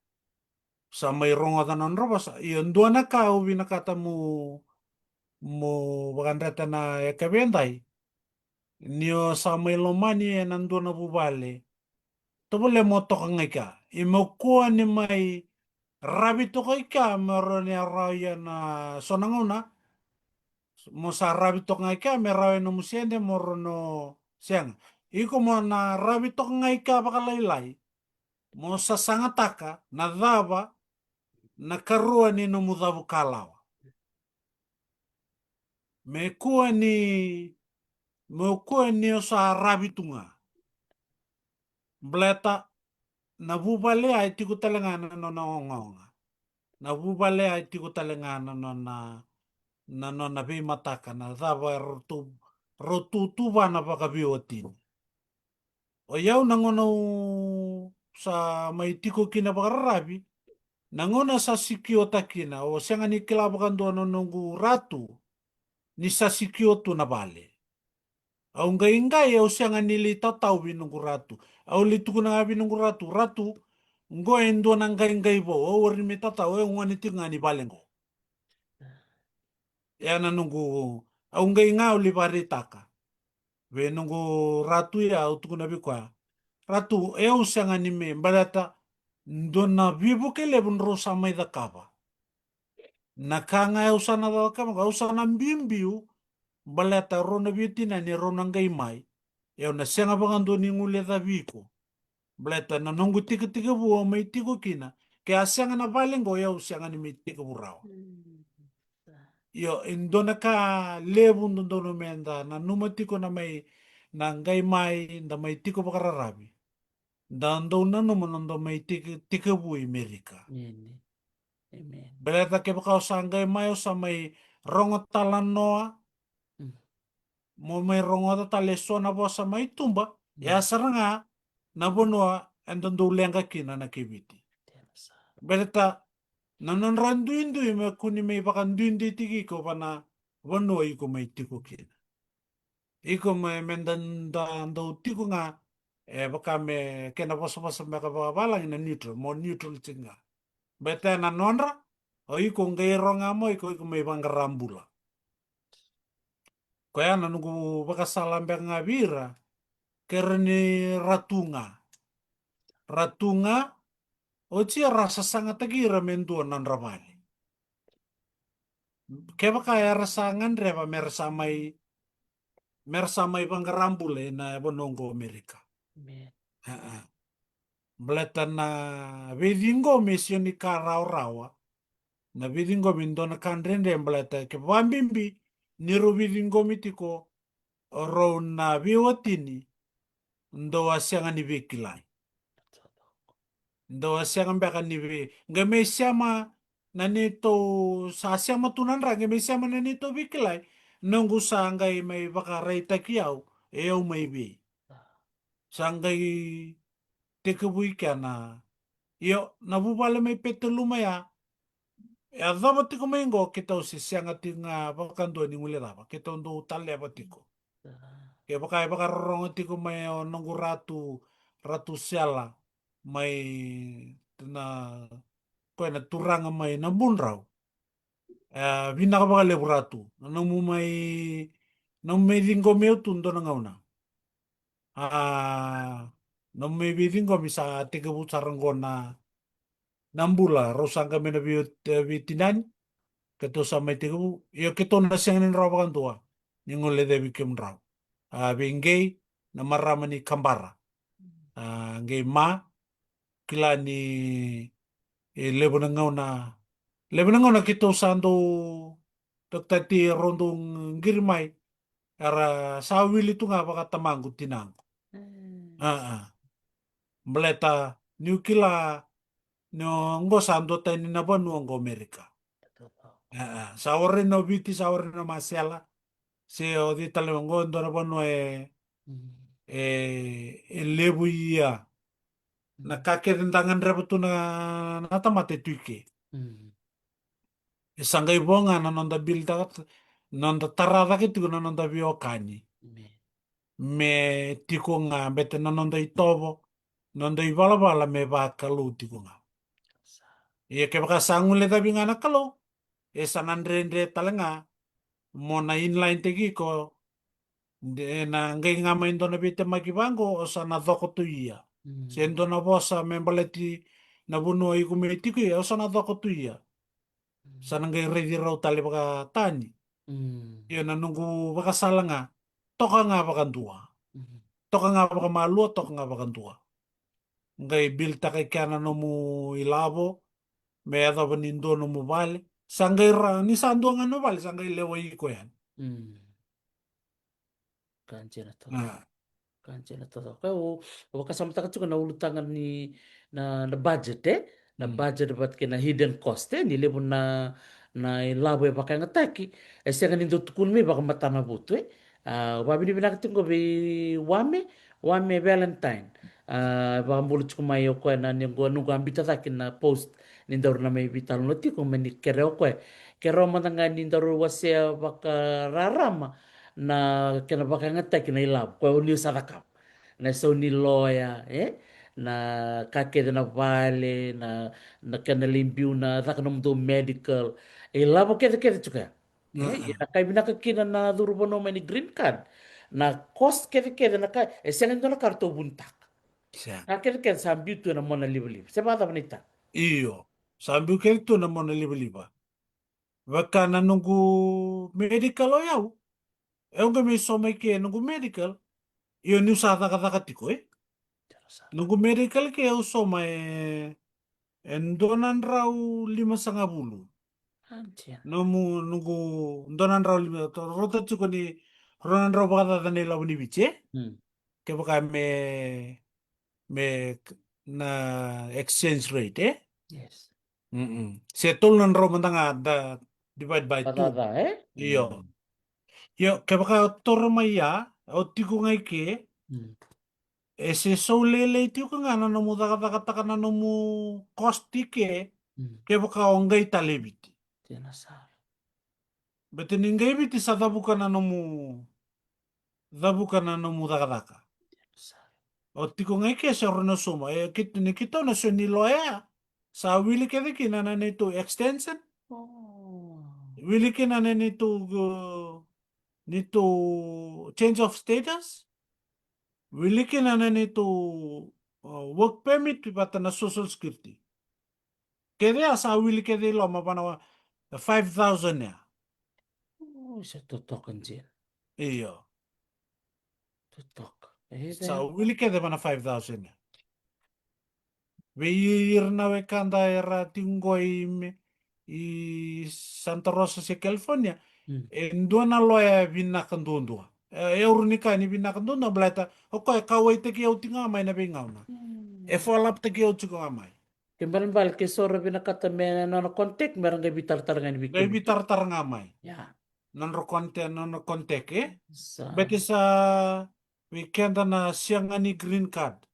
Sa mai rogoca na nodra vosa. Io, dua na ka au vinakata mo, mo vakadreta na yakavi edai. Ni o sa mai lomani ena dua na vuvale, tovolea mo toka ga i kea. Ia mo kua ni mai ravi toka i kea me rawa ni a rawa ia na so na gauna. Mo sa ravi toka ga i kea me rawa e nomu sede mo rawa no sega. Iko mo na ravi toka ga i kea vakalailai. Mo sasagataka na cava na karua ni nomu cavu kalawa. Me kua ni, me kua ni o sa ravi tu ga. Baleta na vuvale a e tiko tale ga na nona ogaoga. Na vuvale a e tiko tale ga na nona, na nona veimataka, na cava e ratou, ratou tuvana vakaveiwatini. O yau na gauna au sa mai tiko kina vakararavi, na gauna sa sikiota kina, au sega ni kila vakadua na noqu ratu ni sa sikio tu na vale. Au qai qai, au sega ni lai tatau vei noqu ratu. Au lai tukuna ga vei noqu ratu, ratu, qo e dua na qaiqai vou, au warai ni me tatau, au gone tiko ga ni vale qo. Ia na noqu, au qai ga au lai vakaraitaka vei noqu ratu, ia au tukuna vei koya, ratu, e au sega ni me, baleta dua na veivuke levu drau sa mai cakava. Na ka ga e au sa na cakava, au sa na biubiu, baleta rau na veitinani rau na qai mai. E au na sega vakadua ni guilecavi iko. Baleta na noqu tikitiki vu au mai tiko kina, ke a sega na vale qo e au sega ni mai tekivu rawa. Io, e dua na ka levu dodonu meda nanuma tiko na mai, na qai mai da mai tiko vakararavi. Da dau nanuma na da mai tiki, tekivu i Merika. Baleta kevaka au sa qai mai, au sa mai rogo talanoa, mo mai rogoca tale e so na vosa mai tuba. E a sara ga na vanua eda dau leqa kina na keviti. Baleta na nodra duidui me kua ni mai vakaduiduitaki iko va na vanua iko mai tiko kina. Iko me, me da, da dau tiko ga, e vaka me kena vosavosa me ka vakavalagi na neutral, mo neutral tiko ga. Baleta na nodra, o iko qai ro ga mo iko, iko mai vaqara bula. Koya na noqu vakasala beka ga vei ira, kera ni ra tu ga. Ra tu ga, oti era sasagataki ira me dua na nodra vale. Kevaka era sa gadreva me ra sa mai, me ra sa mai vaqara bula ena vanua oqo Amerika. Amen. Baleta na veiciqomi e sega ni ka rawarawa. Na veiciqomi e dua na ka dredre baleta ke vakabibi ni rau veiciqomi tiko o rau na veiwatini, dou a sega ni veikilai. Dou a sega beka ni vei, qai mai sema na neitou, sa sema tu na dra, qai mai sema na neitou veikilai. Noqu sa qai mai vakaraitaki au, e au mai vei. Sa qai tekivu i kea na, io, na vuvale mai Petaluma ya, e yacova tiko mai qo keitou se sega tiko ga vakadua ni guilecava, keitou dau taleva tiko. Kevaka e vakarorogo tiko mai o noqu ratu, Ratu Sela, mai na, koya na turaga mai na Budrau. E, vinaka vakalevu Ratu. Na nomu mai, nomu mai ciqomi au tu dua na gauna. A, nomu mai veiciqomi sa tekivu sara qo na, na bula, rau sa qai mai na vei, e, veitinani. Keitou sa mai tekivu. Io keitou na sega ni rawa vakadua ni guilecavi kemudrau. A, vei qei na marama ni Kabara. A, qei ma, kila ni, e, levu na gauna, levu na gauna keitou sa dau, Doctor T, rau dau qiri mai, era sa wili tu ga vakatamaqu tinaqu. Mm. A, a. Baleta niu kila ni o qo sa dua tani na vanua qo Amerika. A, a. Sa warai na o Viti, sa warai na o Masela. Se o cei tale qo e dua na vanua e, mm, e, e levu ia. Na ka kece da gadreva tu na, na tamata e tu i ke. Mm. E sa qai vo ga na noda build taka, noda tara cake tiko na noda veiwekani. Amen. Me tiko ga bete na noda itovo, noda ivalavala me vakalou tiko ga. Ia kevaka sa guilecavi ga na Kalou, e sa na dredre tale ga mo na inline taki iko, de, na qai ga mai dua na veitemaki vaqo, o sa na coko tu ia. Mm. Se dua na vosa me baleti na vanua iko mai tiko ia, o sa na coko tu ia. Mm. Sa na qai raici rau tale vakatani. Mm. Ia na noqu vakasala ga, toka ga vakadua. Mm. Toka ga vakamalua, toka ga vakadua. Qai build taka i kea na nomu ilavo, me yacova ni dua nomu vale. Sa qai ra, ni sa dua ga nomu vale, sa qai lewa iko yani. Mm. Ka dina toka. A. Ka dina toka. Ka o, o vakasamataka tiko na ulutaga ni na, na budget, e? Na, mm, budget vata kei na hidden cost, e? Ni levu na, na ilavo e vakayagataki. E sega ni dau tukuni mai vakamatana vutu, e? A, vakavinavinaka tiko vei Wame, Wame Valentine. A, vakabula tiko mai o koya na noqu, noqu a bita cake na post ni daru na mai veitalanoa tiko, me ni kerea o koya. Kerea mada ga ni daru wasea vakararama na kena vakayagataki na ilavo. Koya o ni sa cakava. Na sau ni loya, e? Na ka kece na vale, na, na kena lai biu na caka nomudou medical. E ilavo kece kece tiko ya. E, mm, ia na ka e vinaka kina na curu vanua mai ni green card. Na cost kece kece na ka, e sega ni dua na ka ratou vunitaka. Sega. Ka kece kece sa biu tu ena mona livaliva. Se vakacava na ita? Io, sa biu kece tu na mona livaliva. Vaka na noqu medical o yau. E au qai mai soma i ke noqu medical. Io niu sa cakacaka tiko, e? Noqu medical ke au soma e, e dua na drau limasagavulu. Nomu, noqu dua na drau lima, rauta tiko ni rua na drau vakacaca na ilavo ni Viti, e? Mm. Kevaka me, me na exchange rate, e? Yes. Mm-mm. Se tolu na drau mada ga da divide by two. Vakacaca, e? Io. Mm. Io, kevaka o toro mai ya, o tiko ga i ke, Mm. e se sau lailai tiko ga na nomu cakacakataka na nomu cost i ke, Mm. kevaka o qai tale i Viti. Dina sara. Baleta ni qai Viti sa cavuka na nomu, cavuka na nomu cakacaka. Dina sara. O tiko ga i ke se rawa ni o sauma. E, kit-, ni keitou na so ni loya, sa wili kece kina na neitou extension. Oh. Wili kina na neitou, uh, neitou change of status. Wili kina na neitou, uh, work permit vata na social security. Kece ya sa wili kece i loma vana wa-, five thousand ya. Oh, sa totoka dina. Io. Totoka. E, sa wili kece vana five thousand ya. Vei ira na wekada era tiko qo i me-, i Santa Rosa se California, Mm. e dua na loya vinaka duadua. E, e uru ni ka ni vinaka duadua, baleta o koya e kauwaitaki au tiko ga mai na veigauna. Mm. E follow up taki au tiko ga mai. Ke balebale ke so ra vinakata me nona contact, me ra qai veitaratara ga ni vei Qai kemuni. Veitaratara ga mai. Ya. Nodra contact, nona contact, e? Sa. Baleta sa vei keda na sega ni green card.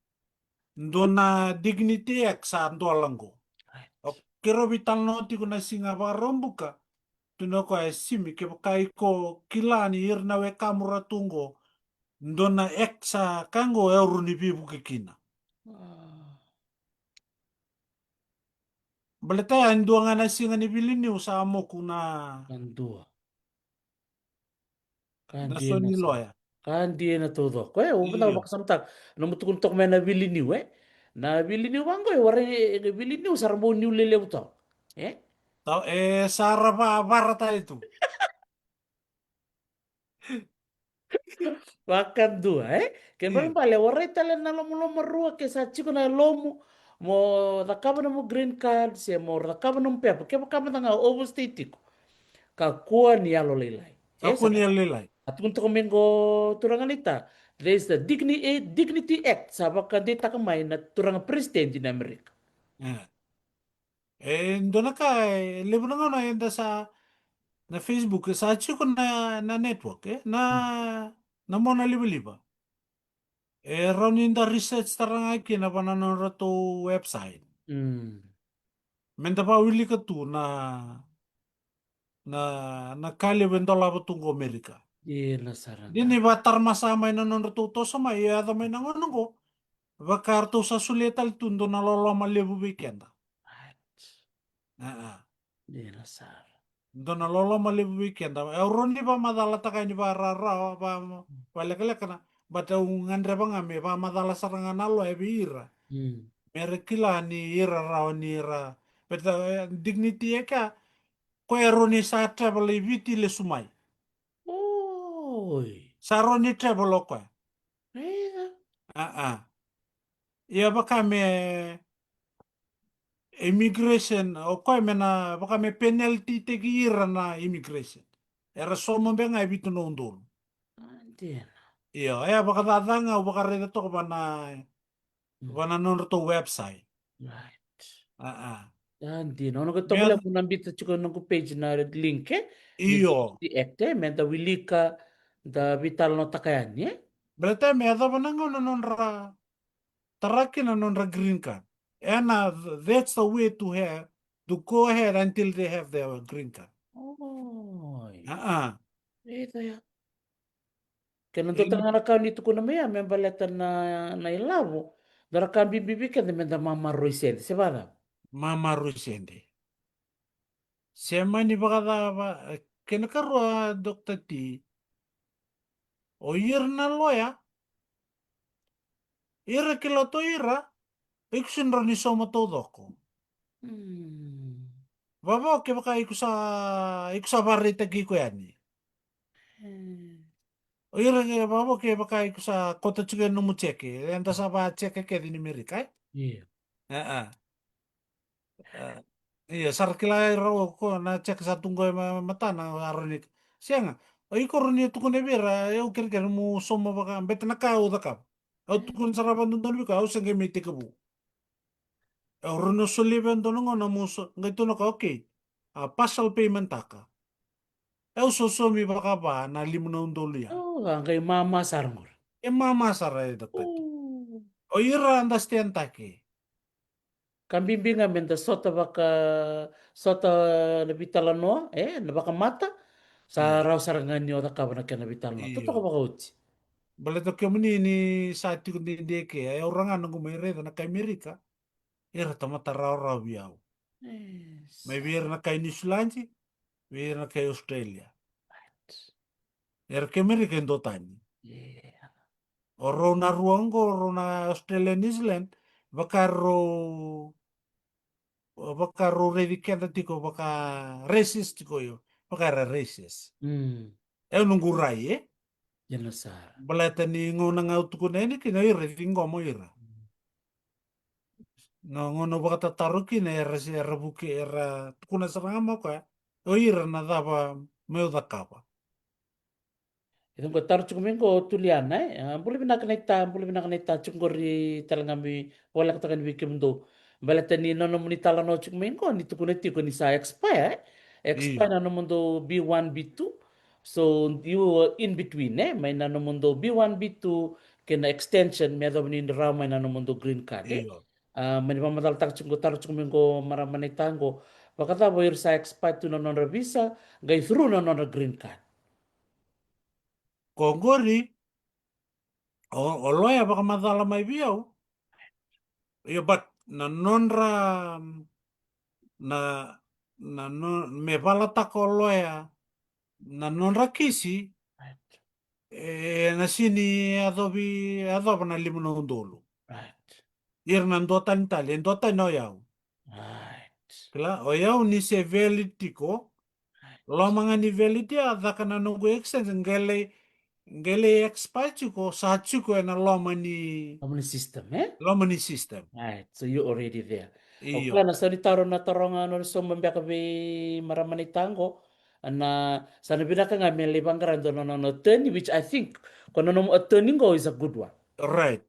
Dua na Dignity Act sa dola qo. Right. O keirau veitalanoa tiko na siga Vakaraubuka. Tukuna o koya, e Simi, kevaka iko kila ni ira na wekamu ra tu qo, dua na act sa ka qo e rawa ni veivuke kina. Ah. Baleta ya e dua ga na siga ni viliniu sa moku na Ka dua. Ka na dina so ni sa. Loya. Ka dina taucoko. E, au vinaka Io. Vakasamataka. Nomu tukuna toka mai na viliniu, e? Na viliniu vaqo, e warai, e, viliniu sa ra bau niu lelevu toka. E? Tau, e, sa ra va-, vara tale tu. Vakadua, e? Ke Io. Balebale, warai tale na lomalomarua ke sa tiko na yalomu, mo cakava nomu green card, se mo cakava nomu pepa, kevaka mada ga overstay tiko. Kakua ni yalolailai. E, Kakua sa ni yalolailai. A tukuna toka mai qo turaga naita. There's the Digni-, eh, Dignity Act, sa vakadeitaka mai na turaga president ni Amerika. E. E dua na ka, e levu na gauna eda sa, na Facebook, sa tiko na, na network, e? Na, Mm. na mona livaliva. E rawa ni da research tara ga kina vana nodratou website. Mm. Meda vawilika tu na, na, na ka levu e dolava tu qo Amerika. Dina sara ga. Dina ni vataramasa mai na nodratou toso mai, e yaco mai na gauna qo. Vaka ratou sa solia tale tu dua na loloma levu vei keda. Right. A, a. Dina sara. Dua na loloma levu vei keda. E rawa ni vakamacalataka yani vakararawa, va-, vakalekaleka na. But au gadreva ga me vakamacala sara ga na loya vei ira. Mm. Me ra kila ni ira rawa ni ra. But, uh, Dignity e kea, koya e rawa ni sa travel i Viti lesu mai. Oi. Sa rawa ni travel o koya. Io. A, a. Ia vaka me immigration, o koya me na, vaka me penalty taki ira na immigration. Era sauma beka ga e vitu na udolu. A, dina. Io, e vakacaca ga, au vakaraica toka vana, Mm. vana nodratou website. Right. A, a. A, dina. Au na qai tovolea mo na biuta tiko na noqu page na link, e? Io. Ni Dignity Act, e? Meda wilika, da veitalanoataka yani, e? Baleta me yacova na gauna nodra tara kina nodra green card. Ena, th-, that's the way to have, to go ahead until they have their green card. Oi. A, a. Io, ia. Kena dua tale ga na ka ni tukuna mai ya me baleta na, na ilavo. Dua na ka bibi vei keda meda mamaroroi sede, se vacava? Mamaroroi sede. Se mani vakacava, e, kena karua, Doctor T. O ira na loya, ira ki loto ira, iko sega ni rawa ni sauma taucoko. Mm. Vavo kevaka iko sa, iko sa vakaraitaki iko yani. Mm. O ira ke vavo kevaka iko sa kauta tiko yani nomu check, eda sa vakacheka kece ni Merika, e? Io. A, a. A, ia, sa ra kila e rau ko na check sa tu qo e ma-, matana, a rawa ni. Sega, o iko rawa ni tukuna vei ira, e, au kerekere mo sauma vaka, bete na ka au cakava. Au tukuna sara vakadodonu vei iko, au se qai mai tekivu. E, au rawa ni solia vei au dua na gauna mo so-, qai tukuna o koya, okay. A, partial payment taka. E au sosomi vakava na lima na udolu ya. Oh, a qai mama sara qori. E mama sara e da kati. Oh. O ira understand take. Ka bibi ga me da sota vaka, sota na vitalanoa, e, na vakamata. Sa rawa sara ga ni o cakava na kena vitalanoa. Totoka vakaoti. Baleta kemuni ni sa tiko dede ke, e au raga na guma e raica na kai Amerika. Era tamata rawarawa vei au. Yes. Mai vei ira na kai Niusiladi, vei ira na kai Australia. Right. Era ke Amerika e dua tani. Yeah. O rau na rua oqo, o rau na Australia, New Zealand, vaka rau, vaka rau raici keda tiko, vaka racist tiko io, vaka era racist. Mm. E au noqu rai, e? Ia na sara. Baleta ni gauna ga au tukuna yani kina o ira e ciqoma o ira. Mm. Na gauna au vakatataro kina era se, era vuke, era tukuna sara ga mai o koya. O ira na cava meu cakava. Ia qo taro tiko mai qo Tuliana, e? A, bula vinaka naita, bula vinaka naita, tiko qori tale ga me volekataka yani vei kemudou. Baleta ni na nomuni talanoa tiko mai qo, ni tukuna tiko ni sa expire, e? Expire na nomudou B one, B two. So, you were in between, e? Mai na nomudou B one, B two, kei na extension, me yacova ni rawa mai na nomudou green card, e? Io. A, mani vakamacalataka tiko qo, taro tiko mai qo marama naita qo. Vakacava o ira sa expire tu na nodra visa, qai through na nodra green card. Ko qori, o, o loya vakamacala mai vei au. Io, but na nodra, na, na no, me valataka o loya, na nodra kisi, right, e na sini yacovi, yacova na lima na udolu. Right. Ira na dua tani tale, e dua tani o yau. Right. Kila, o yau ni se valid tiko, right, loma ga ni valid ya, caka na noqu extension, qai lai, qai lai expire tiko, sa tiko e na loma ni, loma ni system, e? Loma ni system. Right, so you already there. Io. O koya na sa ni taro na taroga na nona sauma beka vei marama naita qo. Na, sa na vinaka ga me lai vaqara dua na nona attorney, which I think, ko na nomu attorney qo is a good one. Right.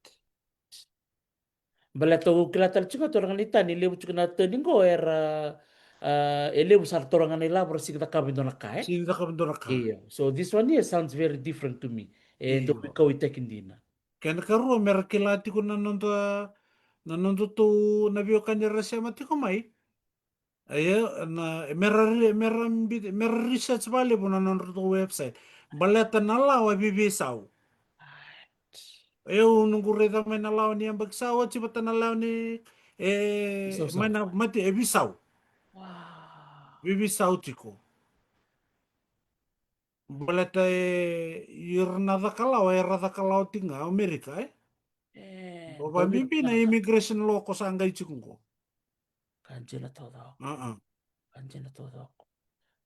Baleta au kila tale tiko ga turaga naita ni levu tiko na attorney qo era, a, e levu sara turaga na ilavo ra sega ni cakava e dua na ka, e? Sega ni cakava e dua na ka. Io. So this one here sounds very different to me. E dau veikauwaitaki dina. Kena karua me ra kila tiko na noda, na noda tou na veiwekani era sema tiko mai. Ia, na, me ra re-, me ra bi-, me ra research vakalevu na nodratou website. Baleta na lawa e veiveisau. Right. Au noqu raica mai na lawa ni yabaki sa oti vata na lawa ni, e, mai na mate e veisau. Wow. Veiveisau tiko. Baleta e, ira na caka lawa, era caka lawa tiko ga o Amerika, e? E, o vakabibi na immigration law ko sa qai tiko qo. Ka dina taucoko. A, ka dina taucoko.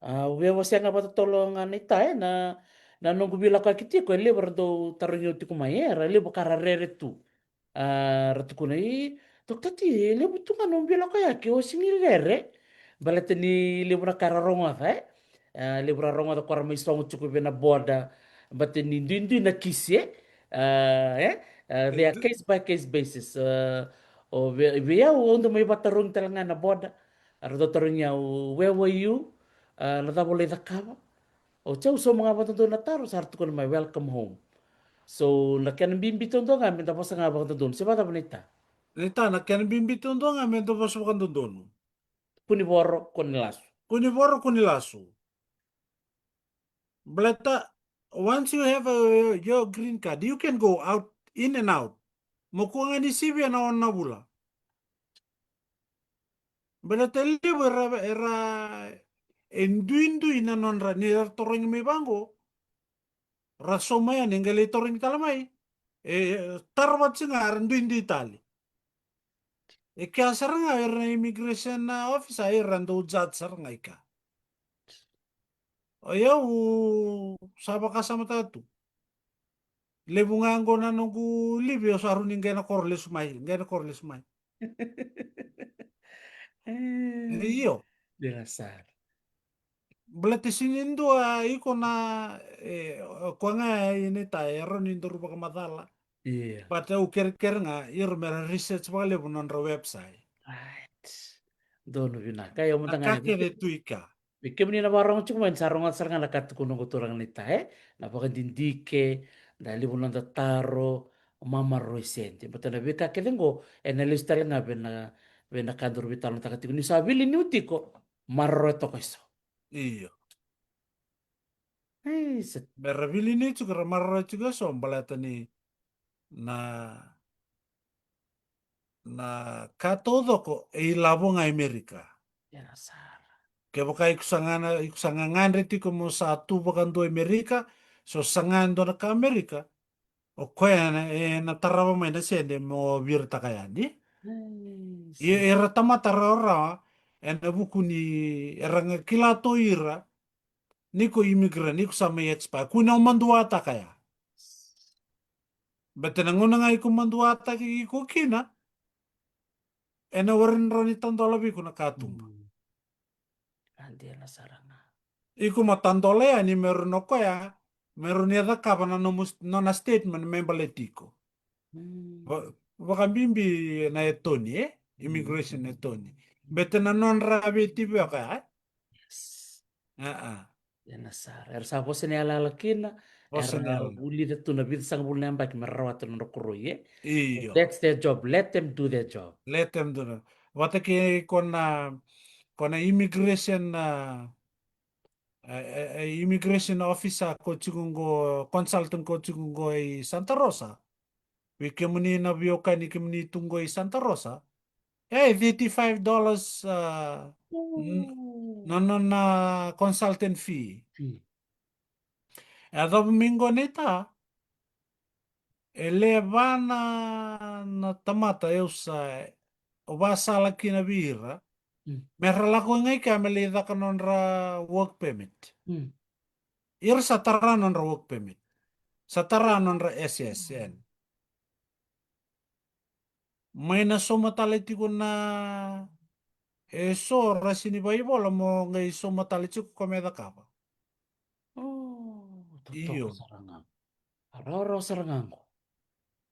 A, au via wasea ga vakatotolo ga naita, e, na, na noqu veilakoyaki tiko, e levu era dau tarogi au tiko mai, e, era levu ka ra rere tu. A, ra tukuna, i, Doctor T, e levu tu ga nomu veilakoyaki, o sega ni rere. Baleta ni levu na ka ra rogoca, e? A, levu ra rogoca ko ra mai sogo tiko vei na border, baleta ni duidui na kisi, e? A, e? A, they are case by case basis. A, o vei, vei au, au dau mai vakatarogi tale ga na border. A, ra dau tarogi au, where were you? A, na cava o lai cakava? Oti au sauma ga vakadodonu na taro, sa ra tukuna mai, welcome home. So, na kena bibi taudua ga me da vosa ga vakadodonu. Se vakacava naita? Naita, na kena bibi taudua ga me da vosa vakadodonu. Kunivoro, kua ni lasu. Kunivoro, kua ni lasu. Baleta, once you have a, your green card, you can go out, in and out. Mo kua ga ni sivia na ono na vula. Baleta e levu era, era, e duidui na nodra ni ra tarogi mai vaqo. Ra sauma yani, qai lai tarogi tale mai. E, tara vata ga, era duidui tale. E kea sara ga era na immigration, a, officer, era dau judge sara ga i kea. O yau sa vakasamataka tu. Levu ga qo na noqu livi, au sa rawa ni qai na koro lesu mai, qai na koro lesu mai. E, io. Dina sara. Baleta sega ni dua iko na, e, o koya ga e naita, e rawa ni daru vakamacala. Io. But au kerekere ga, ira me ra research vakalevu na nodra website. Right. Donu vinaka. Io, mada ga. Na ka kece tu i kea. Vei kemuni na vakarorogo tiko mai, ni sa rogoca sara ga na ka tukuna oqo turaga naita, e? Na vakadidike, na levu noda taro, mamaroroi sede. Baleta na veika kece oqo ena lesu tale ga vei na, vei na ka daru veitalanoataka tiko. Ni sa veiliutaki tiko, maroroya toka eso. Io. Ei, sa Me ra veiliutaki tiko, ra maroroya tiko eso, baleta ni na, na ka taucoko e ilavo ga e Amerika. Ia na sara. Kevaka iko sa ga na, iko sa gagadre tiko mo sa tu vakadua e Amerika, so saga e dua na ka Amerika, o koya ena, ena tarava mai na sede mo viritaka yani. Ei, Ia sa. era tamata rawarawa, ena vuku ni era ga kila tu o ira, ni ko immigrant, ni ko sa mai expire, kua ni o maduataka ya. Baleta na gauna ga iko maduataki iko kina, ena warai ni rawa ni tadola vei iko na katuba. Mm. A, dina sara ga. Iko mo tadola yani me rawa ni o koya, me rawa ni cakava na nomu st-, nona statement me baleti iko. Mm. Va-, vakabibi na attorney, e? Immigration Mm. attorney. Baleta na nodra veitivioka, e? Yes. A, a. Ia na sara. Era sa vosa ni yalayala kina, Vosa ni era yalayala. vulica tu na vica sagavulu na yabaki me ra rawata na nodra koroi, e? Io. That's their job. Let them do their job. Let them do that. Vata kei ko na, ko na immigration, a, e, e, e, immigration officer ko tiko qo, consultant ko tiko qo i Santa Rosa. Vei kemuni na veiwekani kemuni tu qo i Santa Rosa. E, thirty-five dollars, a, n-, Ooh. na nona consultant fee. Fee. E yacova mai qo naita, e levu na, na tamata au sa, au vakasala kina vei ira. Mm. Me ra lako ga i kea me lai caka nodra work permit. Mm. Ira sa tara nodra work permit. Sa tara nodra S S N. Mai na sauma tale tiko na eso ra sega ni vakaivola mo qai sauma tale tiko ko me cakava. Oh, totoka Io. sara ga. Rawarawa sara ga qo.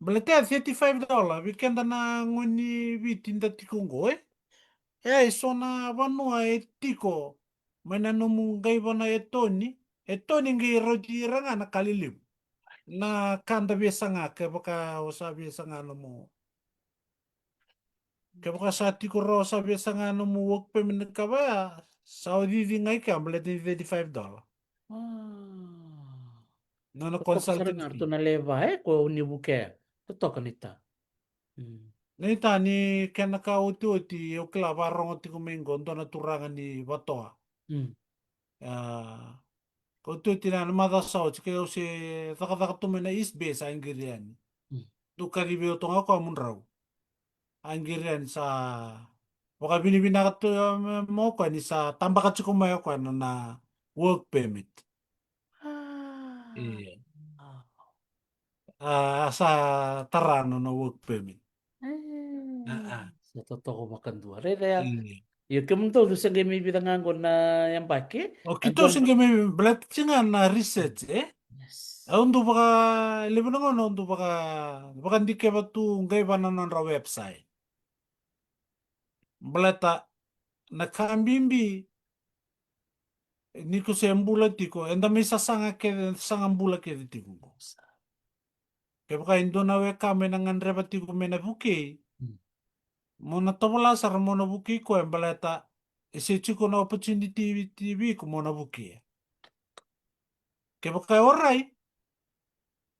Baleta thirty-five dollar, vei keda na gone ni Viti da tiko qo, e? E, e so na vanua e tiko mai na nomu qai vana e toni, e toni qai rauti ira ga na ka lelevu. Na ka da via saga, kevaka o sa via saga nomu. Kevaka sa tiko rawa o sa via saga nomu work permit na ka vaya, sa o cici ga i kea baleta ni thirty-five dollar. Ah. Nona Totoka sara consultant ga fee. ratou na leva, e, ko ni vukea. Totoka naita. Mm. Naita ni kena ka otioti, au kila varogo tiko mai qo, dua na turaga ni Vatoa. Mm. A, ko otioti na macawa sa oti, ke au se cakacaka tu mai na East Bay sa qiri yani. Mm. Dou kacivi au toka ga ko a mudrau. A qiri yani sa vakavinavinaka tu, e, mo koya ni sa tabaka tiko mai o koya na, na work permit. Ah. Ia. Ah. A, sa tara nona work permit. Eh, Ah, ah. sa totoka vakadua. Raica ya. Ia. Io, kemudou dou se qai mai vica ga qo na yabaki. O A keitou dua se qai mai baleta tiko ga na research, e? Yes. Au dau vaka, levu na gauna au dau vaka, vakadikeva tu qai vana nodra website. Baleta na ka bibi, ni ko se bula tiko, eda mai sasaga kece, saga bula kece tiko qo. Kevaka e dua na wekamu ena gadreva tiko me na vukei, Mm. mo na tovolea sara mo na vukei koya baleta e se tiko na opportunity vei iko mo na vukei. Kevaka e orai,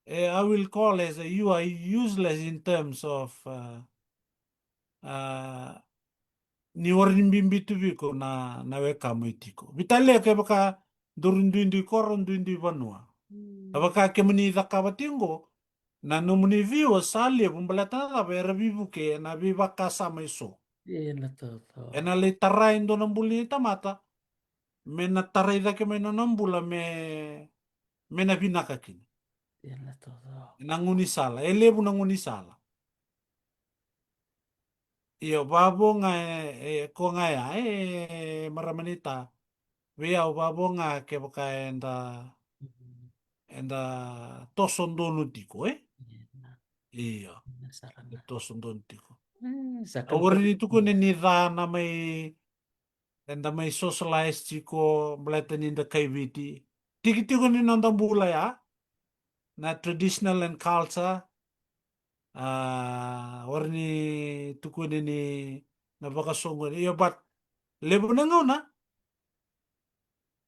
e, I will call as a, you are useless in terms of, uh, a, ni warai ni bibi tu vei iko na, na wekamu e tiko. Veitalia kevaka dou duidui koro, duidui vanua. Mm. Kevaka kemuni cakava tiko qo, na nomuni viewers sa levu baleta na cava, era veivuke ena veivakasama e so. Ena taucoko. Ena lai tara e dua na bula ni tamata, me na tarai cake mai na nona bula me, me na vinaka kina. Ena taucoko. Ena gaunisala, e levu na gaunisala. Io, vavo ga e, e, ko ga ya, e, marama naita. Vei au vavo ga kevaka eda, eda toso donu tiko, e? Io. Io. Ena sara Eda ga. toso donu tiko. Mm, sa Au warai ni tukuni ni ca na mai eda mai socialize tiko, baleta ni da kai Viti. Tikitiki ni noda bula ya, na traditional and culture, a, ori ni tukuni ni na vakasoqoni. Io, but levu na gauna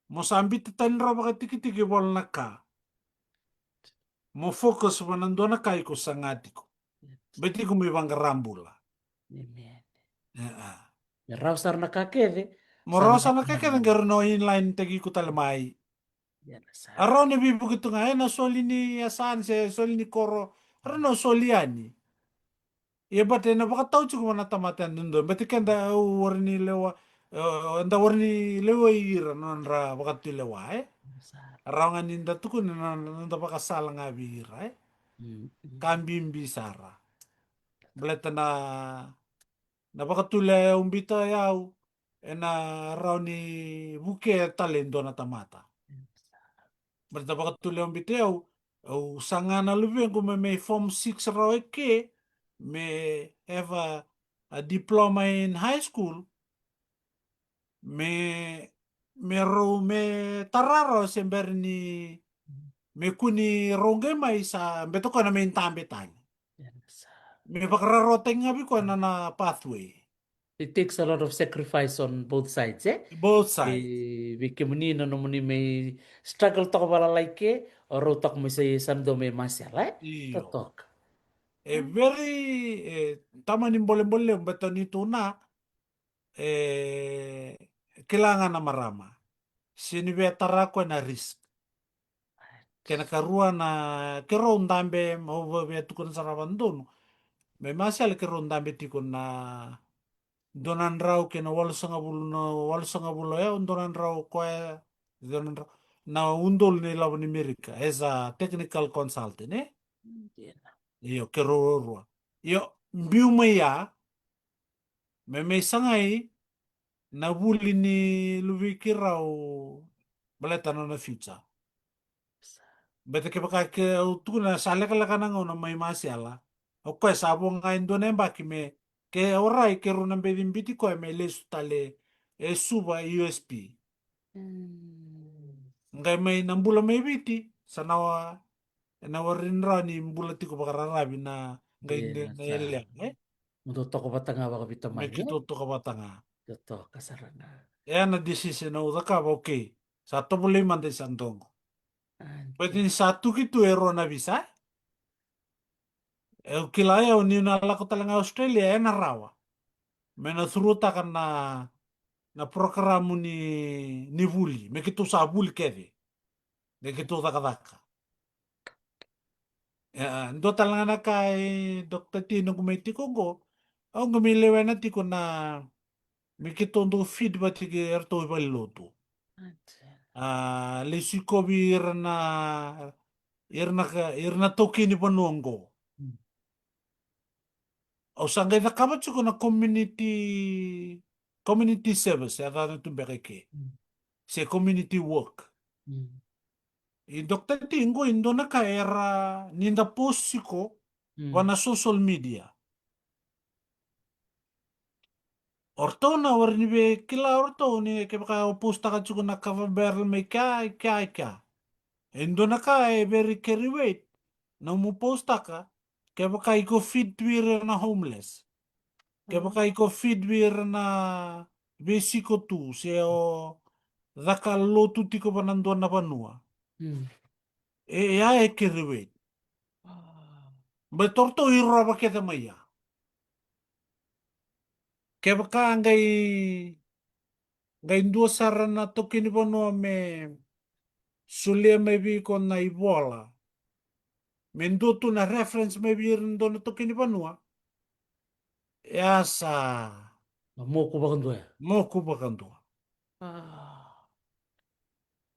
mo sa biuta tani rawa vakatikitiki voli na ka. Mo focus vua na dua na ka iko saga tiko. Beti iko mai vaqara bula. Amen. E, a. Me rawa sara na ka kece. Mo rawa sara na ka kece, qai rawa ni inline taki iko tale mai. Ia na sa. A rawa ni veivuke tu ga ena soli ni yasana se soli ni koro. A rawa ni soli yani. Ia, but ena vakatau tiko vua na tamata yadudua. But keda, au warai ni lewa, e, eda warai ni lewai ira na nodra vakatulewa, e? Sa. Rawa ga ni da tukuna na, na noda vakasala ga vei ira, e? Mm, mm. Ka bibi sara. Baleta na, na vakatulewa e au biuta o yau, ena rawa ni vukea tale e dua na tamata. Baleta vakatulewa biuta o yau, au saga na luvequ me mai form six rawa eke, me have a, a diploma in high school, me, me rau, me tara rawa se bera ni, me kua ni rau qai mai sa, beta koya na mai dabe tale. Ia na sa. Me vakararawataki ga vei koya na, na pathway. It takes a lot of sacrifice on both sides, e? Both sides. Vei, vei kemuni na nomuni mai struggle toka vakalalai ke, o rau toka mai sa, sa dua mai Masela, e? Io. Totoka. E very, e, tamani bolebole, beta ni tu na, e, kila ga na marama. Se ni via tara koya na risk. Kena karua na, keirau dabe, au via tukuna sara vakadodonu. Mai Masela keirau dabe tiko na dua na drau kei na walusagavulu na, walusagavulu, e, dua na drau koya, dua na drau. Na udolu na ilavo ni Merika, as a technical consultant, e? Ia. Io, keirau ruarua. Io, biu mai ya, me mai sagai na vuli ni luvei keirau baleta na nona future. Beta kevaka ke au tukuna sa lekaleka na gauna mai Masela. O koya sa vo ga e dua na yabaki me ke orai keirau na beci biuti koya me lesu tale e Suva e U S P. Mm. Qai mai na bula mai Viti, sa na wa, ena warai ni rawa ni bula tiko vakararavi na qai, io, de, na sa. Yalewa, e? Mo dou toka vata ga vakavita mai, e? Me keitou toka vata ga. Totoka sara ga. E na decision au cakava, okay. Sa tovolei mada i sa dogo. But ni sa tuki tu e rua na visa. E au kila au niu na lako tale ga Australia, ena rawa. Me na throughtaka na, na program ni, ni vuli. Me keitou sa vuli kece. Me keitou cakacaka. E, dua tale ga na ka e Doctor T noqu mai tiko oqo. Au qai mai lewena tiko na, me keitou dau feed vata kei iratou i valenilotu. A, lesu kovi ira na, ira na ka, ira na taukei ni vanua oqo. Mm. Au sa qai cakava tiko na community, community service, e cava tu beka i ke. Mm. Se community work. Mm. I Doctor T qo, i dua na ka era ni da post tiko, mm, va na social media. O ratou na warai ni via kila o ratou ni kevaka o postaka tiko na kava barrel mai kea, i kea, i kea. E dua na ka e very carry weight. Na mu postaka, kevaka iko feed vei ira na homeless. Kevaka iko feed vei ira na veisiko tu, se o caka lotu tiko va na dua na vanua. Mm. E, e a e carry weight. Ah. Baleta o ratou i rova kece mai ya. Kevaka qai, qai dua sara na taukei ni vanua me solia mai vei iko na ivola. Me dua tu na reference mai vei ira na dua na taukei ni vanua. E a sa. Na moku vakadua ya. Moku vakadua. Ah.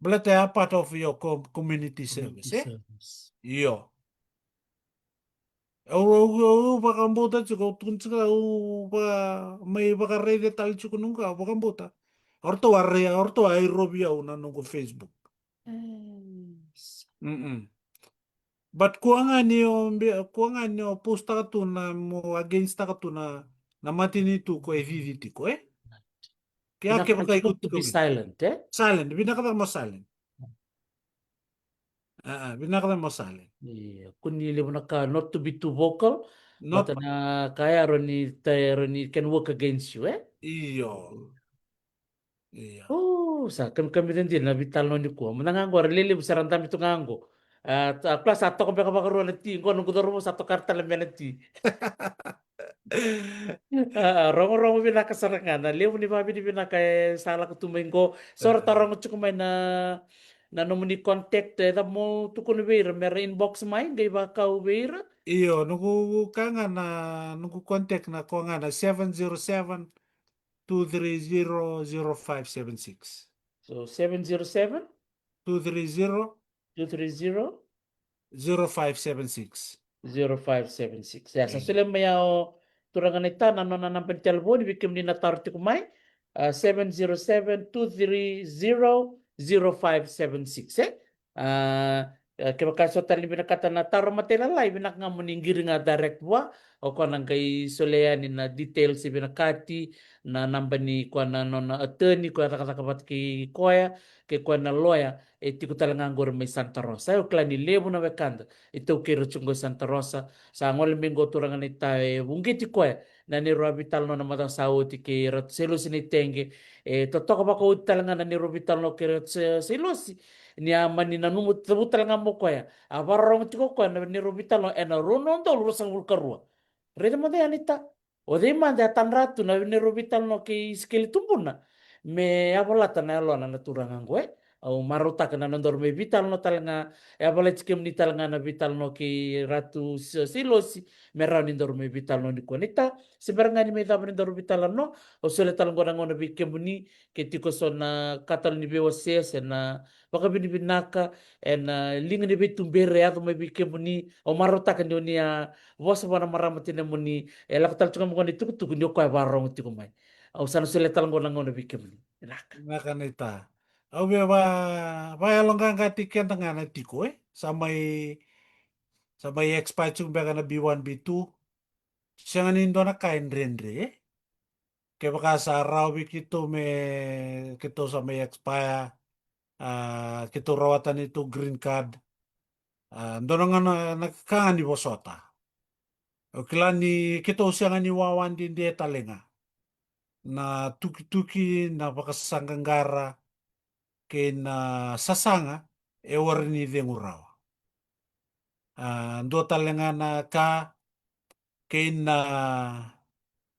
Baleta e a part of your com-, community service, e? Community service. Io. Au, au, au vakabauta tiko, au tukuna tiko, au va-, mai vakaraica tale tiko noqu, au vakabauta. O ratou a rai, o ratou a irovi au na noqu Facebook. Yes. Mm-mm. But kua ga ni o be-, kua ga ni o postaka tu na mo against taka tu na, na matanitu ko e cici tiko, e? Ke a, vinaka kevaka e not to be silent, e? Silent, vinaka cake mo silent. A, a, vinaka cake mo silent. Ia, kua ni levu na ka, not to be too vocal. Not. But na ka ya rawa ni, ta, rawa ni can work against you, e? Io. Io. O, sa kamikamica dina na veitalanoa nikua. Mada ga qo ra lelevu sara, dabe tu ga qo. A, ta, kua sa toka beka vakarua na ti, qo noqu cauravou sa toka tale mai na ti. A, a, rogorogo vinaka sara ga, na levu ni vavinavinaka e sa lako tu mai qo. So ra, e, taroga tiko mai na, na nomuni contact, e, cava mo tukuna vei ira, me ra inbox mai, qai vakau vei ira. Io, noqu ka ga na, noqu contact na ko ga na seven zero seven, two three zero, zero five seven six. So, seven zero seven? Two three zero. Two three zero? Zero five seven six. Zero five seven six. Ia, sa, e, solia mai ya o turaga naita na nona naba ni talevoni vei kemuni na taro tiko mai. A, seven zero seven, two three zero, zero five seven six, e? A, e, kevaka so tale ni vinakata na taro matailalai, vinaka ga mo ni qiri ga direct vua, o koya na qai solia yani na details e vinakati, na naba ni koya na nona attorney, koya cakacaka vata kei koya, kei koya na lawyer, e tiko tale ga qori mai Santa Rosa. E, au kila ni levu na wekada e taukei ira tiko qo i Santa Rosa. Sa gole mai qo turaga naita, e vuqeti koya na neirau a veitalanoa na macawa sa oti kei Ratu Sailosi Naitege. E totoka vakaoti tale ga na neirau veitalanoa kei Ratu Sa-, Sailosi. Ni a mani nanuma, cavuta tale ga mai o koya, a vakarorogo tiko o koya na neirau veitalanoa ena rua na udolu ruasagavulu ka rua. Raica mada ya naita. O cei mada e tadra tu na neirau veitalanoa kei Isikeli Tubuna me yavalata na yalona na turaga qo, e? Au marautaka na nodaru mai veitalanoa tale ga, e yavalati kemuni tale ga na veitalanoa kei Ratu S-, Sailosi, me rawa ni daru mai veitalanoa nikua. Naita, se bera ga ni mai cava ni daru veitalanoa, au solia tale qo na gauna vei kemuni, ke tiko so na ka tale ni veiwasewase, na vakavinavinaka ena liga ni veituberi e yaco mai vei kemuni. Au marautaka ni o ni a vosa vua na marama tinamuni e lako tale tiko mai qo na itukutuku, ni o koya e vakarorogo tiko mai. Au sa na solia tale qo na gauna vei kemuni. Vinaka. Vinaka naita. Au via va-, vakayaloqaqataki keda ga na tiko, e? Sa mai, sa mai expire tiko beka na B one, B two. Sega ni dua na ka e dredre, e? Kevaka sa rawa vei keitou me, keitou sa mai expire, a, keitou rawata neitou green card, a, dua na gauna na ka ga ni vosota. Au kila ni keitou sega ni wawa dede tale ga. Na tukituki, na vakasaqaqara kei na sasaga e warai ni cegu rawa. A, dua tale ga na ka, kei na,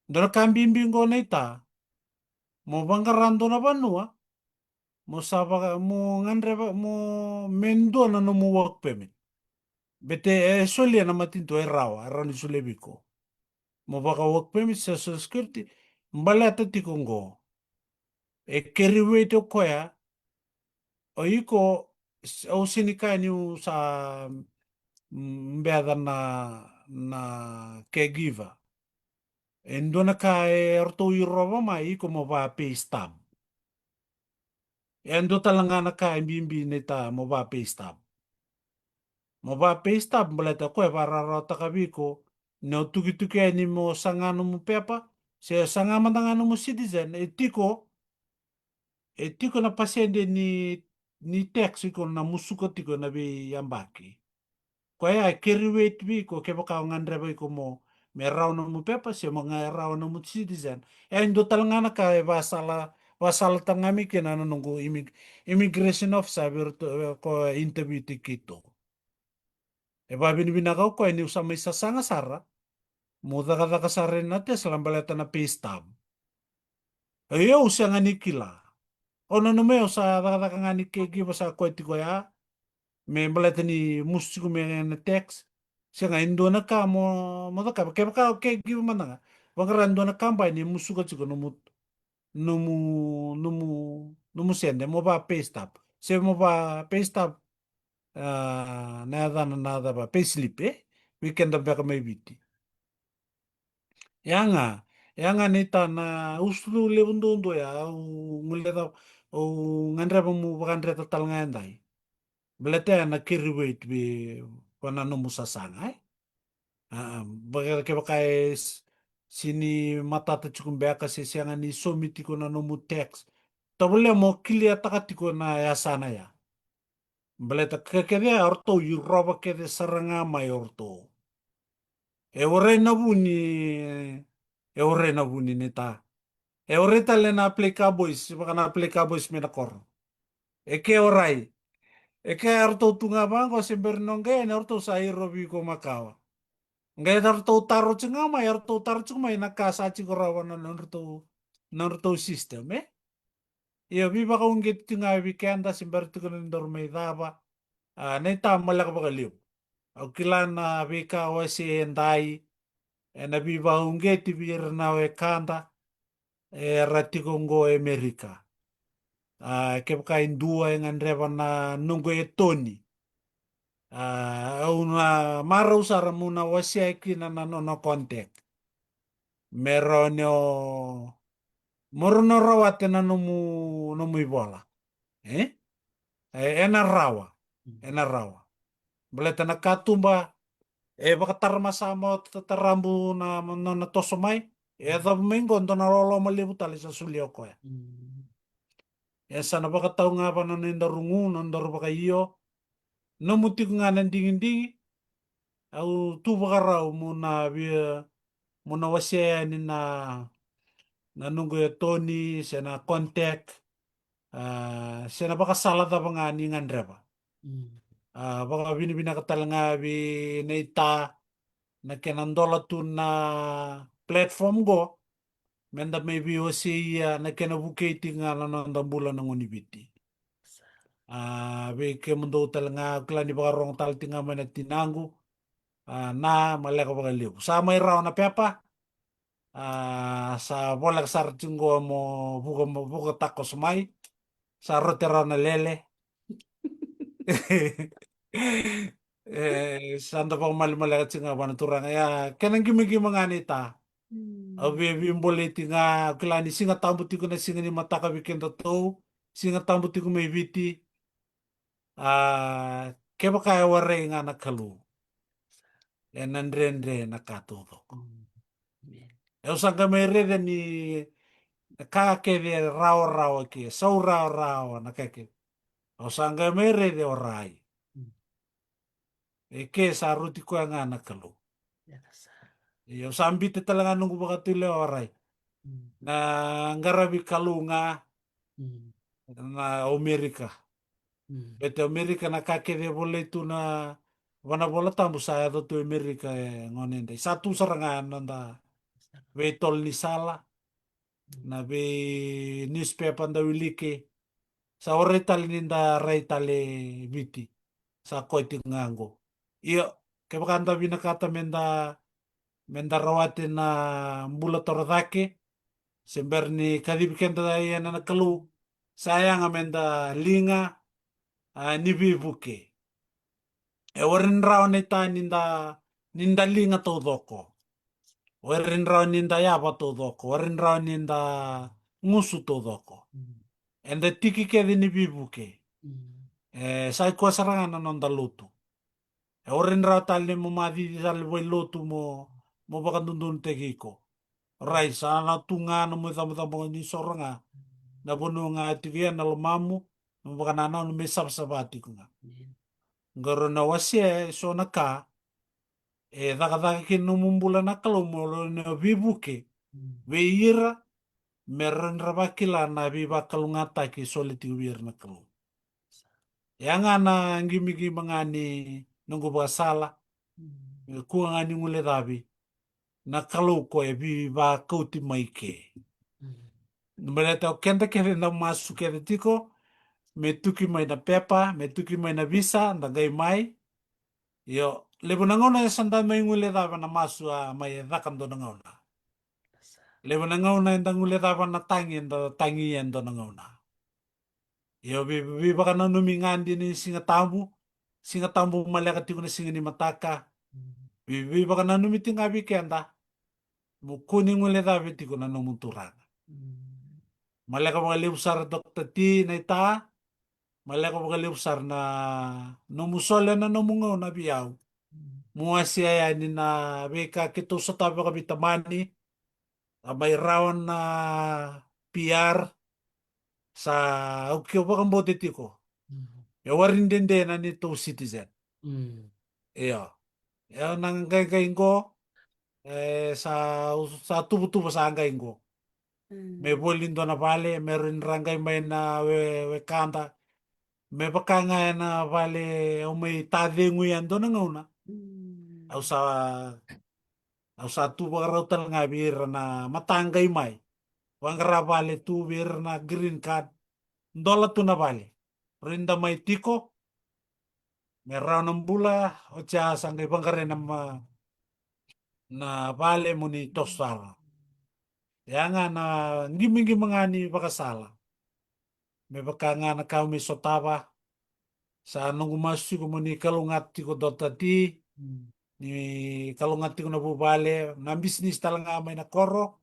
dua na ka bibi qo naita, mo vaqara dua na vanua, mo sa vaka, mo gadreva, mo, me dua na nomu work permit. Baleta e solia na matanitu e rawa, e rawa ni solia vei iko. Mo vaka work permit, social security, baleta tiko qo. E carry weight o koya, o iko, s-, au sega ni kaya niu sa, mm, beca na, na caregiver. E dua na ka e ratou irova mai iko mo va pay stub. E dua tale ga na ka e bibi naita mo va pay stub. Mo va pay stub, baleta o koya e vakararawataka vei iko, ni o tukituki yani mo saga nomu pepa, se saga mada ga nomu citizen, e tiko, e tiko na pasede ni, ni tax iko na musuka tiko na veiyabaki. Koya e carry weight vei iko kevaka o gadreva iko mo, me rawa nomu pepa, se mo ga rawa nomu citizen. E dua tale ga na ka e vasala, vasala tale ga mai kina na noqu immig-, immigration officer vei iratou, e, ko interview tiko keitou. E vavinavinaka o koya niu sa mai sasaga sara, mo cakacaka sara ena Tesla baleta na pay stub. E, au sega ni kila. O nanuma au sa cakacaka ga ni caregiver sa koya tiko ya, me baleta ni musu tiko mai na tax. Sega, e dua na ka mo, mo cakava. Kevaka o caregiver mada ga, vaqara e dua na kabani e musuka tiko nomu, nomu, nomu, nomu sede, mo va pay stub. Se mo va pay stub, a, na yacana na cava, pay slip, e? Vei keda beka mai Viti. Ya ga, ya ga naita na usutu levu duadua ya, au guileca, au gadreva mo vakadreta tale ga edai. Baleta ya na carry weight vei, vua na nomu sasaga, e? A, a, vaka, kevaka e s-, Se ni matata tiko beka se sega ni saumi tiko na nomu tax. Tavale mo kiliataka tiko na yasana ya. Baleta ka kece ya o ratou i rova kece sara ga mai o ratou. E warai na vuni, e warai na vuni ni ta. E warai tale na Play Cowboys, vaka na Play Cowboys me na koro. E ke warai. E ke o ratou tu ga vaqo se bera ni o qai yani o ratou sa i rovi iko makawa. Qai o ratou taro tiko ga mai, o ratou taro tiko mai na ka sa tiko rawa na nodratou, nodratou system, e? Io, veivakauqeti tiko ga vei keda se bera tiko ni daru mai cava. A, na ita maleka vakalevu. Au kila na veika o se e dai, e na veivakauqeti vei ira na wekada, era tiko qo e Amerika. A, kevaka e dua e gadreva na noqu e Toni. A, au na marau sara mo na wasea kina na nona contact. Me rawa ni o, mo rawa ni o rawata na nomu, nomu ivola. E? E, e na rawa. E na rawa. Baleta na katuba, e vakatara ma sa mo ta-, tarabu na, na, na toso mai. E yacova mai qo, dua na loloma levu tale sa solia o koya. E sa na vakatau ga va na nodaru gu, nodaru vakaio. Nomu tiko ga na digidigi. Au tu vakarau mo na via, mo na wasea yani na, na noqu e Toni, se na contact, a, se na vakasala cava ga ni gadreva. A, vakavinavinaka tale ga vei na ita, na kena dola tu na platform qo, me da mai veiwaseia na kena vukei tiko ga na noda bula na gone ni Viti. A, vei kemudou tale ga, au kila ni vakarogo tale tiko ga mai na tinaqu. A, na maleka vakalevu. Sa mai rawa na pepa. A, sa voleka sara tiko qo mo vuka, mo vuka takoso mai. Sa rote rawa na lele. E, sa da vakamalemaleka tiko ga vua na Turaga. Ia, kena qimaqima ga ni ta. Au via veibolei tiko ga, au kila ni Siga Tabu tiko na siga ni mataka vei kedatou. Siga Tabu tiko mai Viti. A, kevaka e warai ga na Kalou, e na dredre na ka taucoko. Au sa qai mai raica ni na ka kece e rawarawa ke, sau rawarawa na ka kece. Au sa qai mai raica e warai. E ke sa roti koya ga na Kalou. Ia, au sa bita tale ga noqu vakatulewa, warai. Na qaravi Kalou ga na Amerika. Bete Amerika na ka kece e volai tu na vana Vola Tabu sa yaco tu Amerika e gone dai. Sa tu sara ga na noda veitolo ni sala, na vei newspaper da wiliki. Sa warai tale ni da rai tale Viti. Sa koya tiko ga qo. Io, kevaka da vinakata me da, me da rawati na bula torocake, se bera ni kacivi keda yani na Kalou, sa yaga me da liga, a, ni veivuke. E warai ni rawa ni ta ni da, ni da liga taucoko. Warai ni rawa ni da yava taucoko. Warai ni rawa ni da gusu taucoko. Eda tiki kece ni veivuke. E, sa i koya sara ga na noda lotu. E warai ni rawa tale ni mo macici tale vailotu mo, mo vakadodonutaki iko. Rai, sa na tu ga na mo icabocabo ni soro ga. Na vanua ga tiko ia na lomamu, na mo vakanananu me savasava tiko ga. Qai rau na wasea e so na ka e cakacaka kina nomu bula na Kalou mo rau na veivuke vei ira, me rau na vakila na veivakalougatataki e soli tiko vei ira na Kalou. E a ga na qimaqima ga ni noqu vakasala, e kua ga ni guilecavi na Kalou ko e veivakauti mai ke. Baleta o keda kece da masu kece tiko, me tuki mai na pepa, me tuki mai na visa, da qai mai. Io, levu na gauna e sa da mai guilecavi na masu a mai e caka dua na gauna. Levu na gauna e da guilecavi na tagi, e da tagi e dua na gauna. Io, vei, veivakananumi ga dina ni Siga Tabu, Siga Tabu maleka tiko na siga ni mataka. Vei, veivakananumi tiko ga vei keda. Mo kua ni guilecavi tiko na nomu Turaga. Maleka vakalevu sara Dokta T, na ita. Maleka vakalevu sara na nomu sole na nomu gauna vei au. Mo wasea yani na veika keitou sotava vakaveitamani. A mai rawa na P R, sa au ke vakabauta tiko. Mm. E waridede na neitou citizen. Mm. Io. E na qaiqai qo, e sa, sa tuvatuva sa qai qo. Mm. Me voli dua na vale, me rawa ni ra qai mai na we, wekada. Me vaka ga e na vale au mai tacegu ya dua na gauna. Mm. Au sa, au sa tu vakarau tale ga vei ira na mataqai mai. Vaqara vale tu vei ira na green card. Dola tu na vale. Rawa ni da mai tiko. Me rawa na bula, oti ya sa qai vaqarai na ma-, na vale mo ni toso sara. Ya ga na qimuqimu ga ni vakasala. Me vaka ga na ka au mai sotava. Sa noqu masu tiko mo ni kalougata tiko Doctor T. Mm. Ni kalougata tiko na vuvale, na bisinisi tale ga mai na koro.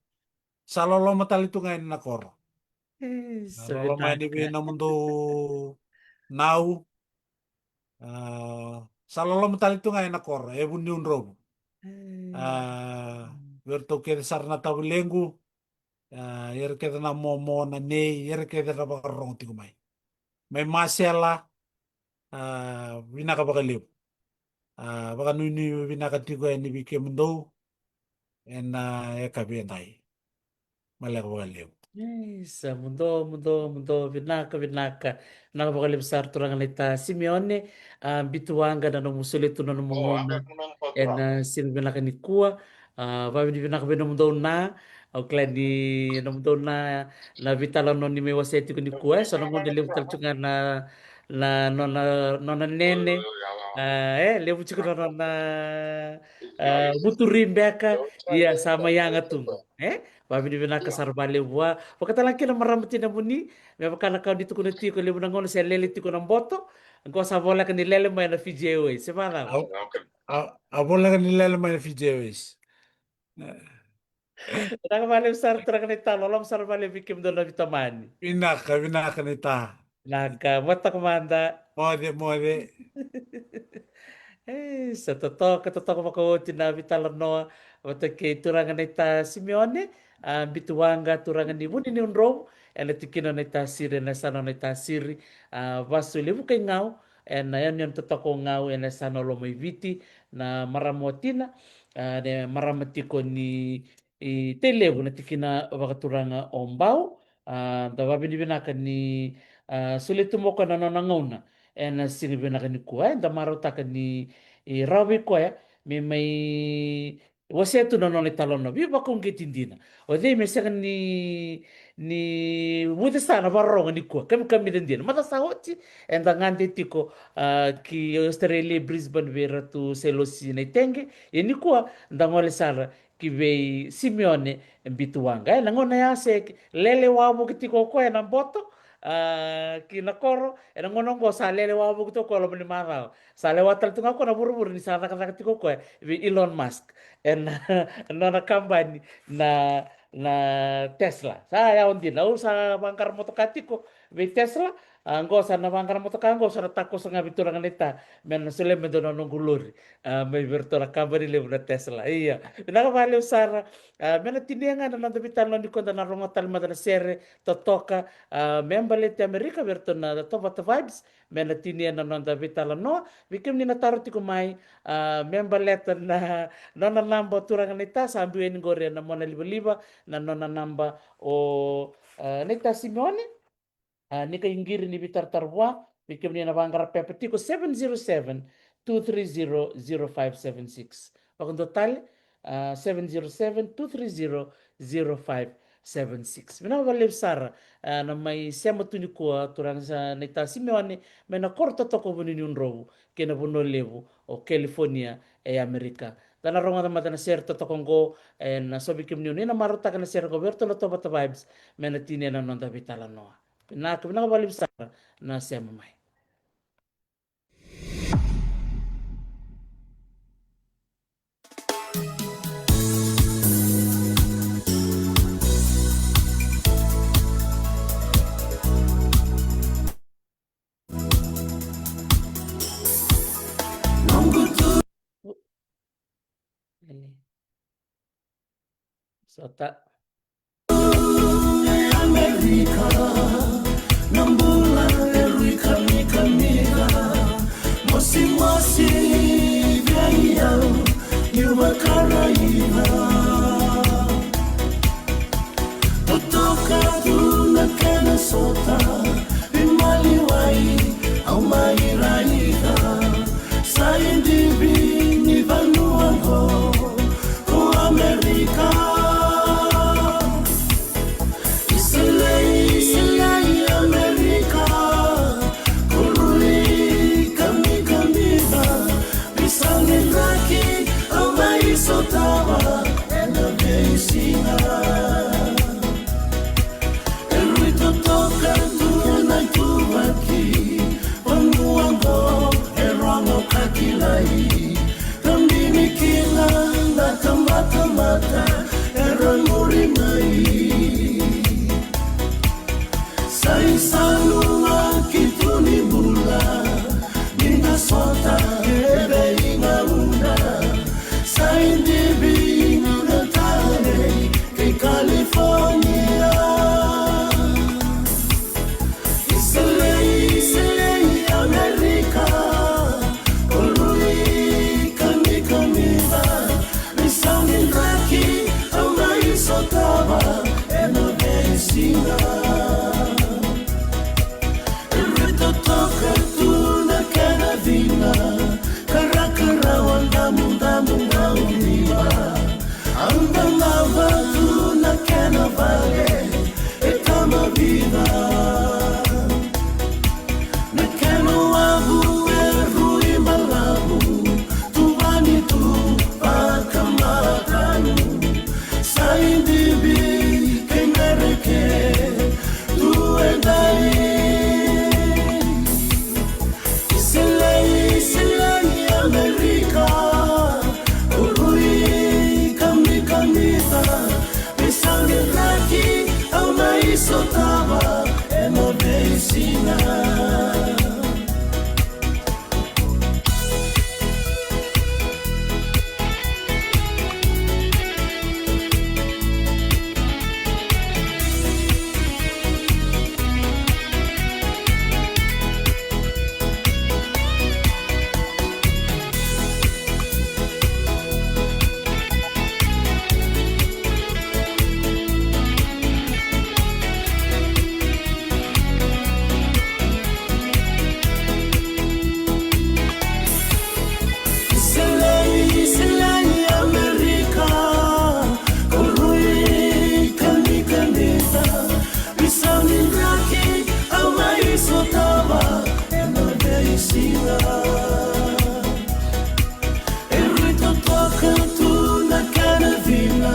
Sa loloma tale tu ga ena koro. E, sa loloma yani vei nomudou nau. A, sa loloma tale tu ga ena koro, e Vuniudrovu. E. A, vei iratou kece sara na tavulequ. A, ira kece na momo, na nei, ira kece ra vakarorogo tiko mai. Mai Masela, a, vinaka vakalevu. A, vakanuinui vinaka tiko yani vei kemudou ena yakavi edai. Maleka vakalevu. Isa, muduo, muduo, muduo, vinaka, vinaka. Vinaka vakalevu sara turaga naita Simeone, a, Bitu Waqa na nomu solia tu na nomu gauna ena siga vinaka nikua. A, vavinavinaka vei nomudou na, au kila ni nomudou na, na veitalanoa ni mai wasea tiko nikua, e, so na gauna levu tale tu ga na, na nona, nona nene, a, e, levu tiko na nona, a, vuturi beka, ia sa mai yaga tu qo, e? Vavinavinaka sara vakalevu vua. Vakatale ga kina marama tinamuni, me vaka na ka ni tukuna tiko, levu na gauna se lele tiko na boto, qo sa voleka ni lele mai na Fiji Airways, se vacava? A, a, a voleka ni lele mai na Fiji Airways. Vinaka vakalevu sara turaga naita, loloma sara vakalevu vei kemudou na veitamani. Vinaka, vinaka naita. Vinaka, mataka mada. Moce, moce. E, sa totoka, totoka vakaoti na veitalanoa vata kei turaga naita Simeone, a, Bitu Waqa, turaga ni Vuniudrovu, ena tikina o Naitasiri, ena yasana o Naitasiri, a, vasu Levuka i Gau, ena yanuyanu totoka o Gau, ena yasana o Lomaiviti, na marama watina, a, na marama tiko ni i Tailevu, na tikina vakaturaga o Bau. A, da vavinavinaka ni, a, solia tu mai o koya na nona gauna ena siga vinaka nikua, e, da marautaka ni, i, rawa vei koya me mai wasea tu na nona italanoa veivakauqeti dina. O cei me sega ni, ni vucesa na vakarorogo nikua, kamikamica dina. Macawa sa oti eda gade tiko, a, ki Australia, Brisbane, vei Ratu Selosi Naiteqe. Ia nikua da gole sara ki vei Simeone Bitu Waqa. E, na gauna ya se lele wavoki tiko o koya na boto, a, ki na koro, ena gauna oqo sa lele wavoki tiko o koya loma ni macawa. Sa lewa tale tu ga o koya na vuravura ni sa cakacaka tiko o koya vei Elon Musk ena nona kabani na, na Tesla. Sa yawa dina, au sa vaqara motoka tiko vei Tesla, a, qo sa na vaqara motoka qo, sa na takoso ga vei turaga naita me na solia me dua na noqu lori, a, mai vei iratou na kabani levu na Tesla. Ia, vinaka vakalevu sara. A, me na tinia ga na noda veitalanoa nikua, da na rogoca tale mada na sere totoka, a, me baleti Amerika vei iratou na Tovata Vibes, me na tinia na noda veitalanoa. Vei kemuni na taro tiko mai, a, me baleta na nona naba turaga naita, sa biu yani qori ena mona livaliva na nona naba o, a, naita Simeone. A, ni qai qiri ni veitaratara vua, vei kemuni na vaqara pepa tiko, seven zero seven, two three zero, zero five seven six. Vakadua tale, a, seven zero seven, two three zero, zero five seven six. Vinaka vakalevu sara, a, na mai sema tu nikua turaga sa naita Simeone mai na koro totoka o Vuniudrovu kei na vanua levu o California e Amerika. Da na rogoca mada na sere totoka oqo, ena so vei kemuni o ni na marautaka na sere oqo vei iratou na Tovata Vibes, me na tinia na noda veitalanoa. Vinaka, vinaka vakalevu sara na sema mai. Sota. Amerika, na bula e rui kamikamica. Mosimosi vei au niu vakaraica. Totoka tu na kena sota, veimaliwai au mai raica. Sa idivi ni vanua qo ko Amerika. Iselei, Iselei, Amerika, ko rui kamikamica. Veisau ni draki au mai sotava ena veisiga. E rui totoka tu na ituvaki, vanua qo e rogo ka kilai. Ka bini kina na tabatamata era muri mai. Sa isau na ki tu ni bula, ni da sota e veigauna. Sa idivi na talei kei California. Iselei, Iselei, Amerika, ko rui kamikamica. Veisau ni draki au mai sotava ena veisiga. E rui totoka tu na kena cina, karakarawa damudamu gauniva. Au dagava tu na kena vale e tama vica. Na kena wavu e rui balavu, tuvani tu vakamatau. Sa idivi kei Mereke tu e dai. Iselei, Iselei, Amerika, ko rui kamikamica. Veisau ni draki au mai sotava ena veisiga. Iselei, Iselei, Amerika, ko rui kamikamica. Veisau ni draki au mai sotava ena veisiga. E rui totoka tu na kena cina,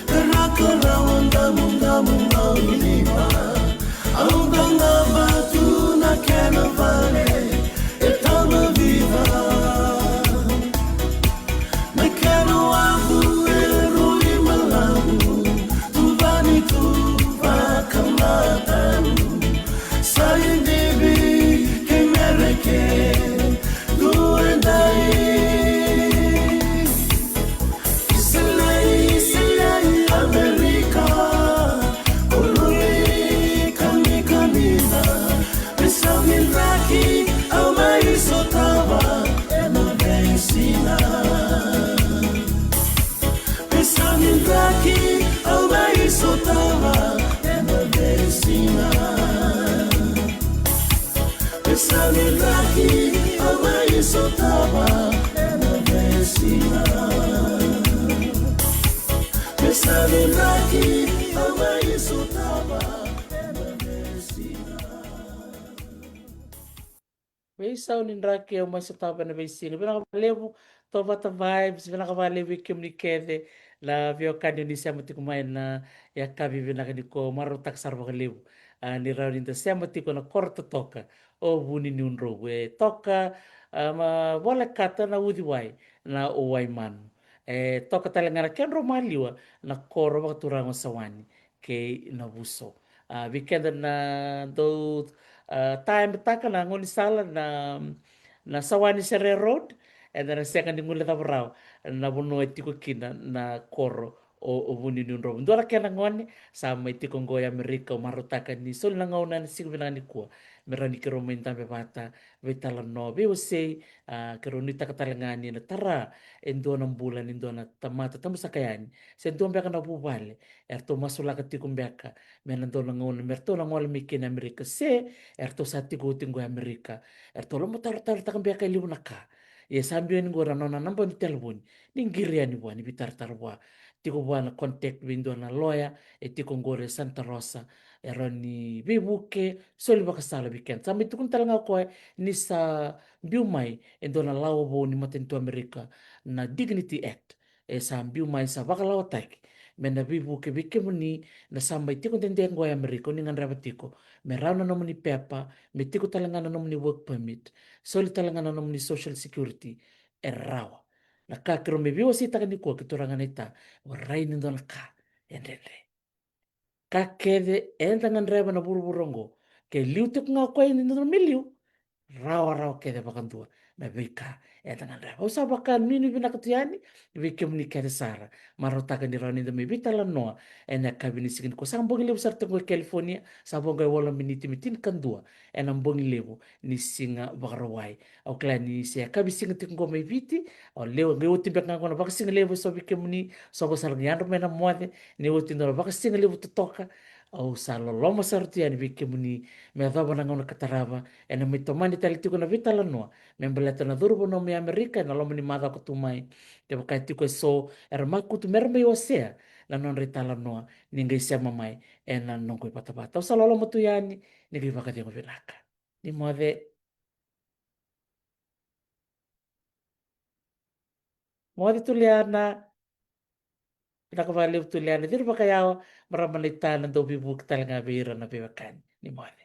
karakarawa damudamu gauniva. Au dagava tu na kena vale e tama vica. Na kena wavu e rui balavu, tuvani tu vakamatau. Sa idivi kei Mereke tu e dai. Iselei, Iselei, Amerika, ko rui kamikamica. Veisau ni draki au mai sotava ena veisiga. Veisau ni draki au mai sotava ena veisiga. Veisau ni draki au mai sotava ena veisiga. Veisau ni draki au mai sotava ena veisiga. Veisau ni draki au mai sotava ena veisiga. Vinaka vakalevu, Tovata Vibes, vinaka vakalevu vei kemuni kece na veiwekani ni sema tiko mai na yakavi vinaka nikua. Marautaka sara vakalevu, a, ni rawa ni da sema tiko na koro totoka o Vuniniudrovu. E toka, a, ma volekata na uciwai na Waimanu. E toka tale ga na kedrau maliwa na koro vakaturaga o Sawani kei Navuso. A, vei keda na dau, a, tayamataka na gaunisala na, na Sawani Serere Road, eda na sega ni guilecava rawa na vanua e tiko kina na koro o, o Vuniuniudromu. Dua na kena gone sa mai tiko oqo e Amerika, au marautaka ni soli na gauna ena siga vinaka nikua me rawa ni keirau mai dabe vata, veitalanoa, veiwasei, a, keirau nuitaka tale ga ni na tara e dua na bula ni dua na tamata tabusaka yani, se dua beka na vuvale eratou masulaka tiko beka me na dua na gauna me ratou na gole mai kina Amerika, se eratou sa tiko oti oqo e Amerika, eratou lomatarotaro taka beka e levu na ka. Ia sa biu yani oqo na nona naba ni telefoni, ni qiri yani vua, ni veitaratara vua. Tiko vua na contact vei dua na loya e tiko oqori e Santa Rosa, e rawa ni veivuke, soli vakasala vei keda. Sa mai tukuna tale ga o koya ni sa biu mai e dua na lawa vou ni matanitu Amerika, na Dignity Act. E sa biu mai, sa vakalawataki me na veivuke vei kemuni na sa mai tiko dede oqo e Amerika, o ni gadreva tiko me rawa na nomuni pepa, me tiko tale ga na nomuni work permit, soli tale ga na nomuni social security, e rawa. Na ka keirau mai veiwaseitaka nikua kei turaga naita, warai ni dua na ka e dredre. Ka kece eda gadreva na vuravura oqo, ke liu tiko ga o koya ni dodonu me liu, rawarawa kece vakadua na veika eda gadreva. Au sa vakanuinui vinaka tu yani vei kemuni kece sara. Marautaka ni rawa ni da mai veitalanoa ena yakavi ni siga nikua. Sa bogi levu sara tiko e California, sa vo ga e walu na miniti me tinikadua ena bogi levu ni siga Vakarauwai. Au kila ni se yakavi siga tiko oqo mai Viti, au lewa qai oti beka ga oqo na vakasigalevu, e so vei kemuni, so qo sara ga yadra mai na moce, ni oti dua na vakasigalevu totoka. Au sa loloma sara tu yani vei kemuni me yacova na gauna ka tarava, ena mai tomani tale tiko na veitalanoa me baleta na curu vanua mai Amerika ena loma ni macawa ka tu mai. Kevaka e tiko e so era makutu me ra mai wasea na nodra italanoa, ni qai sema mai ena noqu ivatavata. Au sa loloma tu yani, ni qai vakacegu vinaka. Ni moce. Moce Tuliana. Vinaka vakalevu Tuliana. Ciri vakayawa, marama naita, na dau veivuke tale ga vei ira na veiwekani. Ni moce.